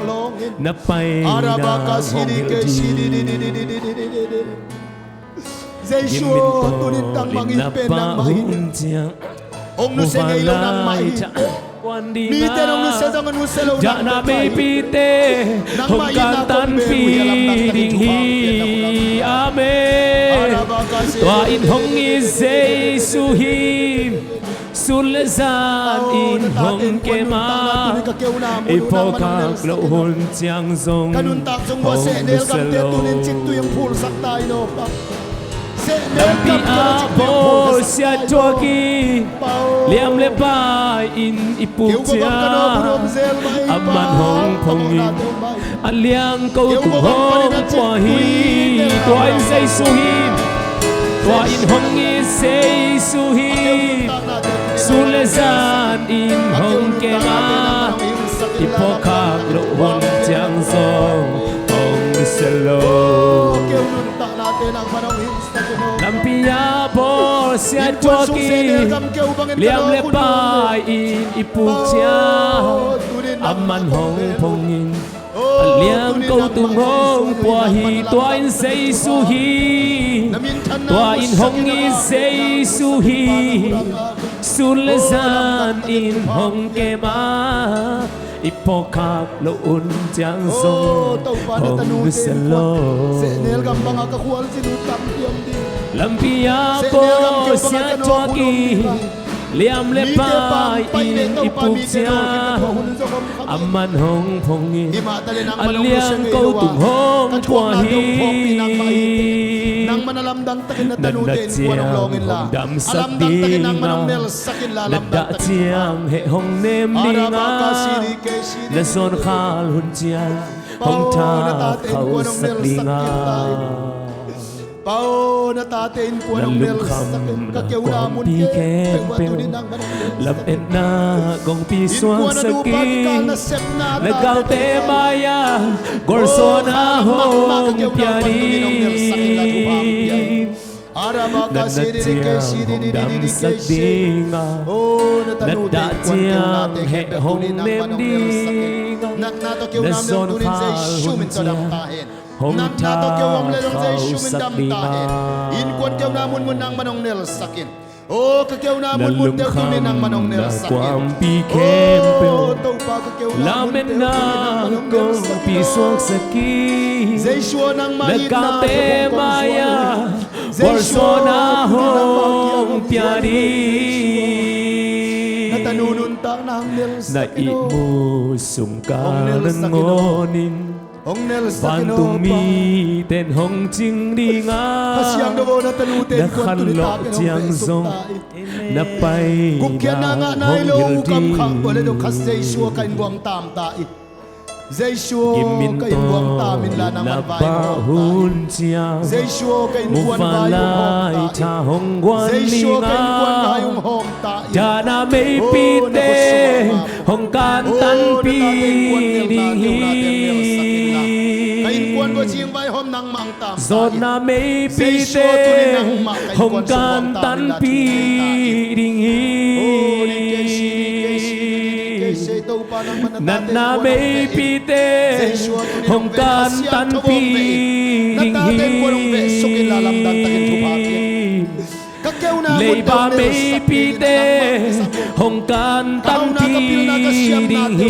na pai nang hong hilh ding. Gim in tawnin na pah hun ciang, muvanlai tha hong guan ding a, dahna meipite hong kantanpih ding hi. Amen. Tua in hong it Jesu hi. Sun le zan in hong kem a, i phawk khak loh hun ciang zong hong nusia lo. Lampi ah bawlsia thuak in, liam le bai in i puk ciang, a man hong phong in, a liang ko tung hong pua hi. Tua in Jesu hi. Tua in hong it Jesu hi. Sun le zan in hong kem a, i phawk khak loh hun ciang zong hong nusia lo. Lampi ah bawlsia thuak in, liam le bai in i puk ciang, a man hong phong in, a liang ko tung hong pua hi. Tua in Jesu hi. Tua in hong it Jesu hi. Sun le zan in hong kem a, i phawk khak loh hun ciang zong hong nusia lo. Lampi ah bawlsia thuak in, liam le bai in i puk ciang, a man hong phong in, a liang ko tung hong pua hi. Na nat ciang hong damsak ding a, na dah ciang heh hong nem ding a, na zawnkhal hun ciang hong tha khauhsak ding a. Na lungkham na kuampi khempeuh, lametna kongpi suaksak in, na galte mai-ah gualzawhna hong pia in. Na nat ciang hong damsak ding a, na dah ciang heh hong nem ding a, na zawnkhal hun ciang hong tha khauhsak ding a. Na lungkham na kuampi khempeuh, lametna kongpi suaksak in, na galte mai-ah gualzawhna hong pia in. Na ihmu sung kal nangawn in, vantung mite'n hong cing ding a, na khanlawh ciang zong na pai nang hong hilh ding. Jesu aw, ka innkuan tamin la nangman vai hong hawm ta in. Jesu aw, ka innkuan vai hong hawm ta in. Jesu aw, ka innkuan vai hong hawm ta in. Aw, na khutsung ah mah hong kantanpih ding hi. Ka innkuan va zing vai hawm nangmah hong tam ta in. Zawhna meipite hong kantanpih ding hi. Natna meipite hong kantanpih ding hi. Leiba meipite hong kantanpih ding hi.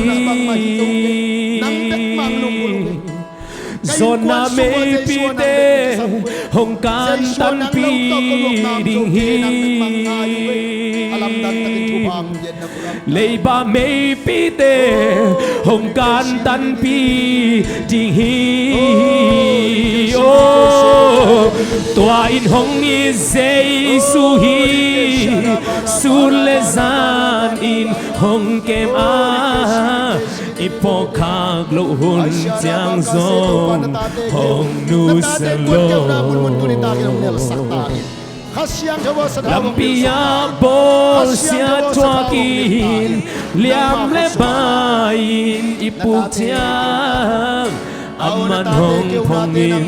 Zawhna meipite hong kantanpih ding hi. Leiba meipite hong kantanpih ding hi. Aw, tua in hong it Jesu hi. Sun le zan in hong kem a, i phawkkhak loh hun ciang zong hong nusia lo. Lampi ah bawlsiat thuakin, liam le bai-in i puk ciang, aman hong phongin,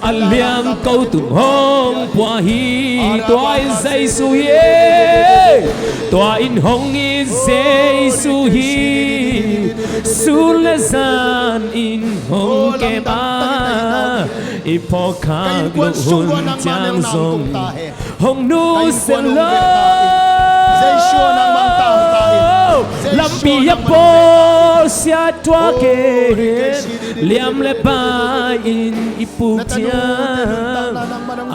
a liangko tung hong pua hi. Tua in Jesu hi. Tua in hong it Jesu hi. Sun le zan in hong kem a, i phawkkhak loh hun ciang zong hong nusia lo. Lampi ah bawlsiat thuakin, liam le bai-in i puk ciang,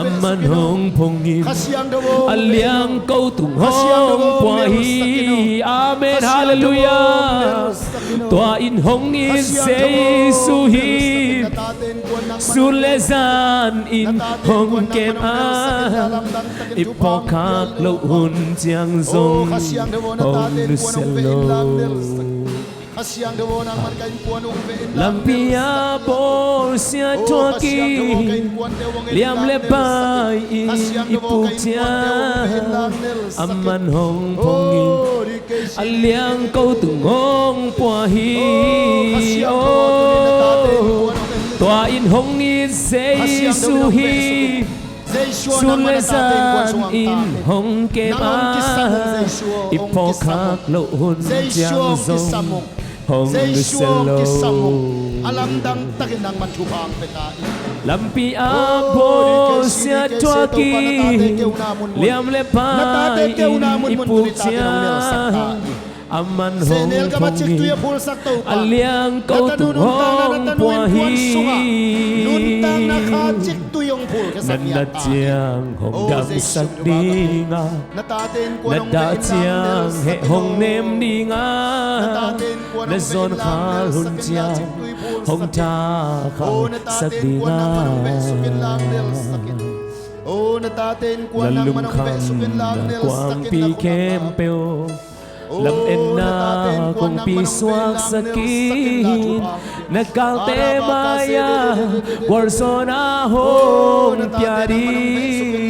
aman hong phongin, a liangko tung hong pua hi. Amen. Halleluiah. Tua in hong it Jesu hi. Sun le zan in hong kem a, i phawkkhak loh hun ciang zong hong nusia lo. Lampi ah bawlsiat thuakin, liam le bai-in i puk ciang, aman hong phongin, a liangko tung hong pua hi. Aw, tua in hong it Jesu hi. Sun le zan in hong kem a, i phawkkhak loh hun ciang zong hong nusia lo. Lampi ah bawlsiat thuakin, liam le bai-in i puk ciang, aman hong phongin, a liangko tung hong pua hi. Na nat ciang hong damsak ding a, na dah ciang heh hong nem ding a, na zawnkhal hun ciang hong thakhauhsak ding a, na lungkham na kuampi khempeuh lametna kong pia suaksak in, na galte mai-ah gualzawhna hong pia ding.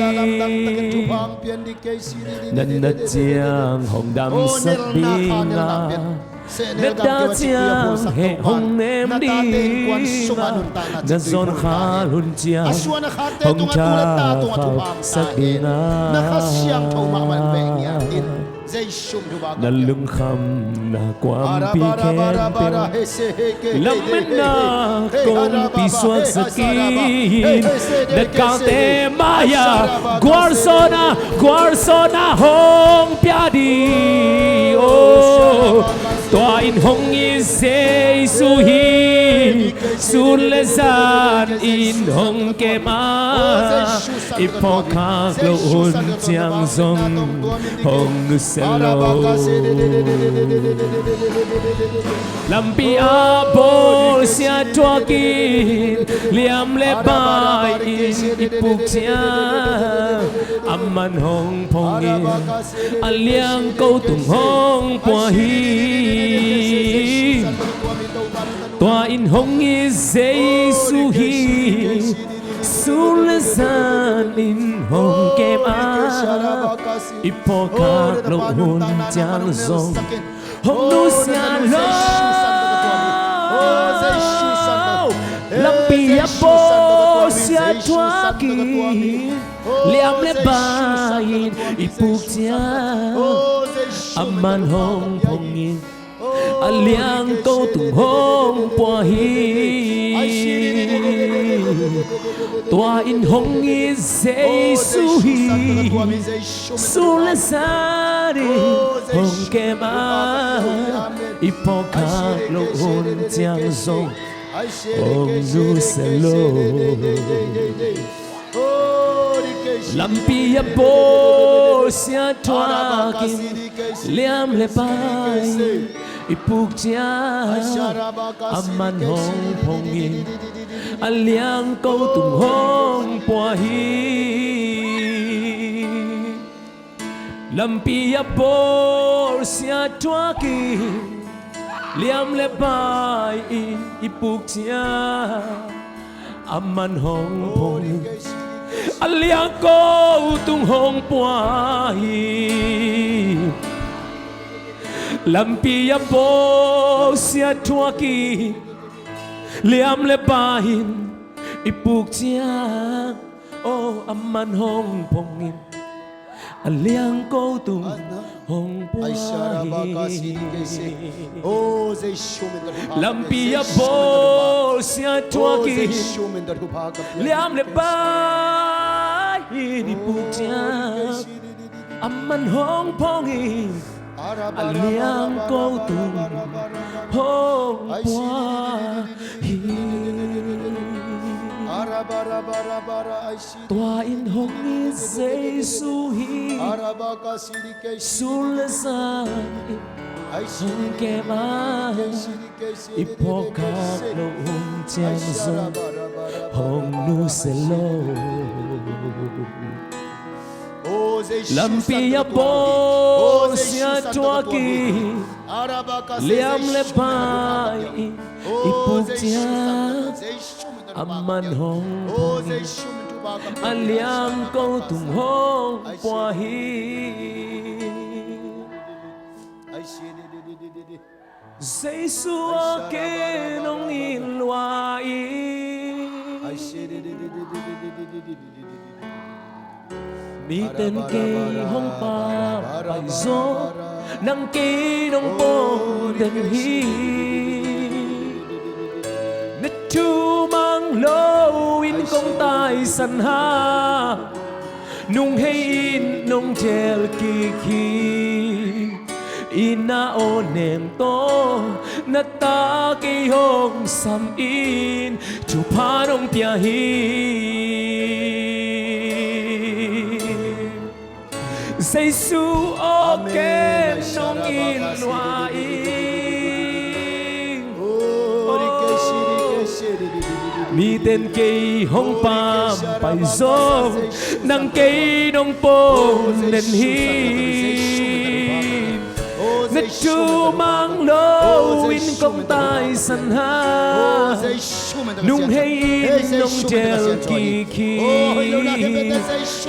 Na nat ciang hong damsak ding a, na dah ciang heh hong nem ding a, na zawnkhal hun ciang hong thakhauhsak ding a, na lungkham na kuampi khempeuh lametna kong pia suaksak in, na galte mai-ah gualzawhna, gualzawhna hong pia ding. Aw, tua in hong it Jesu hi. Sun le zan in hong kem a, i phawkkhak loh hun ciang zong hong nusia lo. Lampi ah bawlsiat thuakin, liam le bai-in i puk ciang, aman hong phongin, a liangko tung hong pua hi. Tua in hong it Jesu hi. Sun le zan in hong kem a, i phawk khak loh hun ciang zong hong nusia lo. Lampi a bawlsia thuak in, liam le bai in i puk ciang, aman hong phong in, a liang ko tung hong pua hi. Tua in hong it Jesu hi. Sun le zan in hong kem a, i phawk khak loh hun ciang zong hong nusia lo. Lampi a bawlsia thuak in, liam le bai in i puk ciang, aman hong phong in, a liang ko tung hong pua hi. Lampi a bawlsia thuak in, liam le bai in i puk ciang, aman hong phong in, a liang ko tung hong pua hi. Lampi a bawlsia thuak in, liam le bai in i puk ciang, oh, aman hong phong in, a liang ko tung hong pua hi. Lampi a bawlsia thuak in, liam le bai in i puk ciang, aman hong phong in, a liang ko tung hong pua hi. Tua in hong it Jesu hi. Sun le zan in hong kem a, i phawk khak loh hun ciang zong hong nusia lo. Lampi a bawlsia thuak in, liam le bai in i puk ciang, aman hong phong in, a liang ko tung hong pua hi. Jesu aw, ken hong it lua ing. Mite'n kei hong pampai zaw, nang kei nong pom den hi. Na thu mang lo in kong taisan hang, nung hei in nong del kik hi. I na aw nem tawh na ta kei hong sam in, thupha nong pia hi. Jesu aw, ken nong it lua ing. Mite'n kei hong pampai zong, nang kei nong pom den hi. Na thu mang lo in kong taisan hang, nung hei in nong del kik hi.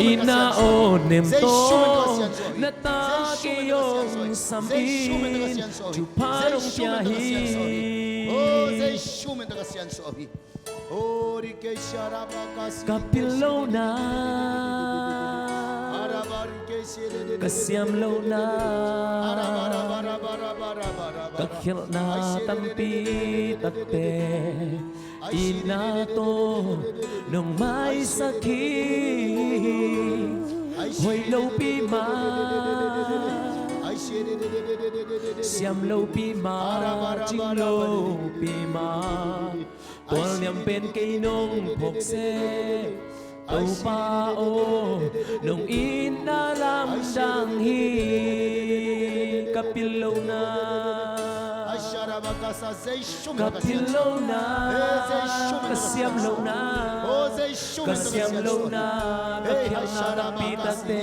I na aw nem tawh na ta kei hong sam in, thupha nong pia hi. Ka pil lohna, ka siam lohna, ka khialhna tampi takte i na tawh nong maisak hi. Hoih lopi mah, siam lopi mah, cing lopi mah, tualniam pen kei nong phawk seh. Topa aw, nong itna lamdang hi. Ka pil lohna, ka pil lohna, ka siam lohna, ka siam lohna, ka khialhna tampi takte,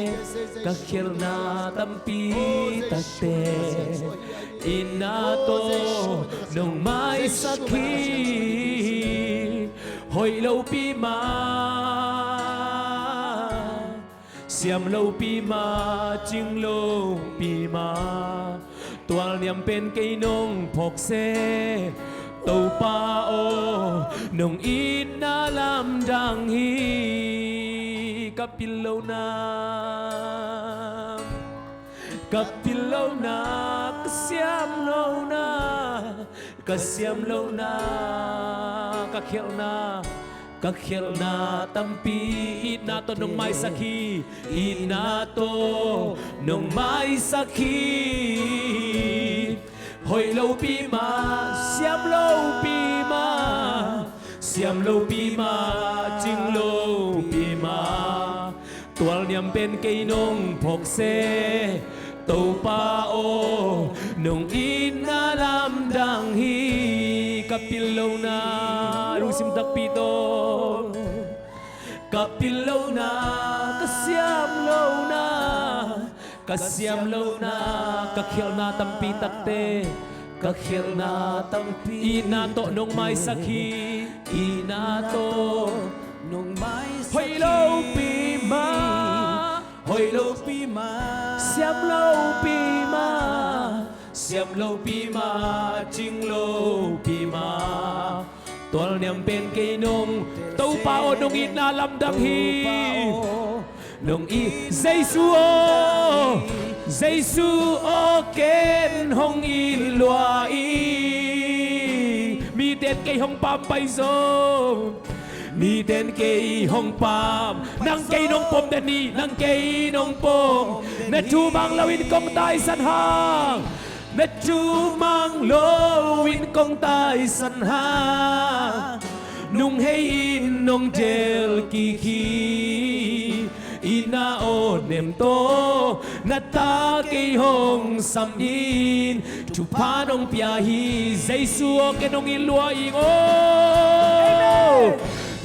ka khialhna tampi takte i na tawh nong mai sak hi. Hoih lopi mah, siam lopi mah, cing lopi mah, tualniam pen kei nong phawk se, Topa aw, nong itna lamdang hi. Ka pil lohna, ka pil lohna, ka siam lohna, ka siam lohna, ka khialhna, ka khialhna tampi, itna tawh nong maisak hi. Itna tawh nong maisak hi. Hoih lopi mah, siam lopi mah, siam lopi mah, cing lopi mah, tualniam pen kei nong phawk se, Topa aw, nong itna lamdang hi. Ka pil lohna, lungsim takpi tawh, ka pil lohna, ka siam lohna, ka siam lohna, ka khialhna tampi takte, ka khialhna tampi, itna tawh nong maisak hi. Itna tawh nong maisak hi. Hoih lopi mah, hoih lopi mah, siam lopi mah, siam lopi mah, cing lopi mah, tualniam pen kei nong, Topa aw, nong itna lamdang hi. Nong it, Jesu aw, Jesu aw, ken hong it lua ing. Miten kei hong pampai zong, miten kei hong pam, nang kei nong pom den hi, nang kei nong pom, na thu mang loin kong taisan hang, na thu mang loin kong taisan hang, nung hei in nong del kik hi. Itna aw nem tawh na ta kei hong sam in, thupha nong pia hi. Jesu aw, ken hong it lua ing aw.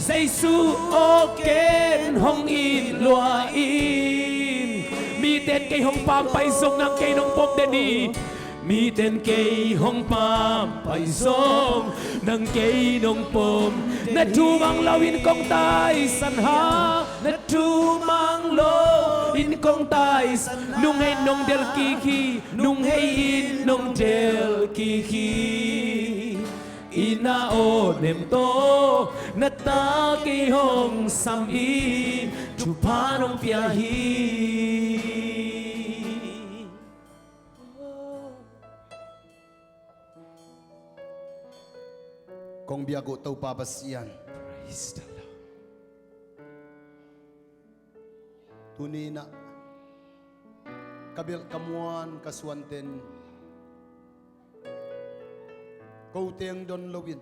Jesu aw, ken hong it lua ing. Miten kei hong pampai zong, nang kei nong pom den hi. Miten kei hong pampai zong, nang kei nong pom, na thu mang loin kong taisan hang, na thu mang loin kong taisan, nung hei nong del kik hi, nung hei in nong del kik hi. Itna aw nem tawh na ta kei hong sam in, thupha nong pia hi. Kong biak uh Topa Pasian. Praise the Lord. Tuni-in ah ka belh ka muan ka suanten, ko teng don loin,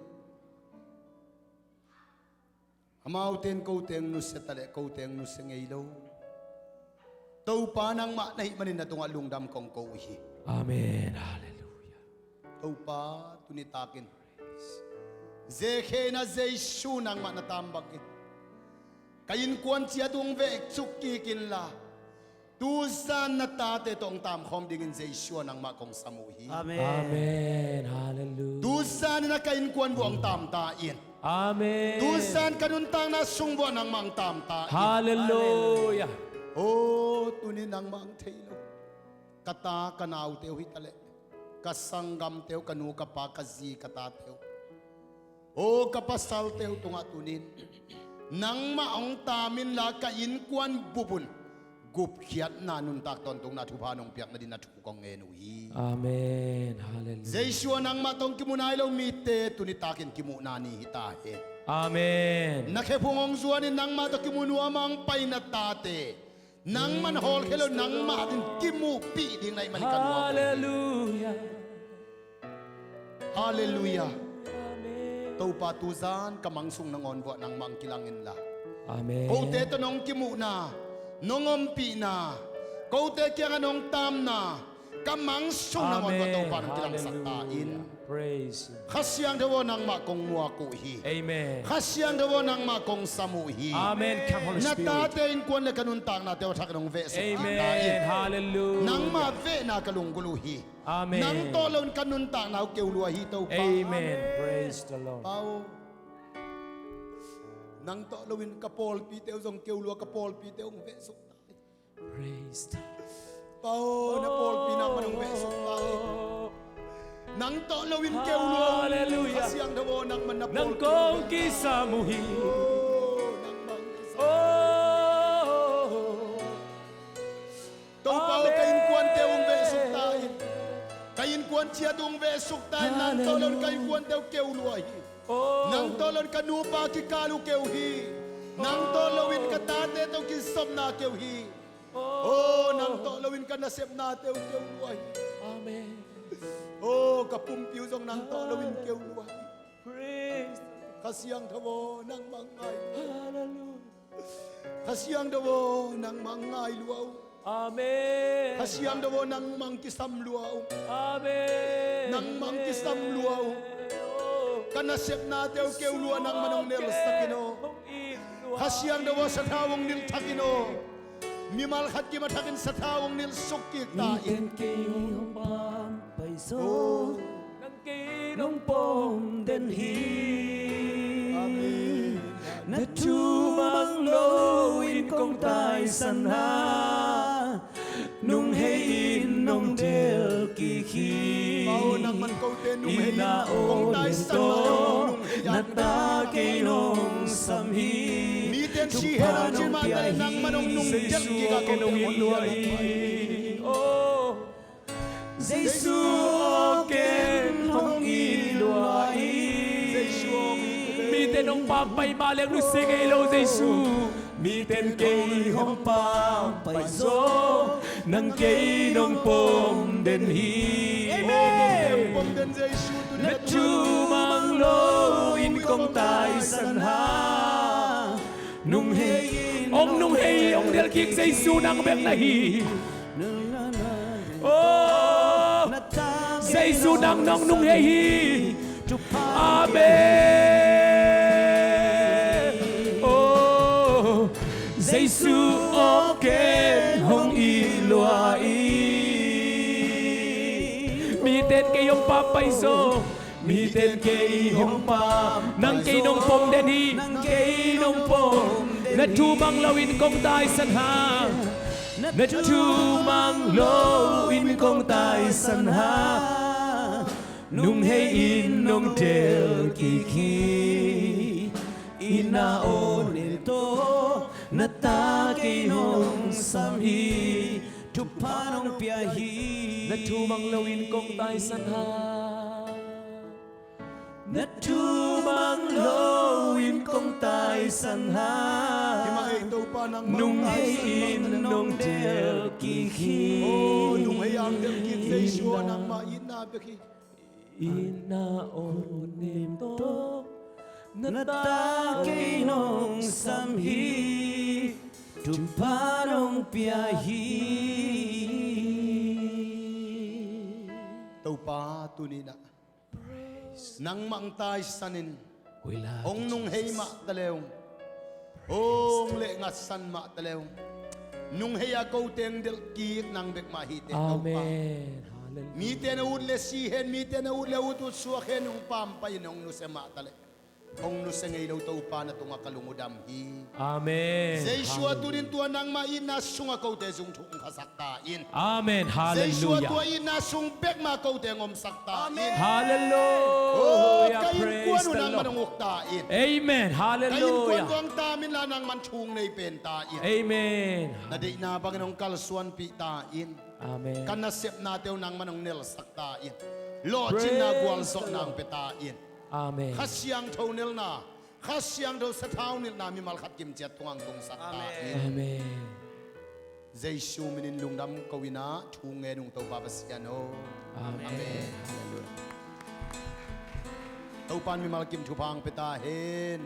amaute in ko teng nusia ta leh ko teng nusia ngei lo Topa nangmah na hih manin na tungah lungdam kong ko uh hi. Amen. Halleluiah. Topa, tuni takin zekhei na Jesu nangmah na taam bangin ka innkuan ciat uh hong vekcuk kik inla, tuzan na tate tawh hong taamkhawm dingin Jesu aw nangmah kong sam uh hi. Amen. Amen. Halleluiah. Tuzan in ah ka innkuan vuah hong taam ta in. Amen. Tuzan ka nuntakna sung vuah nangmah hong taam ta in. Halleluiah. Aw, tuni nangmah hong thei lo ka ta ka naute uh hi ta leh, ka sanggamte uh, ka nu ka pa, ka zi ka tate uh, aw ka pasalte uh tungah tuni-in nangmah hong taam inla, ka innkuan bup un gupkhiatna, nuntak tawntungna thupha nong piakna dingin na thu kong ngen uh hi. Amen. Halleluiah. Jesu aw nangmah tawh hong kimu nai lo mite tuni takin kimuhna ni hi ta hen. Amen. Na khephung hong zuanin nangmah tawh kimu nuam a hong pai na tate, nangmah na hawlkhia lo, nangmah adingin kimuhpih ding na hih manin ka nuam uh hi. Halleluiah. Halleluiah. Amen. Topa, tuzan ka mang sung nangawn vuah nangmah hong kilang inla, amen, kote tawh nong kimuhna, nong ompihna, kote kiangah nong taamna, Ka mang sung nangawn Topa nang kilangsak ta in. Kha Siangtho aw, nangmah kong muak uh hi. Kha Siangtho aw, nangmah kong sam uh hi. Na tate innkuan le ka nuntaknate uh a thakin hong vehsuk ta in. Nangmah vehna ka lunggulh uh hi. Nang tawh loin ka nuntakna uh keu lua hi Topa. Pa aw, nang tawh loin ka pawlpite uh zong keu lua, ka pawlpite uh hong vehsuk ta in. Pa aw, na pawlpi nangman hong vehsuk ta in. Nang tawh loin keu lua. Kha Siangtho aw, nangman na pawlpi hong vehsuk ta in. Topa aw, ka innkuante uh hong vehsuk ta in. Ka innkuan ciat uh hong vehsuk ta in. Nang tawh loin ka innkuante uh keu lua hi. Nang tawh loin ka nupa kikal uh keu hi. Nang tawh loin ka tate tawh kisopna keu hi. Aw, nang tawh loin ka nasepnate uh keu lua hi. Aw, ka pumpi uh zong nang tawh loin keu lua hi. Kha Siangtho aw, nangmah ngai lua. Kha Siangtho aw, nangmah ngai lua uh. Kha Siangtho aw, nangmah kisam lua uh. Nangmah kisam lua uh. Ka nasepnate uh keu lua, nangman hong nelsak in aw. Kha Siangtho aw, sathau hong nilh thak in aw. Mimal khat kim a thakin sathau hong nilh suk kik ta in. Kei hong pampai zaw, nang kei nong pom den hi. Na thu mang loin kong taisan ha. Nung hei in nong del kik hi. Nang man kote nung hei in kong taisan ma, nung hei in na ta kei nong sam hi. Miten si hen a cin mah ta leh nang man hong nung del kik a kote hong it lua hi. Jesu aw, ken hong it lua hi. Miten hong pampai mah leng nusia ngei lo Jesu. Miten kei hong pampai zaw, nang kei nong pom den hi. Na thu mang loin kong taisan ha. Nung hei in, hong nung hei, hong del kik Jesu, nang bek na hi. Aw, Jesu nang nong nung hei hi. Amen. Aw, Jesu aw, ken hong it lua hi. Miten kei hong pampai zaw, miten kei hong pam, nang kei nong pom den hi. Nang kei nong pom den hi. Na thu mang loin kong taisan ha. Na thu mang loin kong taisan ha. Nung hei in nong del kik hi. I na aw nel tawh na ta kei nong sam hi. Thupha nong pia hi. Na thu mang loin kong taisan ha. Na thu mang loin kong taisan ha. Nung hei in nong del kik hi. Aw, nung hei in del kik Jesu aw, nangmah itna bek hi. I na aw nel tawh na ta kei nong sam hi. Thupha nong pia hi. Topa, tuni-in ah nangmah hong taisan in, hong nung hei mah ta le ung, hong leh ngatsan mah ta le ung, nung hei a kote hong delh kik nang bek mah hi teh Topa. Mite na ut le si hen, mite na ut le ut, ut suak hen, hong pampai in hong nusia mah ta leh, hong nusia ngei lo Topa, na tungah ka lung uh dam hi. Amen. Jesu aw, tuni-in tua nangmah itna sungah kote zung thuk hong khasak ta in. Amen. Jesu aw, tua itna sung bek mah kote hong omsak ta in. Halleluiah. Ka innkuan uh nangman hong uk ta in. Amen. Halleluiah. Ka innkuan uh hong tam inla, nangman thu hong nei pen ta in. Amen. Na deihna bangin hong kalsuanpih ta in. Amen. Ka nasepnate uh nangman hong nelsak ta in. Lawhcinna, gualzawhna hong pia ta in. Amen. Kha Siangtho nelna, Kha Siangtho sathau nilhna mimal khat kimciat tungah hong tungsak ta in. Amen. Jesu minin lungdam ko in ah, thu ngen ung Topa Pasian aw. Amen. Amen. Halleluiah. Topa in mimal kim thupha hong pia ta hen.